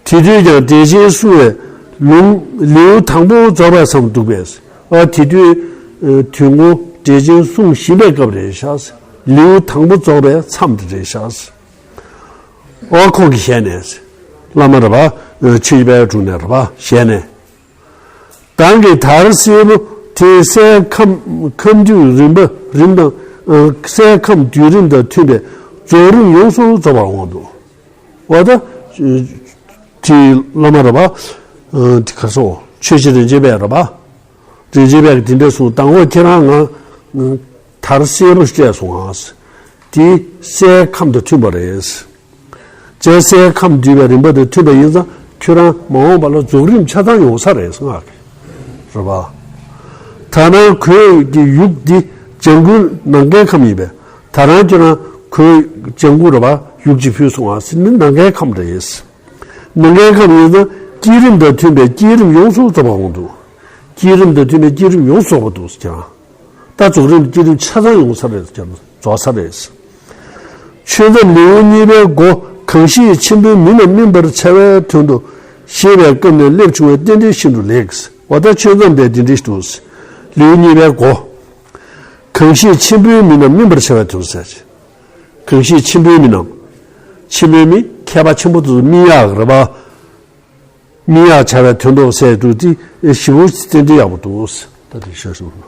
དེ་དུས་ཀྱང་འགྲེལ་ཆེན་གསུང་བའི་ལུང་ལེའུ་དང་པོ་རྫོགས་པའི་མཚམས་འདུག་པས། ཨ་དེ་དུས་དུས་འཁོར་འགྲེལ་ཆེན་གསུང་བཞིན་པའི་སྐབས་རེད་ཤག་ལེའུ་དང་པོ་རྫོགས་པའི་མཚམས་དེ་རེད་ཤག་འོ་ཁོང་གི་ཞལ་ནས། བླ་མ་རེད་བ། ཆོས་ཀྱི་དཔལ་དྲུང་ནས་རེད་པ། ཞལ་ནས། གདངས་ཀྱི་དར་སེར་པོ་དེ་སའི་ཁམས་ཁམས་འདུས་རིམ་པ་རིམ་དང་། སའི་ཁམས་འདུས་རིམ་དང་མཐུན་པའི་རྫོགས་རིམ་ཡོངས་སུ་རྫོགས་པར་འོང་དུ། འོ་ད། དེའི་བླ་མ་རེད་པ། དེ་ག་སོ་ཆོས་རྗེ་རིན་ཆེན་དཔལ་རེད་པ། རིན་ཆེན་དཔལ་གྱིས་འདི་འདྲ་གསུངས། དང་པོ་ཁྱེད་རང་ང་དར་སེར་པོ་སྤྲད་སོང་ང་། དེ་སའི་ཁམས་དང་མཐུན་པ་རེད། ཅེས་སའི་ཁམས་འདུས་པའི་རིམ་པ་དང་མཐུན་པ་ཡིན་ཙང་ཁྱོད་རང་མ་འོངས་པ་ལ་རྫོགས་རིམ་ཆ་ཚང་ཡོང་ས་རེད་ཟེར་ང་གི་རེད་པ། ད་ནང་ཁོའི་གི་ཡུག་འདི་ལྗང་གུ་ནམ་མཁའི་ཁམས་ཡིན་པས། ད་རང་ཁྱོད་རང་ཁོའི་ལྗང་གུ་རེད་པ་ཡུག་ཅིག་ཕུལ་སོང་ང་ཟེར་ནི་ནམ་མཁའི་ཁམས་རེད། ནམ་མཁའི་ཁམས་ཡིན་ཙང་བསྐྱེད་རིམ་དང་མཐུན་པའི་བསྐྱེད་རིམ་ཡོངས་སུ་རྫོགས་པ་འོང་དུ། བསྐྱེད་རིམ་དང་མཐུན་པའི་བསྐྱེད་རིམ་ཡོངས་སུ་རྫོགས་པ་འདུག་ཟེར་ཀྱང་། ད་རྫོགས་རིམ་བསྐྱེད་རིམ་ཆ་ཚང་ཡོང་ས་རེད་ཀྱང་རྫོགས་ས་རེད། ཆོས་མཚམས་ལེའུ་གཉིས་པའི་མགོ། གང་ཞིག་ཆེན་པོའི་མིང་རྣམས་སྨིན་པར་བྱ་བའི་དོན་དུ། ཞེས་པའི་སྐབས་ནས་སླེབས་བྱུང་བའི་རྟེན་འབྲེལ་ཤིན་ཏུ་ལེགས། འོ་ད་ཆོས་མཚམས་པའི་འདི་འདྲ་ཞིག་འདུག། ལེའུ་གཉིས་པའི་མགོ། གང་ཞིག་ཆེན་པོའི་མིང་རྣམས་སྨིན་པར་བྱ་བའི་དོན་དུ་ཟེར། གང་ཞིག་ཆེན་པོའི་མིང་རྣམས། ཆེན་པོའི་མིང་མཁས་པ་ཆེན་པོ་དེ་ཚོ་སྨིན་ཡག་རེད་པ། སྨིན་ཡག་བྱ་བའི་དོན་དུ་ཟེར་འདུག་སྟེ་ཞེ་པོ་རྟེན་འབྲེལ་ཡག་པོ་འདུག། ད་དེ་ཤོད་སོང་།